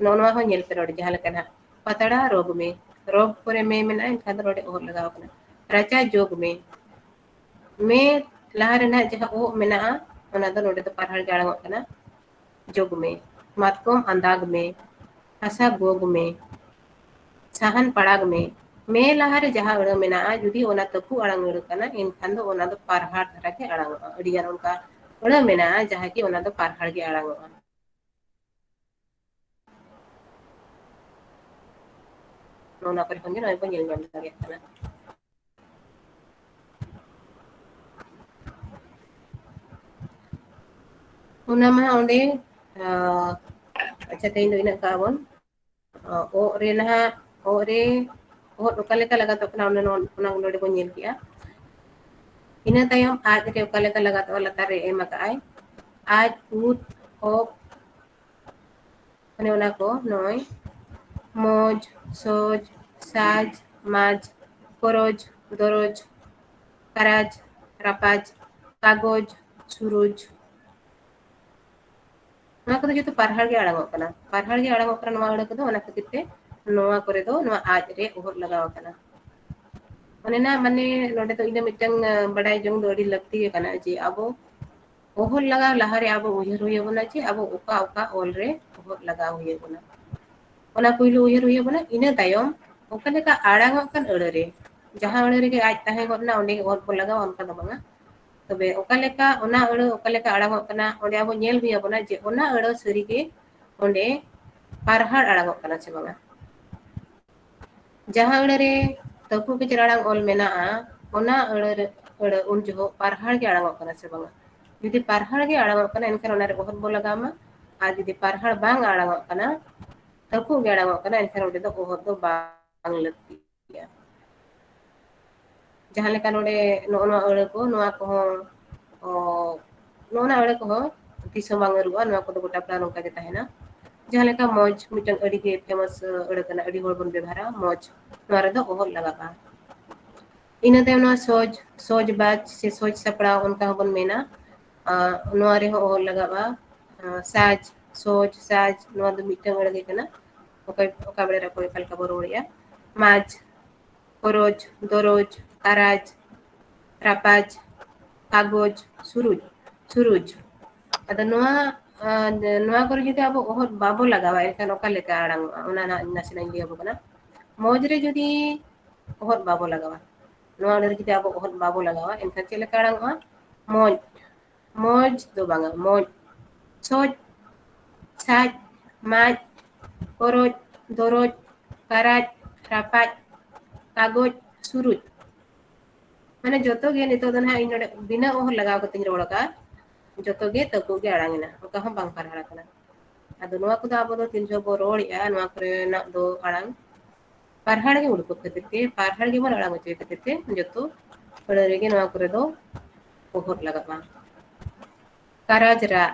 ᱱᱚᱜᱼᱚ ᱱᱚᱣᱟ ᱦᱚᱸ ᱧᱮᱞ ᱯᱮ ᱱᱚᱰᱮ ᱡᱟᱦᱟᱸ ᱞᱮᱠᱟ ᱱᱟᱦᱟᱜ ᱯᱟᱛᱲᱟ ᱨᱚᱜᱽ ᱢᱮ, ᱨᱚᱜᱽ ᱯᱚᱨᱮ ᱢᱮ ᱢᱮᱱᱟᱜᱼᱟ, ᱮᱱᱠᱷᱟᱱ ᱫᱚ ᱱᱚᱰᱮ ᱚᱦᱚᱫ ᱞᱟᱜᱟᱣ ᱠᱟᱱᱟ᱾ ᱨᱟᱪᱟ ᱡᱚᱜᱽ ᱢᱮ, ᱢᱮ ᱞᱟᱦᱟ ᱨᱮ ᱱᱟᱦᱟᱜ ᱡᱟᱦᱟᱸ ᱚᱜ ᱢᱮᱱᱟᱜᱼᱟ, ᱚᱱᱟ ᱫᱚ ᱱᱚᱰᱮ ᱫᱚ ᱯᱟᱨᱦᱟᱲ ᱜᱮ ᱟᱲᱟᱝᱚᱜ ᱠᱟᱱᱟ, ᱡᱚᱜᱽ ᱢᱮ᱾ ᱢᱟᱛᱠᱚᱢ ᱟᱸᱫᱟᱜᱽ ᱢᱮ, ᱦᱟᱥᱟ ᱜᱚᱜᱽ ᱢᱮ, ᱥᱟᱦᱟᱱ ᱯᱟᱲᱟᱜᱽ ᱢᱮ᱾ ᱢᱮ ᱞᱟᱦᱟ ᱨᱮ ᱡᱟᱦᱟᱸ ᱟᱹᱲᱟᱹ ᱢᱮᱱᱟᱜᱼᱟ, ᱡᱩᱫᱤ ᱚᱱᱟ ᱛᱟᱹᱯᱩ ᱟᱲᱟᱝ ᱟᱹᱲᱟᱹ ᱠᱟᱱᱟ, ᱮᱱᱠᱷᱟᱱ ᱫᱚ ᱚᱱᱟ ᱫᱚ ᱯᱟᱨᱦᱟᱲ ᱫᱷᱟᱨᱟ ᱜᱮ ᱟᱲᱟᱝᱚᱜᱼᱟ᱾ ᱟᱹᱰᱤ ᱜᱟᱱ ᱚᱱᱠᱟ ᱟᱹᱲᱟᱹ ᱢᱮᱱᱟᱜᱼᱟ, ᱡᱟᱦᱟᱸ ᱠᱤ ᱚᱱᱟ ᱫᱚ ᱯᱟᱨᱦᱟᱲ ᱜᱮ ᱟᱲᱟᱝᱚᱜᱼᱟ᱾ ᱱᱚᱣᱟ ᱠᱚᱨᱮ ᱠᱷᱚᱱ ᱜᱮ ᱱᱚᱜᱼᱚᱭ ᱵᱚᱱ ᱧᱮᱞ ᱧᱟᱢ ᱫᱟᱲᱮᱭᱟᱜ ᱠᱟᱱᱟ᱾ ᱚᱱᱟ ᱢᱟ ᱚᱸᱰᱮ, ᱟᱸ, ᱟᱪᱪᱷᱟ, ᱛᱮᱦᱮᱧ ᱫᱚ ᱤᱱᱟᱹᱜ ᱠᱟᱜᱼᱟ ᱵᱚᱱ᱾ ᱟᱸ, ᱚᱜ ᱨᱮ ᱱᱟᱦᱟᱜ, ᱚᱜ ᱨᱮ ᱚᱦᱚᱫ ᱚᱠᱟ ᱞᱮᱠᱟ ᱞᱟᱜᱟᱛᱚᱜ ᱠᱟᱱᱟ, ᱚᱱᱟ ᱱᱚ-, ᱚᱱᱟ ᱱᱚᱰᱮ ᱵᱚᱱ ᱧᱮᱞ ᱠᱮᱜᱼᱟ᱾ ᱤᱱᱟᱹ ᱛᱟᱭᱚᱢ ᱟᱡ ᱨᱮ ᱚᱠᱟ ᱞᱮᱠᱟ ᱞᱟᱜᱟᱛᱚᱜᱼᱟ, ᱞᱟᱛᱟᱨ ᱨᱮ ᱮᱢ ᱟᱠᱟᱜᱼᱟᱭ, ᱟᱡ, ᱩᱫ, ᱚᱜ, ᱢᱟᱱᱮ ᱚᱱᱟ ᱠᱚ ᱱᱚᱜᱼᱚᱭ ᱢᱚᱡᱽ, ᱥᱚᱡᱽ, ᱥᱟᱡᱽ, ᱢᱟᱡᱽ, ᱠᱚᱨᱚᱡᱽ, ᱫᱚᱨᱚᱡᱽ, ᱠᱟᱨᱟᱡᱽ, ᱨᱟᱯᱟᱡᱽ, ᱠᱟᱜᱚᱡᱽ, ᱥᱩᱨᱩᱡᱽ᱾ ᱱᱚᱣᱟ ᱠᱚᱫᱚ ᱡᱚᱛᱚ ᱯᱟᱨᱦᱟᱲ ᱜᱮ ᱟᱲᱟᱝᱚᱜ ᱠᱟᱱᱟ, ᱯᱟᱨᱦᱟᱲ ᱜᱮ ᱟᱲᱟᱝᱚᱜ ᱠᱟᱱᱟ ᱱᱚᱣᱟ ᱟᱹᱲᱟᱹ ᱠᱚᱫᱚ᱾ ᱚᱱᱟ ᱠᱷᱟᱹᱛᱤᱨ ᱛᱮ ᱱᱚᱣᱟ ᱠᱚᱨᱮ ᱫᱚ ᱱᱚᱣᱟ ᱟᱡ ᱨᱮ ᱚᱦᱚᱫ ᱞᱟᱜᱟᱣ ᱟᱠᱟᱱᱟ᱾ ᱚᱱᱮ ᱱᱟ ᱢᱟᱱᱮ ᱱᱚᱰᱮ ᱫᱚ ᱤᱧ ᱫᱚ ᱢᱤᱫᱴᱟᱝ, ᱟᱸ, ᱵᱟᱰᱟᱭ ᱡᱚᱝ ᱫᱚ ᱟᱹᱰᱤ ᱞᱟᱹᱠᱛᱤ ᱜᱮ ᱠᱟᱱᱟ ᱡᱮ ᱟᱵᱚ ᱚᱦᱚᱫ ᱞᱟᱜᱟᱣ ᱞᱟᱦᱟᱨᱮ ᱟᱵᱚ ᱩᱭᱦᱟᱹᱨ ᱦᱩᱭ ᱟᱵᱚᱱᱟ ᱡᱮ ᱟᱵᱚ ᱚᱠᱟ ᱚᱠᱟ ᱚᱞ ᱨᱮ ᱚᱦᱚᱫ ᱞᱟᱜᱟᱣ ᱦᱩᱭ ᱟᱵᱚᱱᱟ᱾ ᱚᱱᱟ ᱯᱩᱭᱞᱩ ᱩᱭᱦᱟᱹᱨ ᱦᱩᱭ ᱟᱵᱚᱱᱟ, ᱤᱱᱟᱹ ᱛᱟᱭᱚᱢ ᱚᱠᱟ ᱞᱮᱠᱟ ᱟᱲᱟᱝᱚᱜ ᱠᱟᱱ ᱟᱹᱲᱟᱹ ᱨᱮ, ᱡᱟᱦᱟᱸ ᱟᱹᱲᱟᱹ ᱨᱮᱜᱮ ᱟᱡ ᱛᱟᱦᱮᱸ ᱜᱚᱫ ᱮᱱᱟ ᱚᱸᱰᱮ ᱜᱮ ᱚᱦᱚᱫ ᱵᱚᱱ ᱞᱟᱜᱟᱣᱟ, ᱚᱱᱠᱟ ᱫᱚ ᱵᱟᱝᱟ᱾ ᱛᱚᱵᱮ ᱚᱠᱟ ᱞᱮᱠᱟ ᱚᱱᱟ ᱟᱹᱲᱟᱹ ᱚᱠᱟ ᱞᱮᱠᱟ ᱟᱲᱟᱝᱚᱜ ᱠᱟᱱᱟ ᱚᱸᱰᱮ ᱟᱵᱚ ᱧᱮᱞ ᱦᱩᱭ ᱟᱵᱚᱱᱟ ᱡᱮ ᱚᱱᱟ ᱟᱹᱲᱟᱹ ᱥᱟᱹᱨᱤᱜᱮ ᱚᱸᱰᱮ ᱯᱟᱨᱦᱟᱲ ᱟᱲᱟᱝᱚᱜ ᱠᱟᱱᱟ ᱥᱮ ᱵᱟᱝᱟ᱾ ᱡᱟᱦᱟᱸ ᱟᱹᱲᱟᱹ ᱨᱮ ᱛᱟᱹᱠᱩ ᱠᱮᱪᱮᱫ ᱟᱲᱟᱝ ᱚᱞ ᱢᱮᱱᱟᱜᱼᱟ, ᱚᱱᱟ ᱟᱹᱲᱟᱹ ᱨᱮ, ᱟᱹᱲᱟᱹ ᱩᱱ ᱡᱚᱦᱚᱜ ᱯᱟᱨᱦᱟᱲ ᱜᱮ ᱟᱲᱟᱝᱚᱜ ᱠᱟᱱᱟ ᱥᱮ ᱵᱟᱝᱟ? ᱡᱩᱫᱤ ᱯᱟᱨᱦᱟᱲ ᱜᱮ ᱟᱲᱟᱝᱚᱜ ᱠᱟᱱᱟ, ᱮᱱᱠᱷᱟᱱ ᱚᱱᱟ ᱨᱮ ᱚᱦᱚᱫ ᱵᱚ ᱞᱟᱜᱟᱣ ᱢᱟ, ᱟᱨ ᱡᱩᱫᱤ ᱯᱟᱨᱦᱟᱲ ᱵᱟᱝ ᱟᱲᱟᱝᱚᱜ ᱠᱟᱱᱟ, ᱛᱟᱹᱠᱩ ᱜᱮ ᱟᱲᱟᱝᱚᱜ ᱠᱟᱱᱟ, ᱮᱱᱠᱷᱟᱱ ᱚᱸᱰᱮ ᱫᱚ ᱚᱦᱚᱫ ᱫᱚ ᱵᱟᱝ ᱞᱟᱹᱠᱛᱤᱜᱼᱟ᱾ ᱡᱟᱦᱟᱸ ᱞᱮᱠᱟ ᱱᱚᱰᱮ ᱱᱚᱜᱼᱚ ᱱᱚᱣᱟ ᱟᱹᱲᱟᱹ ᱠᱚ, ᱱᱚᱣᱟ ᱠᱚᱦᱚᱸ, ᱚ, ᱱᱚᱜᱼᱚ ᱱᱚᱣᱟ ᱟᱹᱲᱟᱹ ᱠᱚᱦᱚᱸ ᱛᱤᱥ ᱦᱚᱸ ᱵᱟᱝ ᱟᱹᱨᱩᱜᱼᱟ, ᱱᱚᱣᱟ ᱠᱚᱫᱚ ᱜᱚᱴᱟ ᱯᱟᱲᱟ ᱱᱚᱝᱠᱟ ᱜᱮ ᱛᱟᱦᱮᱱᱟ᱾ ᱡᱟᱦᱟᱸ ᱞᱮᱠᱟ ᱢᱚᱡᱽ, ᱢᱤᱫᱴᱟᱝ ᱟᱹᱰᱤ ᱜᱮ famous ᱟᱹᱲᱟᱹ ᱠᱟᱱᱟ, ᱟᱹᱰᱤ ᱦᱚᱲ ᱵᱚᱱ ᱵᱮᱵᱷᱟᱨᱟ ᱢᱚᱡᱽ, ᱱᱚᱣᱟ ᱨᱮᱫᱚ ᱚᱦᱚᱫ ᱞᱟᱜᱟᱜᱼᱟ᱾ ᱤᱱᱟᱹ ᱛᱟᱭᱚᱢ ᱱᱚᱣᱟ ᱥᱚᱡᱽ, ᱥᱚᱡᱽ ᱵᱟᱡᱽ ᱥᱮ ᱥᱚᱡᱽ ᱥᱟᱯᱲᱟᱣ ᱚᱱᱠᱟ ᱦᱚᱸᱵᱚᱱ ᱢᱮᱱᱟ᱾ ᱟᱸ, ᱱᱚᱣᱟ ᱨᱮᱦᱚᱸ ᱚᱦᱚᱫ ᱞᱟᱜᱟᱜᱼᱟ᱾ ᱟᱸ, ᱥᱟᱡᱽ, ᱥᱚᱡᱽ, ᱥᱟᱡᱽ, ᱱᱚᱣᱟ ᱫᱚ ᱢᱤᱫᱴᱟᱝ ᱟᱹᱲᱟᱹ ᱜᱮ ᱠᱟᱱᱟ᱾ ᱚᱠᱟ, ᱚᱠᱟ ᱵᱮᱲᱟ ᱨᱮ ᱚᱠᱚᱭ ᱚᱠᱟ ᱞᱮᱠᱟ ᱵᱚ ᱨᱚᱲᱮᱜᱼᱟ᱾ ᱢᱟᱡᱽ, ᱠᱚᱨᱚᱡᱽ, ᱫᱚᱨᱚᱡᱽ, ᱠᱟᱨᱟᱡᱽ, ᱨᱟᱯᱟᱡᱽ, ᱠᱟᱜᱚᱡᱽ, ᱥᱩᱨᱩᱡᱽ, ᱥᱩᱨᱩᱡᱽ᱾ ᱟᱫᱚ ᱱᱚᱣᱟ, ᱟᱸ, ᱱᱚᱣᱟ ᱠᱚᱨᱮ ᱡᱩᱫᱤ ᱟᱵᱚ ᱚᱦᱚᱫ ᱵᱟᱵᱚ ᱞᱟᱜᱟᱣᱟ, ᱮᱱᱠᱷᱟᱱ ᱚᱠᱟ ᱞᱮᱠᱟ ᱟᱲᱟᱝᱚᱜᱼᱟ? ᱚᱱᱟ ᱱᱟᱜ ᱱᱟᱥᱮᱱᱟᱜ ᱤᱧ ᱞᱟᱹᱭ ᱟᱵᱚ ᱠᱟᱱᱟ᱾ ᱢᱚᱡᱽ ᱨᱮ ᱡᱩᱫᱤ ᱚᱦᱚᱫ ᱵᱟᱵᱚ ᱞᱟᱜᱟᱣᱟ, ᱱᱚᱣᱟ ᱟᱹᱲᱟᱹ ᱨᱮ ᱡᱩᱫᱤ ᱟᱵᱚ ᱚᱦᱚᱫ ᱵᱟᱵᱚ ᱞᱟᱜᱟᱣᱟ, ᱮᱱᱠᱷᱟᱱ ᱪᱮᱫ ᱞᱮᱠᱟ ᱟᱲᱟᱝᱚᱜᱼᱟ? ᱢᱚᱡᱽ, ᱢᱚᱡᱽ ᱫᱚ ᱵᱟᱝᱟ, ᱢᱚᱡᱽ, ᱥᱚᱡᱽ, ᱥᱟᱡᱽ, ᱢᱟᱡᱽ, ᱠᱚᱨᱚᱡᱽ, ᱫᱚᱨᱚᱡᱽ, ᱠᱟᱨᱟᱡᱽ, ᱨᱟᱯᱟᱡᱽ, ᱠᱟᱜᱚᱡᱽ, ᱥᱩᱨᱩᱡᱽ᱾ ᱢᱟᱱᱮ ᱡᱚᱛᱚ ᱜᱮ ᱱᱤᱛᱚᱜ ᱫᱚ ᱱᱟᱦᱟᱜ ᱤᱧ ᱱᱚᱰᱮ ᱵᱤᱱᱟᱹ ᱚᱦᱚᱫ ᱞᱟᱜᱟᱣ ᱠᱟᱛᱮᱧ ᱨᱚᱲ ᱟᱠᱟᱫᱼᱟ᱾ ᱡᱚᱛᱚ ᱜᱮ ᱛᱟᱹᱠᱩ ᱜᱮ ᱟᱲᱟᱝ ᱮᱱᱟ, ᱚᱠᱟ ᱦᱚᱸ ᱵᱟᱝ ᱯᱟᱨᱦᱟᱲ ᱟᱠᱟᱱᱟ᱾ ᱟᱫᱚ ᱱᱚᱣᱟ ᱠᱚᱫᱚ ᱟᱵᱚ ᱫᱚ ᱛᱤᱱ ᱡᱚᱦᱚᱜ ᱵᱚ ᱨᱚᱲᱮᱜᱼᱟ, ᱱᱚᱣᱟ ᱠᱚᱨᱮᱱᱟᱜ ᱫᱚ ᱟᱲᱟᱝ ᱯᱟᱨᱦᱟᱲ ᱜᱮ ᱩᱰᱩᱠᱚᱜ ᱠᱷᱟᱹᱛᱤᱨ ᱛᱮ, ᱯᱟᱨᱦᱟᱲ ᱜᱮᱵᱚᱱ ᱟᱲᱟᱝ ᱦᱚᱪᱚᱭ ᱠᱷᱟᱹᱛᱤᱨ ᱛᱮ ᱡᱚᱛᱚ ᱟᱹᱲᱟᱹ ᱨᱮᱜᱮ ᱱᱚᱣᱟ ᱠᱚᱨᱮ ᱫᱚ ᱚᱦᱚᱫ ᱞᱟᱜᱟᱜᱼᱟ᱾ ᱠᱟᱨᱟᱡᱽ ᱨᱟᱜ,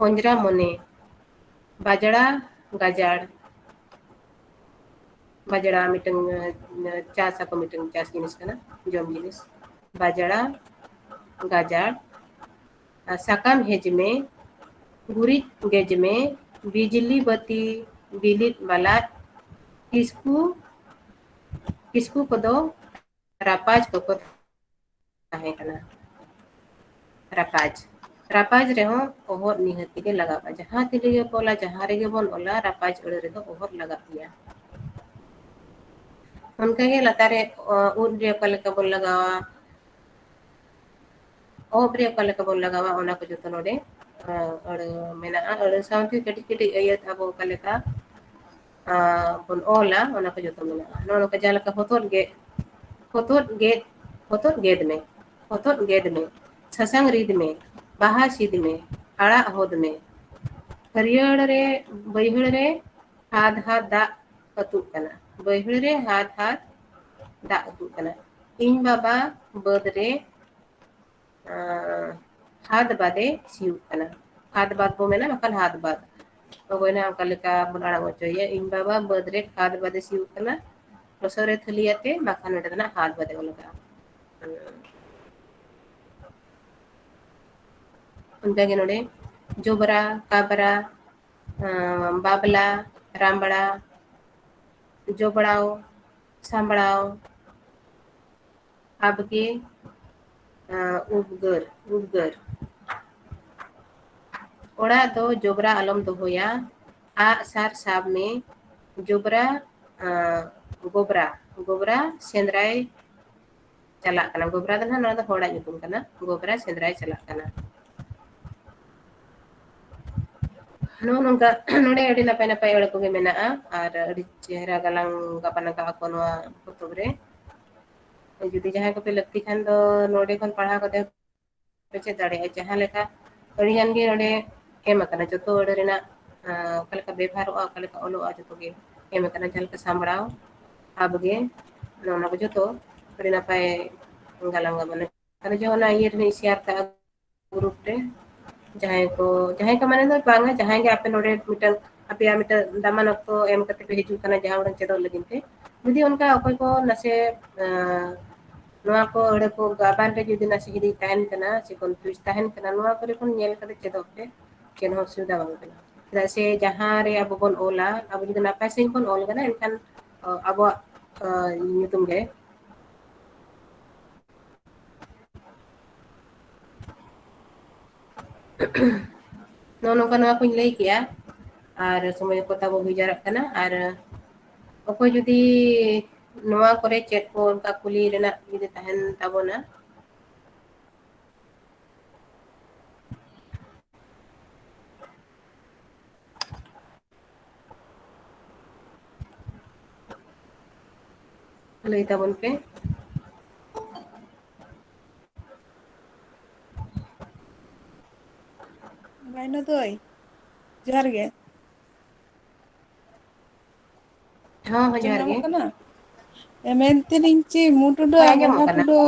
ᱚᱸᱡᱽᱨᱟ ᱢᱚᱱᱮ, ᱵᱟᱡᱽᱲᱟ ᱜᱟᱡᱟᱲ, ᱵᱟᱡᱽᱲᱟ ᱢᱤᱫᱴᱟᱝ, ᱮ, ᱪᱟᱥ ᱟᱠᱚ, ᱢᱤᱫᱴᱟᱝ ᱪᱟᱥ ᱡᱤᱱᱤᱥ ᱠᱟᱱᱟ, ᱡᱚᱢ ᱡᱤᱱᱤᱥ᱾ ᱵᱟᱡᱽᱲᱟ ᱜᱟᱡᱟᱲ, ᱟᱨ ᱥᱟᱠᱟᱢ ᱦᱮᱡ ᱢᱮ, ᱜᱩᱨᱤᱡ ᱜᱮᱡ ᱢᱮ, ᱵᱤᱡᱽᱞᱤ ᱵᱟᱹᱛᱤ ᱵᱤᱞᱤᱫ ᱵᱟᱞᱟᱫ, ᱠᱤᱥᱠᱩ, ᱠᱤᱥᱠᱩ ᱠᱚᱫᱚ ᱨᱟᱯᱟᱡᱽ ᱠᱚᱠᱚ ᱛᱟᱦᱮᱸ ᱠᱟᱱᱟ᱾ ᱨᱟᱯᱟᱡᱽ, ᱨᱟᱯᱟᱡᱽ ᱨᱮᱦᱚᱸ ᱚᱦᱚᱫ ᱱᱤᱦᱟᱹᱛ ᱜᱮ ᱞᱟᱜᱟᱜᱼᱟ᱾ ᱡᱟᱦᱟᱸ ᱛᱤᱱᱟᱹᱜ ᱜᱮ ᱵᱚᱱ ᱚᱞᱟ, ᱡᱟᱦᱟᱸ ᱨᱮᱜᱮ ᱵᱚᱱ ᱚᱞᱟ, ᱨᱟᱯᱟᱡᱽ ᱟᱹᱲᱟᱹ ᱨᱮᱫᱚ ᱚᱦᱚᱫ ᱞᱟᱜᱟᱜ ᱜᱮᱭᱟ᱾ ᱚᱱᱠᱟᱜᱮ ᱞᱟᱛᱟᱨ ᱨᱮ, ᱚ, ᱩᱫ ᱨᱮ ᱚᱠᱟ ᱞᱮᱠᱟ ᱵᱚᱱ ᱞᱟᱜᱟᱣᱟ, ᱚᱦᱚᱫ ᱨᱮ ᱚᱠᱟ ᱞᱮᱠᱟ ᱵᱚᱱ ᱞᱟᱜᱟᱣᱟ, ᱚᱱᱟ ᱠᱚ ᱡᱚᱛᱚ ᱱᱚᱰᱮ, ᱟ, ᱟᱹᱲᱟᱹ ᱢᱮᱱᱟᱜᱼᱟ᱾ ᱟᱹᱲᱟᱹ ᱥᱟᱶᱛᱮ ᱠᱟᱹᱴᱤᱡ ᱠᱟᱹᱴᱤᱡ ᱟᱹᱭᱟᱹᱛ ᱟᱵᱚ ᱚᱠᱟ ᱞᱮᱠᱟ, ᱟ, ᱵᱚᱱ ᱚᱞᱟ, ᱚᱱᱟ ᱠᱚ ᱡᱚᱛᱚ ᱢᱮᱱᱟᱜᱼᱟ᱾ ᱱᱚᱜᱼᱚ ᱱᱚᱝᱠᱟ ᱡᱟᱦᱟᱸ ᱞᱮᱠᱟ ᱦᱚᱛᱚᱫ ᱜᱮᱫ, ᱦᱚᱛᱚᱫ ᱜᱮᱫ, ᱦᱚᱛᱚᱫ ᱜᱮᱫ ᱢᱮ, ᱦᱚᱛᱚᱫ ᱜᱮᱫ ᱢᱮ, ᱥᱟᱥᱟᱝ ᱨᱤᱫ ᱢᱮ, ᱵᱟᱦᱟ ᱥᱤᱫ ᱢᱮ, ᱟᱲᱟᱜ ᱦᱚᱫ ᱢᱮ᱾ ᱦᱟᱹᱨᱭᱟᱹᱲ ᱨᱮ, ᱵᱟᱹᱭᱦᱟᱹᱲ ᱨᱮ ᱦᱟᱫ ᱦᱟᱫ ᱫᱟᱜ ᱟᱹᱛᱩᱜ ᱠᱟᱱᱟ, ᱵᱟᱹᱭᱦᱟᱹᱲ ᱨᱮ ᱦᱟᱫ ᱦᱟᱫ ᱫᱟᱜ ᱟᱹᱛᱩᱜ ᱠᱟᱱᱟ᱾ ᱤᱧ ᱵᱟᱵᱟ ᱵᱟᱹᱫᱽ ᱨᱮ, ᱟᱸ, ᱦᱟᱫ ᱵᱟᱫᱮ ᱥᱤᱭᱳᱜ ᱠᱟᱱᱟ᱾ ᱦᱟᱫ ᱵᱟᱫ ᱵᱚ ᱢᱮᱱᱟ, ᱵᱟᱠᱷᱟᱱ ᱦᱟᱫ ᱵᱟᱫ᱾ ᱚᱠᱚᱭ ᱱᱟᱜ ᱚᱠᱟ ᱞᱮᱠᱟ ᱵᱚᱱ ᱟᱲᱟᱝ ᱦᱚᱪᱚᱭᱮᱭᱟ᱾ ᱤᱧ ᱵᱟᱵᱟ ᱵᱟᱹᱫᱽ ᱨᱮ ᱠᱷᱟᱫ ᱵᱟᱫᱮ ᱥᱤᱭᱳᱜ ᱠᱟᱱᱟ, ᱞᱚᱥᱚᱫ ᱨᱮ ᱛᱷᱟᱹᱞᱤ ᱟᱛᱮ, ᱵᱟᱠᱷᱟᱱ ᱱᱚᱰᱮ ᱫᱚ ᱱᱟᱜ ᱦᱟᱫ ᱵᱟᱫᱮ ᱵᱚᱱ ᱞᱟᱜᱟᱜᱼᱟ᱾ ᱚᱱᱠᱟᱜᱮ ᱱᱚᱰᱮ ᱡᱚᱵᱽᱨᱟ, ᱠᱟᱵᱽᱨᱟ, ᱟᱸ, ᱵᱟᱵᱽᱞᱟ, ᱨᱟᱢᱵᱽᱲᱟ, ᱡᱚᱵᱽᱲᱟᱣ, ᱥᱟᱢᱵᱽᱲᱟᱣ, ᱟᱵᱽᱜᱮ, ᱟᱸ, ᱩᱫᱽᱜᱟᱹᱨ, ᱩᱫᱽᱜᱟᱹᱨ᱾ ᱚᱲᱟᱜ ᱫᱚ ᱡᱚᱵᱽᱨᱟ ᱟᱞᱚᱢ ᱫᱚᱦᱚᱭᱟ, ᱟᱜ ᱥᱟᱨ ᱥᱟᱵ ᱢᱮ, ᱡᱚᱵᱽᱨᱟ, ᱟᱸ, ᱜᱚᱵᱽᱨᱟ, ᱜᱚᱵᱽᱨᱟ ᱥᱮᱸᱫᱽᱨᱟᱭ ᱪᱟᱞᱟᱜ ᱠᱟᱱᱟ᱾ ᱜᱚᱵᱽᱨᱟ ᱫᱚ ᱱᱟᱦᱟᱜ ᱱᱚᱣᱟ ᱫᱚ ᱦᱚᱲᱟᱜ ᱧᱩᱛᱩᱢ ᱠᱟᱱᱟ, ᱜᱚᱵᱽᱨᱟ ᱥᱮᱸᱫᱽᱨᱟᱭ ᱪᱟᱞᱟᱜ ᱠᱟᱱᱟ᱾ ᱱᱚᱜᱼᱚ ᱱᱚᱝᱠᱟ ᱱᱚᱰᱮ ᱟᱹᱰᱤ ᱱᱟᱯᱟᱭ ᱱᱟᱯᱟᱭ ᱟᱹᱲᱟᱹ ᱠᱚᱜᱮ ᱢᱮᱱᱟᱜᱼᱟ ᱟᱨ ᱟᱹᱰᱤ ᱪᱮᱦᱨᱟ ᱜᱟᱞᱟᱝ ᱜᱟᱵᱟᱱ ᱟᱠᱟᱫ ᱟᱠᱚ ᱱᱚᱣᱟ ᱯᱚᱛᱚᱵ ᱨᱮ᱾ ᱡᱩᱫᱤ ᱡᱟᱦᱟᱸᱭ ᱠᱚᱯᱮ ᱞᱟᱹᱠᱛᱤ ᱠᱷᱟᱱ ᱫᱚ ᱱᱚᱰᱮ ᱠᱷᱚᱱ ᱯᱟᱲᱦᱟᱣ ᱠᱟᱛᱮ ᱯᱮ ᱪᱮᱫ ᱫᱟᱲᱮᱭᱟᱜᱼᱟ᱾ ᱡᱟᱦᱟᱸ ᱞᱮᱠᱟ ᱟᱹᱰᱤ ᱜᱟᱱ ᱜᱮ ᱱᱚᱰᱮ ᱮᱢ ᱟᱠᱟᱱᱟ, ᱡᱚᱛᱚ ᱟᱹᱲᱟᱹ ᱨᱮᱱᱟᱜ, ᱟᱸ, ᱚᱠᱟ ᱞᱮᱠᱟ ᱵᱮᱵᱷᱟᱨᱚᱜᱼᱟ, ᱚᱠᱟ ᱞᱮᱠᱟ ᱚᱞᱚᱜᱼᱟ, ᱡᱚᱛᱚ ᱜᱮ ᱮᱢ ᱟᱠᱟᱱᱟ᱾ ᱡᱟᱦᱟᱸ ᱞᱮᱠᱟ ᱥᱟᱢᱵᱽᱲᱟᱣ ᱟᱵᱚ ᱜᱮ ᱱᱚᱜᱼᱚ ᱱᱚᱣᱟ ᱠᱚ ᱡᱚᱛᱚ ᱟᱹᱰᱤ ᱱᱟᱯᱟᱭ ᱜᱟᱞᱟᱝ ᱜᱟᱵᱟᱱ᱾ ᱟᱨ ᱡᱮ ᱚᱱᱟ ᱤᱭᱟᱹ ᱨᱮᱞᱤᱧ ᱥᱮᱭᱟᱨ ᱠᱟᱜᱼᱟ ᱜᱨᱩᱯ ᱨᱮ, ᱡᱟᱦᱟᱸᱭ ᱠᱚ, ᱡᱟᱦᱟᱸᱭ ᱠᱚ ᱢᱟᱱᱮ ᱫᱚ ᱵᱟᱝᱟ, ᱡᱟᱦᱟᱸᱭ ᱜᱮ ᱟᱯᱮ ᱱᱚᱰᱮ ᱢᱤᱫᱴᱟᱝ, ᱟᱯᱮᱭᱟᱜ ᱢᱤᱫᱴᱟᱝ ᱫᱟᱢᱟᱱ ᱚᱠᱛᱚ ᱮᱢ ᱠᱟᱛᱮ ᱯᱮ ᱦᱤᱡᱩᱜ ᱠᱟᱱᱟ ᱡᱟᱦᱟᱸ ᱩᱰᱟᱹᱝ ᱪᱮᱫᱚᱜ ᱞᱟᱹᱜᱤᱫ ᱛᱮ, ᱡᱩᱫᱤ ᱚᱱᱠᱟ ᱚᱠᱚᱭ ᱠᱚ ᱱᱟᱥᱮ, ᱟᱸ, ᱱᱚᱣᱟ ᱠᱚ ᱟᱹᱲᱟᱹ ᱠᱚ ᱜᱟᱵᱟᱱ ᱨᱮ ᱡᱩᱫᱤ ᱱᱟᱥᱮ ᱡᱩᱫᱤ ᱛᱟᱦᱮᱱ ᱠᱟᱱᱟ ᱥᱮ ᱠᱚᱱᱯᱷᱤᱭᱩᱡᱽ ᱛᱟᱦᱮᱱ ᱠᱟᱱᱟ, ᱱᱚᱣᱟ ᱠᱚᱨᱮ ᱠᱷᱚᱱ ᱧᱮᱞ ᱠᱟᱛᱮ ᱪᱮᱫᱚᱜ ᱯᱮ, ᱪᱮᱫ ᱦᱚᱸ ᱚᱥᱩᱵᱤᱫᱷᱟ ᱵᱟᱝ ᱠᱟᱱᱟ᱾ ᱪᱮᱫᱟᱜ ᱥᱮ ᱡᱟᱦᱟᱸ ᱨᱮ ᱟᱵᱚ ᱵᱚᱱ ᱚᱞᱟ, ᱟᱵᱚ ᱡᱩᱫᱤ ᱱᱟᱯᱟᱭ ᱥᱟᱺᱦᱤᱡ ᱵᱚᱱ ᱚᱞ ᱠᱟᱱᱟ, ᱮᱱᱠᱷᱟᱱ, ᱚ, ᱟᱵᱚᱣᱟᱜ, ᱚ, ᱧᱩᱛᱩᱢ ᱨᱮ ᱱᱚᱜᱼᱚ ᱱᱚᱝᱠᱟ ᱱᱚᱣᱟ ᱠᱚᱧ ᱞᱟᱹᱭ ᱠᱮᱜᱼᱟ, ᱟᱨ ᱥᱚᱢᱚᱭ ᱠᱚ ᱛᱟᱵᱚ ᱦᱩᱭ ᱡᱟᱣᱨᱟᱜ ᱠᱟᱱᱟ᱾ ᱟᱨ ᱚᱠᱚᱭ ᱡᱩᱫᱤ ᱱᱚᱣᱟ ᱠᱚᱨᱮ ᱪᱮᱫ ᱠᱚ ᱚᱱᱠᱟ ᱠᱩᱞᱤ ᱨᱮᱱᱟᱜ ᱡᱩᱫᱤ ᱛᱟᱦᱮᱱ ᱛᱟᱵᱚᱱᱟ, ᱞᱟᱹᱭ ᱛᱟᱵᱚᱱ ᱯᱮ᱾ ᱢᱟᱭᱱᱟ ᱫᱟᱹᱭ, ᱡᱚᱦᱟᱨ ᱜᱮ᱾ ᱦᱚᱸ, ᱦᱚᱸ, ᱟᱸᱡᱚᱢ ᱡᱚᱦᱟᱨ ᱜᱮ᱾ ᱧᱟᱢᱚᱜ ᱠᱟᱱᱟ? ᱮ, ᱢᱮᱱᱛᱮᱞᱤᱧ ᱪᱮᱫ, ᱢᱩ ᱴᱩᱰᱟᱹ ᱦᱳᱭ, ᱟᱨ ᱟᱸᱡᱚᱢᱚᱜ ᱜᱟᱞᱦᱟ ᱠᱟᱱᱟ᱾ ᱴᱩᱰᱟᱹ,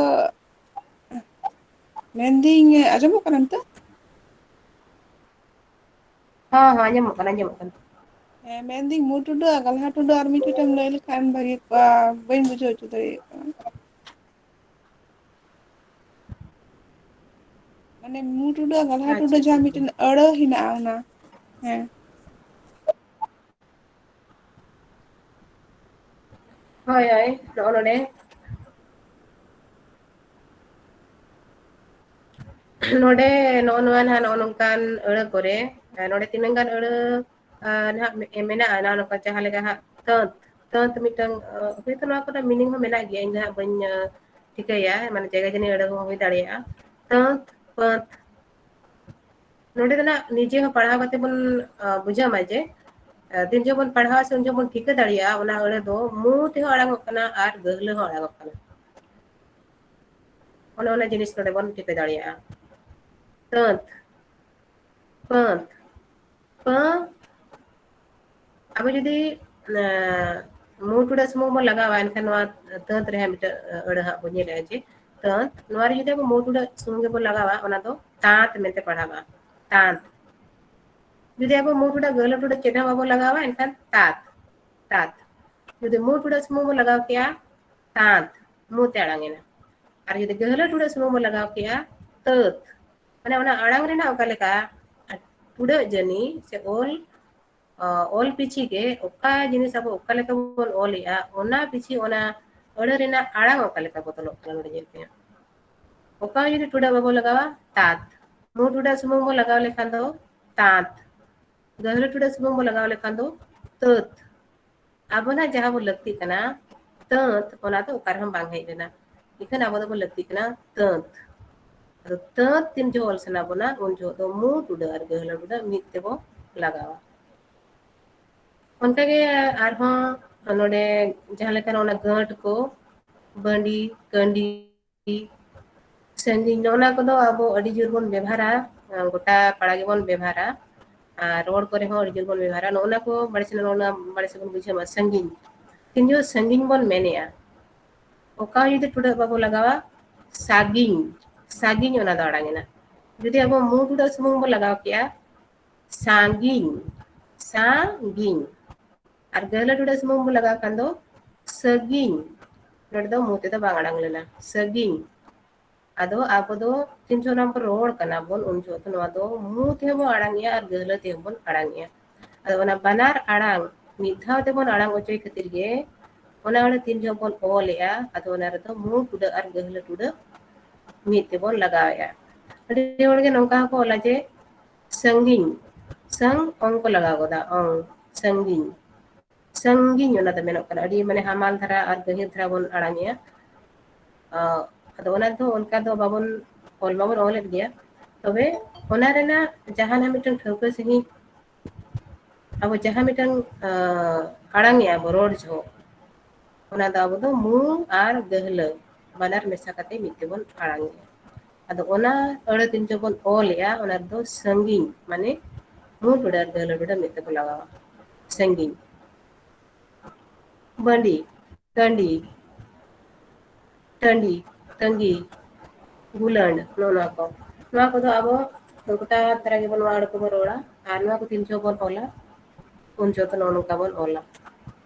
ᱢᱮᱱᱫᱟᱹᱧ, ᱟᱸᱡᱚᱢᱚᱜ ᱠᱟᱱᱟ ᱱᱤᱛᱚᱜ? ᱦᱚᱸ, ᱦᱚᱸ, ᱟᱸᱡᱚᱢᱚᱜ ᱠᱟᱱᱟ, ᱟᱸᱡᱚᱢᱚᱜ ᱠᱟᱱᱟ᱾ ᱦᱮᱸ, ᱢᱮᱱᱫᱟᱹᱧ ᱢᱩ ᱴᱩᱰᱟᱹ ᱟᱨ ᱜᱟᱞᱦᱟ ᱴᱩᱰᱟᱹ ᱟᱨ ᱢᱤᱫᱴᱮᱡ ᱮᱢ ᱞᱟᱹᱭ ᱞᱮᱠᱷᱟᱱ ᱵᱷᱟᱹᱜᱤ ᱠᱚᱜᱼᱟ, ᱵᱟᱹᱧ ᱵᱩᱡᱷᱟᱹᱣ ᱦᱚᱪᱚ ᱫᱟᱲᱮᱭᱟᱜ ᱠᱟᱱᱟ᱾ ᱢᱟᱱᱮ ᱢᱩ ᱴᱩᱰᱟᱹ ᱟᱨ ᱜᱟᱞᱦᱟ ᱴᱩᱰᱟᱹ ᱟᱪᱪᱷᱟ, ᱡᱟᱦᱟᱸ ᱴᱷᱤᱠ ᱜᱮᱭᱟ᱾ ᱢᱤᱫᱴᱮᱱ ᱟᱹᱲᱟᱹ ᱦᱮᱱᱟᱜᱼᱟ ᱚᱱᱟ, ᱦᱮᱸ᱾ ᱦᱳᱭ, ᱦᱳᱭ, ᱱᱚᱜᱼᱚ ᱱᱚᱰᱮ᱾ ᱱᱚᱰᱮ ᱱᱚᱜᱼᱚ ᱱᱚᱣᱟ ᱱᱟᱦᱟᱜ ᱱᱚᱜᱼᱚ ᱱᱚᱝᱠᱟᱱ ᱟᱹᱲᱟᱹ ᱠᱚᱨᱮ, ᱟᱨ ᱱᱚᱰᱮ ᱛᱤᱱᱟᱹᱝ ᱜᱟᱱ ᱟᱹᱲᱟᱹ, ᱟᱨ, ᱱᱟᱦᱟᱜ ᱢᱮ-, ᱢᱮᱱᱟᱜᱼᱟ, ᱱᱚᱜᱼᱚ ᱱᱚᱝᱠᱟ ᱡᱟᱦᱟᱸ ᱞᱮᱠᱟ ᱦᱟᱸᱜ ᱛᱟᱹᱛ, ᱛᱟᱹᱛ ᱢᱤᱫᱴᱟᱝ, ᱟᱨ, ᱦᱳᱭᱛᱳ ᱱᱚᱣᱟ ᱠᱚᱨᱮ meaning ᱦᱚᱸ ᱢᱮᱱᱟᱜ ᱜᱮᱭᱟ, ᱤᱧ ᱫᱚ ᱦᱟᱸᱜ ᱵᱟᱹᱧ, ᱟᱨ, ᱴᱷᱤᱠᱟᱹᱭᱟ, ᱢᱟᱱᱮ ᱡᱟᱭᱜᱟ ᱡᱟᱹᱱᱤᱡ ᱟᱹᱲᱟᱹ ᱦᱚᱸ ᱦᱩᱭ ᱫᱟᱲᱮᱭᱟᱜᱼᱟ᱾ ᱛᱟᱹᱛ, ᱯᱟᱹᱛ, ᱱᱚᱰᱮ ᱫᱚ ᱱᱟᱜ ᱱᱤᱡᱮ ᱦᱚᱸ ᱯᱟᱲᱦᱟᱣ ᱠᱟᱛᱮ ᱵᱚᱱ, ᱟᱸ, ᱵᱩᱡᱷᱟᱹᱣ ᱢᱟ ᱡᱮ, ᱟᱸ, ᱛᱤᱱ ᱡᱚᱦᱚᱜ ᱵᱚᱱ ᱯᱟᱲᱦᱟᱣᱟ ᱥᱮ ᱩᱱ ᱡᱚᱦᱚᱜ ᱵᱚᱱ ᱴᱷᱤᱠᱟᱹ ᱫᱟᱲᱮᱭᱟᱜᱼᱟ ᱚᱱᱟ ᱟᱹᱲᱟᱹ ᱫᱚ ᱢᱩ ᱛᱮᱦᱚᱸ ᱟᱲᱟᱝᱚᱜ ᱠᱟᱱᱟ ᱟᱨ ᱜᱟᱹᱦᱞᱟᱹ ᱦᱚᱸ ᱟᱲᱟᱝᱚᱜ ᱠᱟᱱᱟ᱾ ᱚᱱᱮ ᱚᱱᱟ ᱡᱤᱱᱤᱥ ᱱᱚᱰᱮ ᱵᱚᱱ ᱴᱷᱤᱠᱟᱹ ᱫᱟᱲᱮᱭᱟᱜᱼᱟ᱾ ᱛᱟᱹᱛ, ᱯᱟᱹᱛ, ᱯᱟᱹ᱾ ᱟᱵᱚ ᱡᱩᱫᱤ ᱢᱩ ᱴᱩᱰᱟᱹᱜ ᱥᱩᱢᱩᱝ ᱵᱚᱱ ᱞᱟᱜᱟᱣᱟ, ᱮᱱᱠᱷᱟᱱ ᱱᱚᱣᱟ ᱛᱟᱹᱛ ᱨᱮ ᱦᱟᱸᱜ ᱢᱤᱫᱴᱟᱝ ᱟᱹᱲᱟᱹ ᱦᱟᱸᱜ ᱵᱚᱱ ᱧᱮᱞᱮᱜᱼᱟ ᱡᱮ ᱛᱟᱹᱛ᱾ ᱱᱚᱣᱟ ᱨᱮ ᱡᱩᱫᱤ ᱟᱵᱚ ᱢᱩ ᱴᱩᱰᱟᱹᱜ ᱥᱩᱢᱩᱝ ᱜᱮᱵᱚᱱ ᱞᱟᱜᱟᱣᱟ, ᱚᱱᱟ ᱫᱚ ᱛᱟᱸᱛ ᱢᱮᱱᱛᱮ ᱯᱟᱲᱦᱟᱜᱼᱟ, ᱛᱟᱸᱛ᱾ ᱡᱩᱫᱤ ᱟᱵᱚ ᱢᱩ ᱴᱩᱰᱟᱹᱜ ᱜᱟᱹᱦᱞᱟᱹ ᱴᱩᱰᱟᱹᱜ ᱪᱮᱫ ᱦᱚᱸ ᱵᱟᱵᱚᱱ ᱞᱟᱜᱟᱣᱟ, ᱮᱱᱠᱷᱟᱱ ᱛᱟᱸᱛ, ᱛᱟᱸᱛ᱾ ᱡᱩᱫᱤ ᱢᱩ ᱴᱩᱰᱟᱹᱜ ᱥᱩᱢᱩᱝ ᱵᱚᱱ ᱞᱟᱜᱟᱣ ᱠᱮᱜᱼᱟ, ᱛᱟᱸᱛ, ᱢᱩ ᱛᱮ ᱟᱲᱟᱝ ᱮᱱᱟ᱾ ᱟᱨ ᱡᱩᱫᱤ ᱜᱟᱹᱦᱞᱟᱹ ᱴᱩᱰᱟᱹᱜ ᱥᱩᱢᱩᱝ ᱵᱚᱱ ᱞᱟᱜᱟᱣ ᱠᱮᱜᱼᱟ, ᱛᱟᱹᱛ, ᱢᱟᱱᱮ ᱚᱱᱟ ᱟᱲᱟᱝ ᱨᱮᱱᱟᱜ ᱚᱠᱟ ᱞᱮᱠᱟ ᱴᱩᱰᱟᱹᱜ ᱡᱟᱹᱱᱤ ᱥᱮ ᱚᱞ, ᱚᱞ ᱯᱤᱪᱷᱤ ᱜᱮ ᱚᱠᱟ ᱡᱤᱱᱤᱥ ᱟᱵᱚ ᱚᱠᱟ ᱞᱮᱠᱟ ᱵᱚᱱ ᱚᱞᱮᱜᱼᱟ, ᱚᱱᱟ ᱯᱤᱪᱷᱤ ᱚᱱᱟ ᱟᱹᱲᱟᱹ ᱨᱮᱱᱟᱜ ᱟᱲᱟᱝ ᱚᱠᱟ ᱞᱮᱠᱟ ᱵᱚᱫᱚᱞᱚᱜ ᱠᱟᱱᱟ ᱱᱚᱰᱮ ᱧᱮᱞ ᱯᱮ᱾ ᱚᱠᱟ ᱡᱩᱫᱤ ᱴᱩᱰᱟᱹᱜ ᱵᱟᱵᱚ ᱞᱟᱜᱟᱣᱟ, ᱛᱟᱸᱛ᱾ ᱢᱩ ᱴᱩᱰᱟᱹᱜ ᱥᱩᱢᱩᱝ ᱵᱚ ᱞᱟᱜᱟᱣ ᱞᱮᱠᱷᱟᱱ ᱫᱚ ᱛᱟᱸᱛ᱾ ᱜᱟᱹᱦᱞᱟᱹ ᱴᱩᱰᱟᱹᱜ ᱥᱩᱢᱩᱝ ᱵᱚ ᱞᱟᱜᱟᱣ ᱞᱮᱠᱷᱟᱱ ᱫᱚ ᱛᱟᱹᱛ᱾ ᱟᱵᱚᱱᱟᱜ ᱡᱟᱦᱟᱸ ᱵᱚ ᱞᱟᱹᱠᱛᱤᱜ ᱠᱟᱱᱟ ᱛᱟᱹᱛ, ᱚᱱᱟ ᱫᱚ ᱚᱠᱟ ᱨᱮᱦᱚᱸ ᱵᱟᱝ ᱦᱮᱡ ᱞᱮᱱᱟ᱾ ᱤᱠᱷᱟᱹᱱ ᱟᱵᱚ ᱫᱚᱵᱚ ᱞᱟᱹᱠᱛᱤᱜ ᱠᱟᱱᱟ ᱛᱟᱹᱛ᱾ ᱟᱫᱚ ᱛᱟᱹᱛ ᱛᱤᱱ ᱡᱚᱦᱚᱜ ᱚᱞ ᱥᱟᱱᱟ ᱵᱚᱱᱟ, ᱩᱱ ᱡᱚᱦᱚᱜ ᱫᱚ ᱢᱩ ᱴᱩᱰᱟᱹᱜ ᱟᱨ ᱜᱟᱹᱦᱞᱟᱹ ᱴᱩᱰᱟᱹᱜ ᱢᱤᱫ ᱛᱮᱵᱚ ᱞᱟᱜᱟᱣᱟ᱾ ᱚᱱᱠᱟᱜᱮ ᱟᱨᱦᱚᱸ ᱱᱚᱰᱮ ᱡᱟᱦᱟᱸ ᱞᱮᱠᱟ ᱚᱱᱟ ᱜᱟᱹᱴ ᱠᱚ, ᱵᱟᱺᱰᱤ, ᱠᱟᱺᱰᱤ, ᱥᱟᱺᱜᱤᱧ, ᱱᱚᱜᱼᱚ ᱱᱟ ᱠᱚᱫᱚ ᱟᱵᱚ ᱟᱹᱰᱤ ᱡᱳᱨ ᱵᱚᱱ ᱵᱮᱵᱷᱟᱨᱟ, ᱜᱚᱴᱟ ᱯᱟᱲᱟ ᱜᱮᱵᱚᱱ ᱵᱮᱵᱷᱟᱨᱟ᱾ ᱟᱨ ᱨᱚᱲ ᱠᱚᱨᱮ ᱦᱚᱸ ᱟᱹᱰᱤ ᱡᱳᱨ ᱵᱚᱱ ᱵᱮᱵᱷᱟᱨᱟ᱾ ᱱᱚᱜᱼᱚ ᱱᱟ ᱠᱚ ᱵᱟᱲᱮ ᱥᱮ, ᱱᱚᱜᱼᱚ ᱱᱟ ᱵᱟᱲᱮ ᱥᱮ ᱵᱚᱱ ᱵᱩᱡᱷᱟᱹᱣ ᱢᱟ, ᱥᱟᱺᱜᱤᱧ᱾ ᱛᱤᱱ ᱡᱚᱦᱚᱜ ᱥᱟᱺᱜᱤᱧ ᱵᱚᱱ ᱢᱮᱱᱮᱜᱼᱟ, ᱚᱠᱟ ᱡᱩᱫᱤ ᱴᱩᱰᱟᱹᱜ ᱵᱟᱵᱚ ᱞᱟᱜᱟᱣᱟ, ᱥᱟᱺᱜᱤᱧ, ᱥᱟᱺᱜᱤᱧ ᱚᱱᱟ ᱫᱚ ᱟᱲᱟᱝ ᱮᱱᱟ᱾ ᱡᱩᱫᱤ ᱟᱵᱚ ᱢᱩ ᱴᱩᱰᱟᱹᱜ ᱥᱩᱢᱩᱝ ᱵᱚ ᱞᱟᱜᱟᱣ ᱠᱮᱜᱼᱟ, ᱥᱟᱺᱜᱤᱧ, ᱥᱟᱺᱜᱤᱧ᱾ ᱟᱨ ᱜᱟᱹᱦᱞᱟᱹ ᱴᱩᱰᱟᱹᱜ ᱥᱩᱢᱩᱝ ᱵᱚ ᱞᱟᱜᱟᱣ ᱠᱷᱟᱱ ᱫᱚ ᱥᱟᱺᱜᱤᱧ᱾ ᱱᱚᱰᱮ ᱫᱚ ᱢᱩ ᱛᱮᱫᱚ ᱵᱟᱝ ᱟᱲᱟᱝ ᱞᱮᱱᱟ, ᱥᱟᱺᱜᱤᱧ᱾ ᱟᱫᱚ ᱟᱵᱚ ᱫᱚ ᱛᱤᱱ ᱡᱚᱦᱚᱜ ᱱᱚᱣᱟ ᱵᱚᱱ ᱨᱚᱲ ᱠᱟᱱᱟ ᱵᱚᱱ, ᱩᱱ ᱡᱚᱦᱚᱜ ᱫᱚ ᱱᱚᱣᱟ ᱫᱚ ᱢᱩ ᱛᱮᱦᱚᱸ ᱵᱚᱱ ᱟᱲᱟᱝᱮᱜᱼᱟ ᱟᱨ ᱜᱟᱹᱦᱞᱟᱹ ᱛᱮᱦᱚᱸ ᱵᱚᱱ ᱟᱲᱟᱝᱮᱜᱼᱟ᱾ ᱟᱫᱚ ᱚᱱᱟ ᱵᱟᱱᱟᱨ ᱟᱲᱟᱝ ᱢᱤᱫ ᱫᱷᱟᱣ ᱛᱮᱵᱚᱱ ᱟᱲᱟᱝ ᱚᱪᱚᱭ ᱠᱷᱟᱹᱛᱤᱨ ᱜᱮ ᱚᱱᱟ ᱟᱲᱟᱝ ᱛᱤᱱ ᱡᱚᱦᱚᱜ ᱵᱚᱱ ᱚᱞᱮᱜᱼᱟ, ᱟᱫᱚ ᱚᱱᱟ ᱨᱮᱫᱚ ᱢᱩ ᱴᱩᱰᱟᱹᱜ ᱟᱨ ᱜᱟᱹᱦᱞᱟᱹ ᱴᱩᱰᱟᱹᱜ ᱢᱤᱫ ᱛᱮᱵᱚᱱ ᱞᱟᱜᱟᱣᱮᱜᱼᱟ᱾ ᱟᱹᱰᱤ ᱦᱚᱲ ᱜᱮ ᱱᱚᱝᱠᱟ ᱦᱚᱸᱠᱚ ᱚᱞᱟ ᱡᱮ ᱥᱟᱺᱜᱤᱧ, ᱥᱟᱝ ᱚᱝ ᱠᱚ ᱞᱟᱜᱟᱣ ᱜᱚᱫᱟ, ᱚᱝ, ᱥᱟᱺᱜᱤᱧ᱾ ᱥᱟᱺᱜᱤᱧ ᱚᱱᱟ ᱫᱚ ᱢᱮᱱᱚᱜ ᱠᱟᱱᱟ, ᱟᱹᱰᱤ ᱢᱟᱱᱮ ᱦᱟᱢᱟᱞ ᱫᱷᱟᱨᱟ ᱟᱨ ᱜᱟᱹᱦᱤᱨ ᱫᱷᱟᱨᱟ ᱵᱚᱱ ᱟᱲᱟᱝᱮᱜᱼᱟ᱾ ᱟᱫᱚ ᱚᱱᱟ ᱫᱚ ᱚᱱᱠᱟ ᱫᱚ ᱵᱟᱵᱚᱱ ᱚᱞ, ᱵᱟᱵᱚᱱ ᱚᱞᱮᱫ ᱜᱮᱭᱟ᱾ ᱛᱚᱵᱮ ᱚᱱᱟ ᱨᱮᱱᱟᱜ ᱡᱟᱦᱟᱱᱟᱜ ᱢᱤᱫᱴᱟᱝ ᱴᱷᱟᱹᱣᱠᱟᱹ ᱥᱟᱺᱦᱤᱡ ᱟᱵᱚ ᱡᱟᱦᱟᱸ ᱢᱤᱫᱴᱟᱝ, ᱟᱸ, ᱟᱲᱟᱝᱮᱜᱼᱟ ᱵᱚ ᱨᱚᱲ ᱡᱚᱦᱚᱜ, ᱚᱱᱟ ᱫᱚ ᱟᱵᱚ ᱫᱚ ᱢᱩ ᱟᱨ ᱜᱟᱹᱦᱞᱟᱹ ᱵᱟᱱᱟᱨ ᱢᱮᱥᱟ ᱠᱟᱛᱮ ᱢᱤᱫ ᱛᱮᱵᱚᱱ ᱟᱲᱟᱝᱮᱜᱼᱟ᱾ ᱟᱫᱚ ᱚᱱᱟ ᱟᱹᱲᱟᱹ ᱛᱤᱱ ᱡᱚᱠᱷᱚᱱ ᱵᱚᱱ ᱚᱞᱮᱜᱼᱟ, ᱚᱱᱟ ᱫᱚ ᱥᱟᱺᱜᱤᱧ, ᱢᱟᱱᱮ ᱢᱩ ᱴᱩᱰᱟᱹ ᱟᱨ ᱜᱟᱹᱦᱞᱟᱹ ᱴᱩᱰᱟᱹ ᱢᱤᱫ ᱛᱮᱠᱚ ᱞᱟᱜᱟᱣᱟ, ᱥᱟᱺᱜᱤᱧ᱾ ᱵᱟᱺᱰᱤ, ᱴᱟᱺᱰᱤ, ᱴᱟᱺᱰᱤ, ᱛᱟᱺᱜᱤ, ᱜᱩᱞᱟᱹᱰ, ᱱᱚᱜᱼᱚ ᱱᱚᱣᱟ ᱠᱚ᱾ ᱱᱚᱣᱟ ᱠᱚᱫᱚ ᱟᱵᱚ ᱜᱚᱴᱟ ᱫᱷᱟᱨᱟ ᱜᱮᱵᱚᱱ, ᱱᱚᱣᱟ ᱟᱹᱲᱟᱹ ᱠᱚᱵᱚᱱ ᱨᱚᱲᱟ᱾ ᱟᱨ ᱱᱚᱣᱟ ᱠᱚ ᱛᱤᱱ ᱡᱚᱠᱷᱚᱱ ᱵᱚᱱ ᱚᱞᱟ, ᱩᱱ ᱡᱚᱠᱷᱚᱱ ᱱᱚᱜᱼᱚ ᱱᱚᱝᱠᱟ ᱵᱚᱱ ᱚᱞᱟ᱾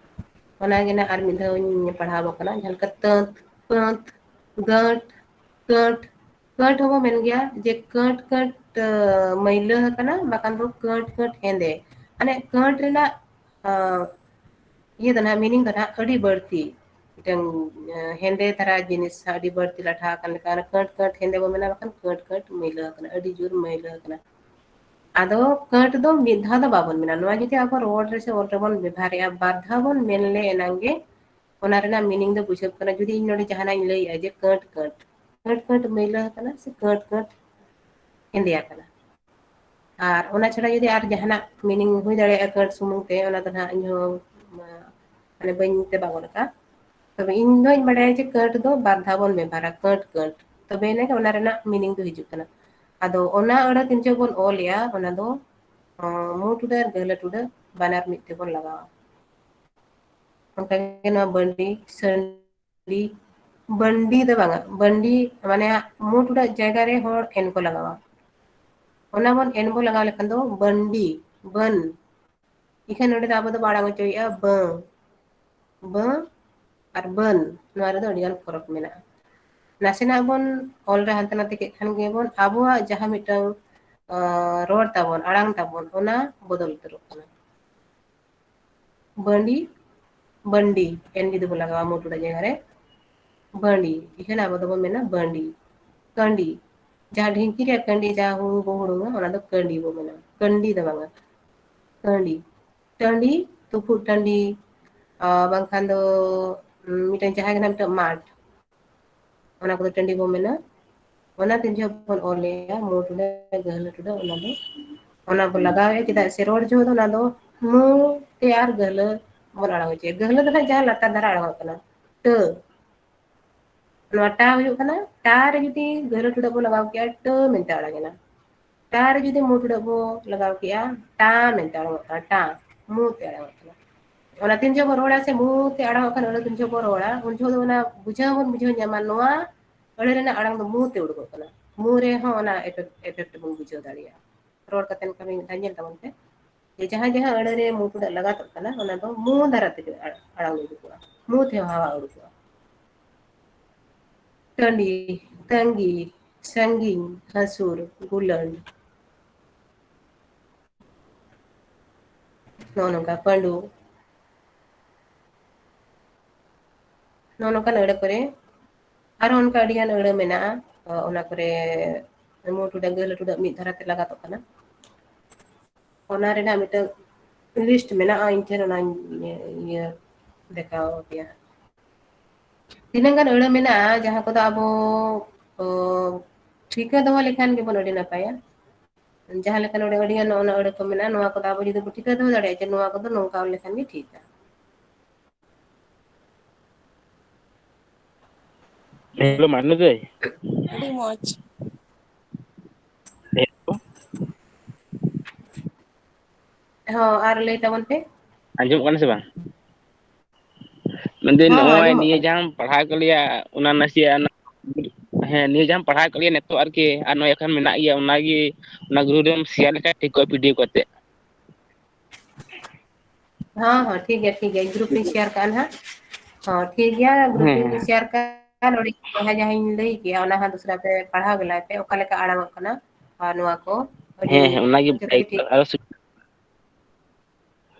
ᱚᱱᱟᱜᱮ ᱱᱟᱜ ᱟᱨ ᱢᱤᱫ ᱫᱷᱟᱣ ᱤᱧ ᱯᱟᱲᱦᱟᱣ ᱟᱵᱚᱱ ᱠᱟᱱᱟ, ᱡᱟᱦᱟᱸ ᱞᱮᱠᱟ ᱛᱟᱹᱸᱛ, ᱯᱟᱹᱸᱛ, ᱜᱟᱹᱴ, ᱠᱟᱹᱴ, ᱠᱟᱹᱴ ᱦᱚᱸᱵᱚ ᱢᱮᱱ ᱜᱮᱭᱟ ᱡᱮ ᱠᱟᱹᱴ ᱠᱟᱹᱴ, ᱟᱸ, ᱢᱟᱹᱭᱞᱟᱹ ᱟᱠᱟᱱᱟ, ᱵᱟᱠᱷᱟᱱ ᱫᱚ ᱠᱟᱹᱴ ᱠᱟᱹᱴ ᱦᱮᱸᱫᱮ᱾ ᱢᱟᱱᱮ ᱠᱟᱹᱴ ᱨᱮᱱᱟᱜ, ᱟᱸ, ᱤᱭᱟᱹ ᱫᱚ ᱱᱟᱦᱟᱜ, meaning ᱫᱚ ᱱᱟᱦᱟᱜ ᱟᱹᱰᱤ ᱵᱟᱹᱲᱛᱤ᱾ ᱢᱤᱫᱴᱟᱝ, ᱟᱸ, ᱦᱮᱸᱫᱮ ᱫᱷᱟᱨᱟ ᱡᱤᱱᱤᱥ ᱟᱹᱰᱤ ᱵᱟᱹᱲᱛᱤ ᱞᱟᱴᱷᱟ ᱟᱠᱟᱱ ᱞᱮᱠᱟ, ᱚᱱᱟ ᱠᱟᱹᱴ ᱠᱟᱹᱴ ᱦᱮᱸᱫᱮ ᱵᱚ ᱢᱮᱱᱟ, ᱵᱟᱠᱷᱟᱱ ᱠᱟᱹᱴ ᱠᱟᱹᱴ ᱢᱟᱹᱭᱞᱟᱹ ᱟᱠᱟᱱᱟ, ᱟᱹᱰᱤ ᱡᱳᱨ ᱢᱟᱹᱭᱞᱟᱹ ᱟᱠᱟᱱᱟ᱾ ᱟᱫᱚ ᱠᱟᱹᱴ ᱫᱚ ᱢᱤᱫ ᱫᱷᱟᱣ ᱫᱚ ᱵᱟᱵᱚᱱ ᱢᱮᱱᱟ, ᱱᱚᱣᱟ ᱡᱩᱫᱤ ᱟᱵᱚ ᱨᱚᱲ ᱨᱮ ᱥᱮ ᱚᱞ ᱨᱮᱵᱚᱱ ᱵᱮᱵᱷᱟᱨᱮᱜᱼᱟ, ᱵᱟᱨ ᱫᱷᱟᱣ ᱵᱚᱱ ᱢᱮᱱ ᱞᱮ ᱮᱱᱟᱝ ᱜᱮ ᱚᱱᱟ ᱨᱮᱱᱟᱜ meaning ᱫᱚ ᱵᱩᱡᱷᱟᱹᱜ ᱠᱟᱱᱟ᱾ ᱡᱩᱫᱤ ᱤᱧ ᱱᱚᱰᱮ ᱡᱟᱦᱟᱱᱟᱜ ᱤᱧ ᱞᱟᱹᱭᱮᱜᱼᱟ ᱡᱮ ᱠᱟᱹᱴ ᱠᱟᱹᱴ, ᱠᱟᱹᱴ ᱠᱟᱹᱴ ᱢᱟᱹᱭᱞᱟᱹ ᱟᱠᱟᱱᱟ ᱥᱮ ᱠᱟᱹᱴ ᱠᱟᱹᱴ ᱦᱮᱸᱫᱮ ᱟᱠᱟᱱᱟ, ᱟᱨ ᱚᱱᱟ ᱪᱷᱟᱲᱟ ᱡᱩᱫᱤ ᱟᱨ ᱡᱟᱦᱟᱱᱟᱜ meaning ᱦᱩᱭ ᱫᱟᱲᱮᱭᱟᱜᱼᱟ ᱠᱟᱹᱴ ᱥᱩᱢᱩᱝ ᱛᱮ, ᱚᱱᱟ ᱫᱚ ᱱᱟᱦᱟᱜ ᱤᱧᱦᱚᱸ, ᱢᱟ-, ᱢᱟᱱᱮ ᱵᱟᱹᱧ ᱛᱮᱵᱟ ᱜᱚᱫ ᱟᱠᱟᱫ᱾ ᱛᱚᱵᱮ ᱤᱧ ᱫᱚᱧ ᱵᱟᱲᱟᱭᱟ ᱡᱮ ᱠᱟᱹᱴ ᱫᱚ ᱵᱟᱨ ᱫᱷᱟᱣ ᱵᱚᱱ ᱵᱮᱵᱷᱟᱨᱟ, ᱠᱟᱹᱴ ᱠᱟᱹᱴ, ᱛᱚᱵᱮ ᱮᱱᱟᱝ ᱚᱱᱟ ᱨᱮᱱᱟᱜ meaning ᱫᱚ ᱦᱤᱡᱩᱜ ᱠᱟᱱᱟ᱾ ᱟᱫᱚ ᱚᱱᱟ ᱟᱹᱲᱟᱹ ᱛᱤᱱ ᱡᱚᱦᱚᱜ ᱵᱚᱱ ᱚᱞᱮᱜᱼᱟ, ᱚᱱᱟ ᱫᱚ, ᱟᱸ, ᱢᱩ ᱴᱩᱰᱟᱹ ᱟᱨ ᱜᱟᱹᱦᱞᱟᱹ ᱴᱩᱰᱟᱹ ᱵᱟᱱᱟᱨ ᱢᱤᱫ ᱛᱮᱵᱚᱱ ᱞᱟᱜᱟᱣᱟ᱾ ᱚᱱᱠᱟᱜᱮ ᱱᱚᱣᱟ ᱵᱟᱺᱰᱤ, ᱥᱟᱺᱰᱤ, ᱵᱟᱺᱰᱤ ᱫᱚ ᱵᱟᱝᱟ, ᱵᱟᱺᱰᱤ ᱢᱟᱱᱮ ᱢᱩ ᱴᱩᱰᱟᱹᱜ ᱡᱟᱭᱜᱟ ᱨᱮ ᱦᱚᱲ ᱮᱱ ᱠᱚ ᱞᱟᱜᱟᱣᱟ᱾ ᱚᱱᱟ ᱵᱚᱱ ᱮᱱ ᱵᱚᱱ ᱞᱟᱜᱟᱣ ᱞᱮᱠᱷᱟᱱ ᱫᱚ ᱵᱟᱺᱰᱤ, ᱵᱟᱹᱱ᱾ ᱤᱠᱷᱟᱹᱱ ᱱᱚᱰᱮ ᱫᱚ ᱟᱵᱚ ᱫᱚ ᱵᱚ ᱟᱲᱟᱝ ᱦᱚᱪᱚᱭᱮᱫᱼᱟ ᱵᱟᱹ, ᱵᱟᱹ ᱟᱨ ᱵᱟᱹᱱ᱾ ᱱᱚᱣᱟ ᱨᱮᱫᱚ ᱟᱹᱰᱤᱜᱟᱱ ᱯᱷᱚᱨᱚᱠ ᱢᱮᱱᱟᱜᱼᱟ᱾ ᱱᱟᱥᱮᱱᱟᱜ ᱵᱚᱱ ᱚᱞ ᱨᱮ ᱦᱟᱱᱛᱮ ᱱᱟᱛᱮ ᱠᱮᱫ ᱠᱷᱟᱱ ᱜᱮᱵᱚᱱ ᱟᱵᱚᱣᱟᱜ ᱡᱟᱦᱟᱸ ᱢᱤᱫᱴᱟᱝ, ᱟᱸ, ᱨᱚᱲ ᱛᱟᱵᱚᱱ, ᱟᱲᱟᱝ ᱛᱟᱵᱚᱱ, ᱚᱱᱟ ᱵᱚᱫᱚᱞ ᱩᱛᱟᱹᱨᱚᱜ ᱠᱟᱱᱟ᱾ ᱵᱟᱺᱰᱤ, ᱵᱟᱺᱰᱤ, ᱮᱱ ᱡᱩᱫᱤ ᱵᱚᱱ ᱞᱟᱜᱟᱣᱟ ᱢᱩ ᱴᱩᱰᱟᱹᱜ ᱡᱟᱭᱜᱟ ᱨᱮ, ᱵᱟᱺᱰᱤ, ᱤᱠᱷᱟᱹᱱ ᱟᱵᱚ ᱫᱚᱵᱚᱱ ᱢᱮᱱᱟ ᱵᱟᱺᱰᱤ᱾ ᱠᱟᱺᱰᱤ, ᱡᱟᱦᱟᱸ ᱰᱷᱤᱝᱠᱤ ᱨᱮᱭᱟᱜ ᱠᱟᱺᱰᱤ, ᱡᱟᱦᱟᱸ ᱦᱩᱲᱩ ᱵᱚ ᱦᱩᱲᱩᱝᱟ, ᱚᱱᱟ ᱫᱚ ᱠᱟᱺᱰᱤ ᱵᱚ ᱢᱮᱱᱟ, ᱠᱟᱺᱰᱤ ᱫᱚ ᱵᱟᱝᱟ, ᱠᱟᱺᱰᱤ᱾ ᱴᱟᱺᱰᱤ, ᱛᱩᱯᱩᱫ ᱴᱟᱺᱰᱤ, ᱟᱨ ᱵᱟᱝᱠᱷᱟᱱ ᱫᱚ, ᱩᱸ, ᱢᱤᱫᱴᱟᱝ ᱡᱟᱦᱟᱸ ᱜᱮ ᱱᱟᱜ ᱢᱤᱫᱴᱟᱝ ᱢᱟᱴᱷ, ᱚᱱᱟ ᱠᱚᱫᱚ ᱴᱟᱺᱰᱤ ᱵᱚ ᱢᱮᱱᱟ᱾ ᱚᱱᱟ ᱛᱤᱱ ᱡᱚᱦᱚᱜ ᱵᱚᱱ ᱚᱞᱮᱜᱼᱟ, ᱢᱩ ᱴᱩᱰᱟᱹᱜ, ᱜᱟᱹᱦᱞᱟᱹ ᱴᱩᱰᱟᱹᱜ, ᱚᱱᱟ ᱫᱚ, ᱚᱱᱟ ᱵᱚ ᱞᱟᱜᱟᱣᱮᱜᱼᱟ᱾ ᱪᱮᱫᱟᱜ ᱥᱮ ᱨᱚᱲ ᱡᱚᱦᱚᱜ ᱫᱚ ᱚᱱᱟ ᱫᱚ ᱢᱩ ᱛᱮ ᱟᱨ ᱜᱟᱹᱦᱞᱟᱹ ᱵᱚᱱ ᱟᱲᱟᱝ ᱦᱚᱪᱚᱭᱟ᱾ ᱜᱟᱹᱦᱞᱟᱹ ᱫᱚ ᱱᱟᱜ ᱡᱟᱦᱟᱸ ᱞᱟᱛᱟᱨ ᱫᱷᱟᱨᱟ ᱟᱲᱟᱝᱚᱜ ᱠᱟᱱᱟ, ᱴᱟᱹ᱾ ᱱᱚᱣᱟ ᱴᱟ ᱦᱩᱭᱩᱜ ᱠᱟᱱᱟ, ᱴᱟ ᱨᱮ ᱡᱩᱫᱤ ᱜᱟᱹᱦᱞᱟᱹ ᱴᱩᱰᱟᱹᱜ ᱵᱚ ᱞᱟᱜᱟᱣ ᱠᱮᱜᱼᱟ, ᱴᱟᱹ ᱢᱮᱱᱛᱮ ᱟᱲᱟᱝ ᱮᱱᱟ᱾ ᱴᱟ ᱨᱮ ᱡᱩᱫᱤ ᱢᱩ ᱴᱩᱰᱟᱹᱜ ᱵᱚ ᱞᱟᱜᱟᱣ ᱠᱮᱜᱼᱟ, ᱴᱟ ᱢᱮᱱᱛᱮ ᱟᱲᱟᱝᱚᱜ ᱠᱟᱱᱟ, ᱴᱟ, ᱢᱩ ᱛᱮ ᱟᱲᱟᱝᱚᱜ ᱠᱟᱱᱟ᱾ ᱚᱱᱟ ᱛᱤᱱ ᱡᱚᱦᱚᱜ ᱵᱚ ᱨᱚᱲᱟ ᱥᱮ ᱢᱩ ᱛᱮ ᱟᱲᱟᱝᱚᱜ ᱠᱟᱱᱟ, ᱚᱱᱟ ᱛᱤᱱ ᱡᱚᱦᱚᱜ ᱵᱚ ᱨᱚᱲᱟ, ᱩᱱ ᱡᱚᱦᱚᱜ ᱫᱚ ᱚᱱᱟ ᱵᱩᱡᱷᱟᱹᱣ ᱦᱚᱸᱵᱚᱱ ᱵᱩᱡᱷᱟᱹᱣ ᱧᱟᱢᱟ, ᱱᱚᱣᱟ ᱟᱹᱲᱟᱹ ᱨᱮᱱᱟᱜ ᱟᱲᱟᱝ ᱫᱚ ᱢᱩ ᱛᱮ ᱩᱰᱩᱠᱚᱜ ᱠᱟᱱᱟ᱾ ᱢᱩ ᱨᱮᱦᱚᱸ ᱚᱱᱟ effect, effect ᱵᱚᱱ ᱵᱩᱡᱷᱟᱹᱣ ᱫᱟᱲᱮᱭᱟᱜᱼᱟ᱾ ᱨᱚᱲ ᱠᱟᱛᱮ ᱠᱟᱹᱢᱤ ᱢᱤᱫ ᱫᱷᱟᱣ ᱧᱮᱞ ᱛᱟᱵᱚᱱ ᱯᱮ, ᱡᱮ ᱡᱟᱦᱟᱸ ᱡᱟᱦᱟᱸ ᱟᱹᱲᱟᱹ ᱨᱮ ᱢᱩ ᱴᱩᱰᱟᱹᱜ ᱞᱟᱜᱟᱛᱚᱜ ᱠᱟᱱᱟ, ᱚᱱᱟ ᱫᱚ ᱢᱩ ᱫᱷᱟᱨᱟ ᱛᱮᱜᱮ ᱟᱲ-, ᱟᱲᱟᱝ ᱩᱰᱩᱠᱚᱜᱼᱟ, ᱢᱩ ᱛᱮᱦᱚᱸ ᱦᱟᱣᱟ ᱩᱰᱩᱠᱚᱜᱼᱟ᱾ ᱴᱟᱺᱰᱤ, ᱛᱟᱺᱜᱤ, ᱥᱟᱺᱜᱤᱧ, ᱦᱟᱹᱥᱩᱨ, ᱜᱩᱞᱟᱹᱰ᱾ ᱱᱚᱜᱼᱚ ᱱᱚᱝᱠᱟ ᱯᱟᱺᱰᱩ᱾ ᱱᱚᱜᱼᱚ ᱱᱚᱝᱠᱟᱱ ᱟᱹᱲᱟᱹ ᱠᱚᱨᱮ ᱟᱨᱦᱚᱸ ᱚᱱᱠᱟ ᱟᱹᱰᱤᱜᱟᱱ ᱟᱹᱲᱟᱹ ᱢᱮᱱᱟᱜᱼᱟ, ᱚᱱᱟ ᱠᱚᱨᱮ ᱢᱩ ᱴᱩᱰᱟᱹᱜ ᱜᱟᱹᱦᱞᱟᱹ ᱴᱩᱰᱟᱹᱜ ᱢᱤᱫ ᱫᱷᱟᱨᱟ ᱛᱮ ᱞᱟᱜᱟᱛᱚᱜ ᱠᱟᱱᱟ᱾ ᱚᱱᱟ ᱨᱮᱱᱟᱜ ᱢᱤᱫᱴᱟᱝ list ᱢᱮᱱᱟᱜᱼᱟ ᱤᱧ ᱴᱷᱮᱱ, ᱚᱱᱟᱧ ᱤᱭᱟᱹ ᱫᱮᱠᱷᱟᱣ ᱟᱯᱮᱭᱟ᱾ ᱛᱤᱱᱟᱹᱜ ᱜᱟᱱ ᱟᱹᱲᱟᱹ ᱢᱮᱱᱟᱜᱼᱟ ᱡᱟᱦᱟᱸ ᱠᱚᱫᱚ ᱟᱵᱚ, ᱚ, ᱴᱷᱤᱠᱟᱹ ᱫᱚᱦᱚ ᱞᱮᱠᱷᱟᱱ ᱜᱮᱵᱚᱱ ᱟᱹᱰᱤ ᱱᱟᱯᱟᱭᱟ᱾ ᱡᱟᱦᱟᱸ ᱞᱮᱠᱟ ᱱᱚᱰᱮ ᱟᱹᱰᱤᱜᱟᱱ ᱱᱚᱜᱼᱚ ᱱᱚᱣᱟ ᱟᱹᱲᱟᱹ ᱠᱚ ᱢᱮᱱᱟᱜᱼᱟ, ᱱᱚᱣᱟ ᱠᱚᱫᱚ ᱟᱵᱚ ᱡᱩᱫᱤ ᱵᱚ ᱴᱷᱤᱠᱟᱹ ᱫᱚᱦᱚ ᱫᱟᱲᱮᱭᱟᱜᱼᱟ ᱡᱮ ᱱᱚᱣᱟ ᱠᱚᱫᱚ ᱱᱚᱝᱠᱟ ᱚᱞ ᱞᱮᱠᱷᱟᱱ ᱜᱮ ᱴᱷᱤᱠᱟ᱾ ᱦᱮᱞᱳ, ᱢᱟᱱᱰᱤ ᱫᱟᱹᱭ᱾ ᱟᱹᱰᱤ ᱢᱚᱡᱽ᱾ ᱦᱮᱞᱳ᱾ ᱦᱚᱸ, ᱟᱨ ᱞᱟᱹᱭ ᱛᱟᱵᱚᱱ ᱯᱮ᱾ ᱟᱸᱡᱚᱢᱚᱜ ᱠᱟᱱᱟ ᱥᱮ ᱵᱟᱝ? ᱢᱮᱱᱫᱟᱹᱧ, ᱦᱚᱸ, ᱦᱚᱸ, ᱱᱚᱜᱼᱚᱭ ᱟᱸᱡᱚᱢᱚᱜ ᱱᱤᱭᱟᱹ ᱠᱟᱱᱟ᱾ ᱡᱟᱦᱟᱸᱢ ᱯᱟᱲᱦᱟᱣ ᱠᱮᱫ ᱞᱮᱭᱟ, ᱚᱱᱟ ᱱᱟᱥᱮᱭᱟᱜ, ᱦᱮᱸ, ᱱᱤᱭᱟᱹ ᱡᱟᱦᱟᱸᱢ ᱯᱟᱲᱦᱟᱣ ᱠᱮᱫ ᱞᱮᱭᱟ ᱱᱤᱛᱚᱜ ᱟᱨᱠᱤ, ᱟᱨ ᱱᱚᱜᱼᱚᱭ ᱮᱠᱷᱚᱱ ᱢᱮᱱᱟᱜ ᱜᱮᱭᱟ, ᱚᱱᱟᱜᱮ, ᱚᱱᱟ group ᱨᱮᱢ share ᱞᱮᱠᱷᱟᱱ ᱴᱷᱤᱠ ᱠᱚᱜᱼᱟ, PDF ᱠᱟᱛᱮ᱾ ᱦᱚᱸ, ᱦᱚᱸ, ᱴᱷᱤᱠ ᱜᱮᱭᱟ, ᱴᱷᱤᱠ ᱜᱮᱭᱟ, group ᱨᱤᱧ share ᱠᱟᱜᱼᱟ ᱱᱟᱦᱟᱜ᱾ ᱦᱚᱸ, ᱴᱷᱤᱠ ᱜᱮᱭᱟ, group ᱦᱮᱸ, ᱨᱤᱧ ᱦᱮᱸ᱾ Share ᱠᱟᱜᱼᱟ᱾ ᱱᱚᱰᱮ ᱡᱟᱦᱟᱸ ᱡᱟᱦᱟᱸᱧ ᱞᱟᱹᱭ ᱠᱮᱜᱼᱟ, ᱚᱱᱟ ᱦᱚᱸ ᱫᱚᱥᱨᱟ ᱯᱮ ᱯᱟᱲᱦᱟᱣ ᱜᱮᱞᱟᱭ ᱯᱮ, ᱚᱠᱟ ᱞᱮᱠᱟ ᱟᱲᱟᱝ ᱚᱜ ᱠᱟᱱᱟ, ᱟᱨ ᱱᱚᱣᱟ ᱠᱚ ᱟᱹᱰᱤ ᱦᱮᱸ, ᱦᱮᱸ, ᱚᱱᱟᱜᱮ ᱡᱚᱛᱚ ᱜᱮ ᱴᱷᱤᱠ᱾ ᱟᱨᱚ ᱥᱩ-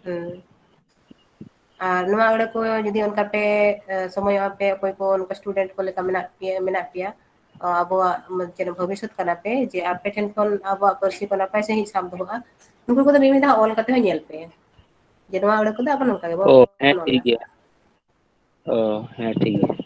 ᱦᱩᱸ᱾ ᱟᱨ ᱱᱚᱣᱟ ᱟᱹᱲᱟᱹ ᱠᱚ ᱡᱩᱫᱤ ᱚᱱᱠᱟ ᱯᱮ, ᱮ, ᱥᱚᱢᱚᱭᱚᱜᱼᱟ ᱯᱮ, ᱚᱠᱚᱭ ᱠᱚ ᱱᱚᱝᱠᱟ student ᱠᱚ ᱞᱮᱠᱟ ᱢᱮᱱᱟᱜ ᱯᱮᱭᱟ, ᱢᱮᱱᱟᱜ ᱯᱮᱭᱟ, ᱚ, ᱟᱵᱚᱣᱟᱜ, ᱢᱟ-, ᱪᱮᱫ, ᱵᱷᱚᱵᱤᱥᱥᱚᱛ ᱠᱟᱱᱟ ᱯᱮ, ᱡᱮ ᱟᱯᱮ ᱴᱷᱮᱱ ᱠᱷᱚᱱ ᱟᱵᱚᱣᱟᱜ ᱯᱟᱹᱨᱥᱤ ᱠᱚ ᱱᱟᱯᱟᱭ ᱥᱟᱺᱦᱤᱡ ᱥᱟᱵ ᱫᱚᱦᱚᱜᱼᱟ, ᱩᱱᱠᱩ ᱠᱚᱫᱚ ᱢᱤᱫ ᱢᱤᱫ ᱫᱷᱟᱣ ᱚᱞ ᱠᱟᱛᱮ ᱦᱚᱸ ᱧᱮᱞ ᱯᱮ, ᱡᱮ ᱱᱚᱣᱟ ᱟᱹᱲᱟᱹ ᱠᱚᱫᱚ ᱟᱵᱚ ᱱᱚᱝᱠᱟ ᱜᱮᱵᱚᱱ ᱚ, ᱦᱮᱸ, ᱚᱞᱟ᱾ ᱴᱷᱤᱠ ᱜᱮᱭᱟ᱾ ᱚ, ᱦᱮᱸ, ᱴᱷᱤᱠ ᱜᱮᱭᱟ᱾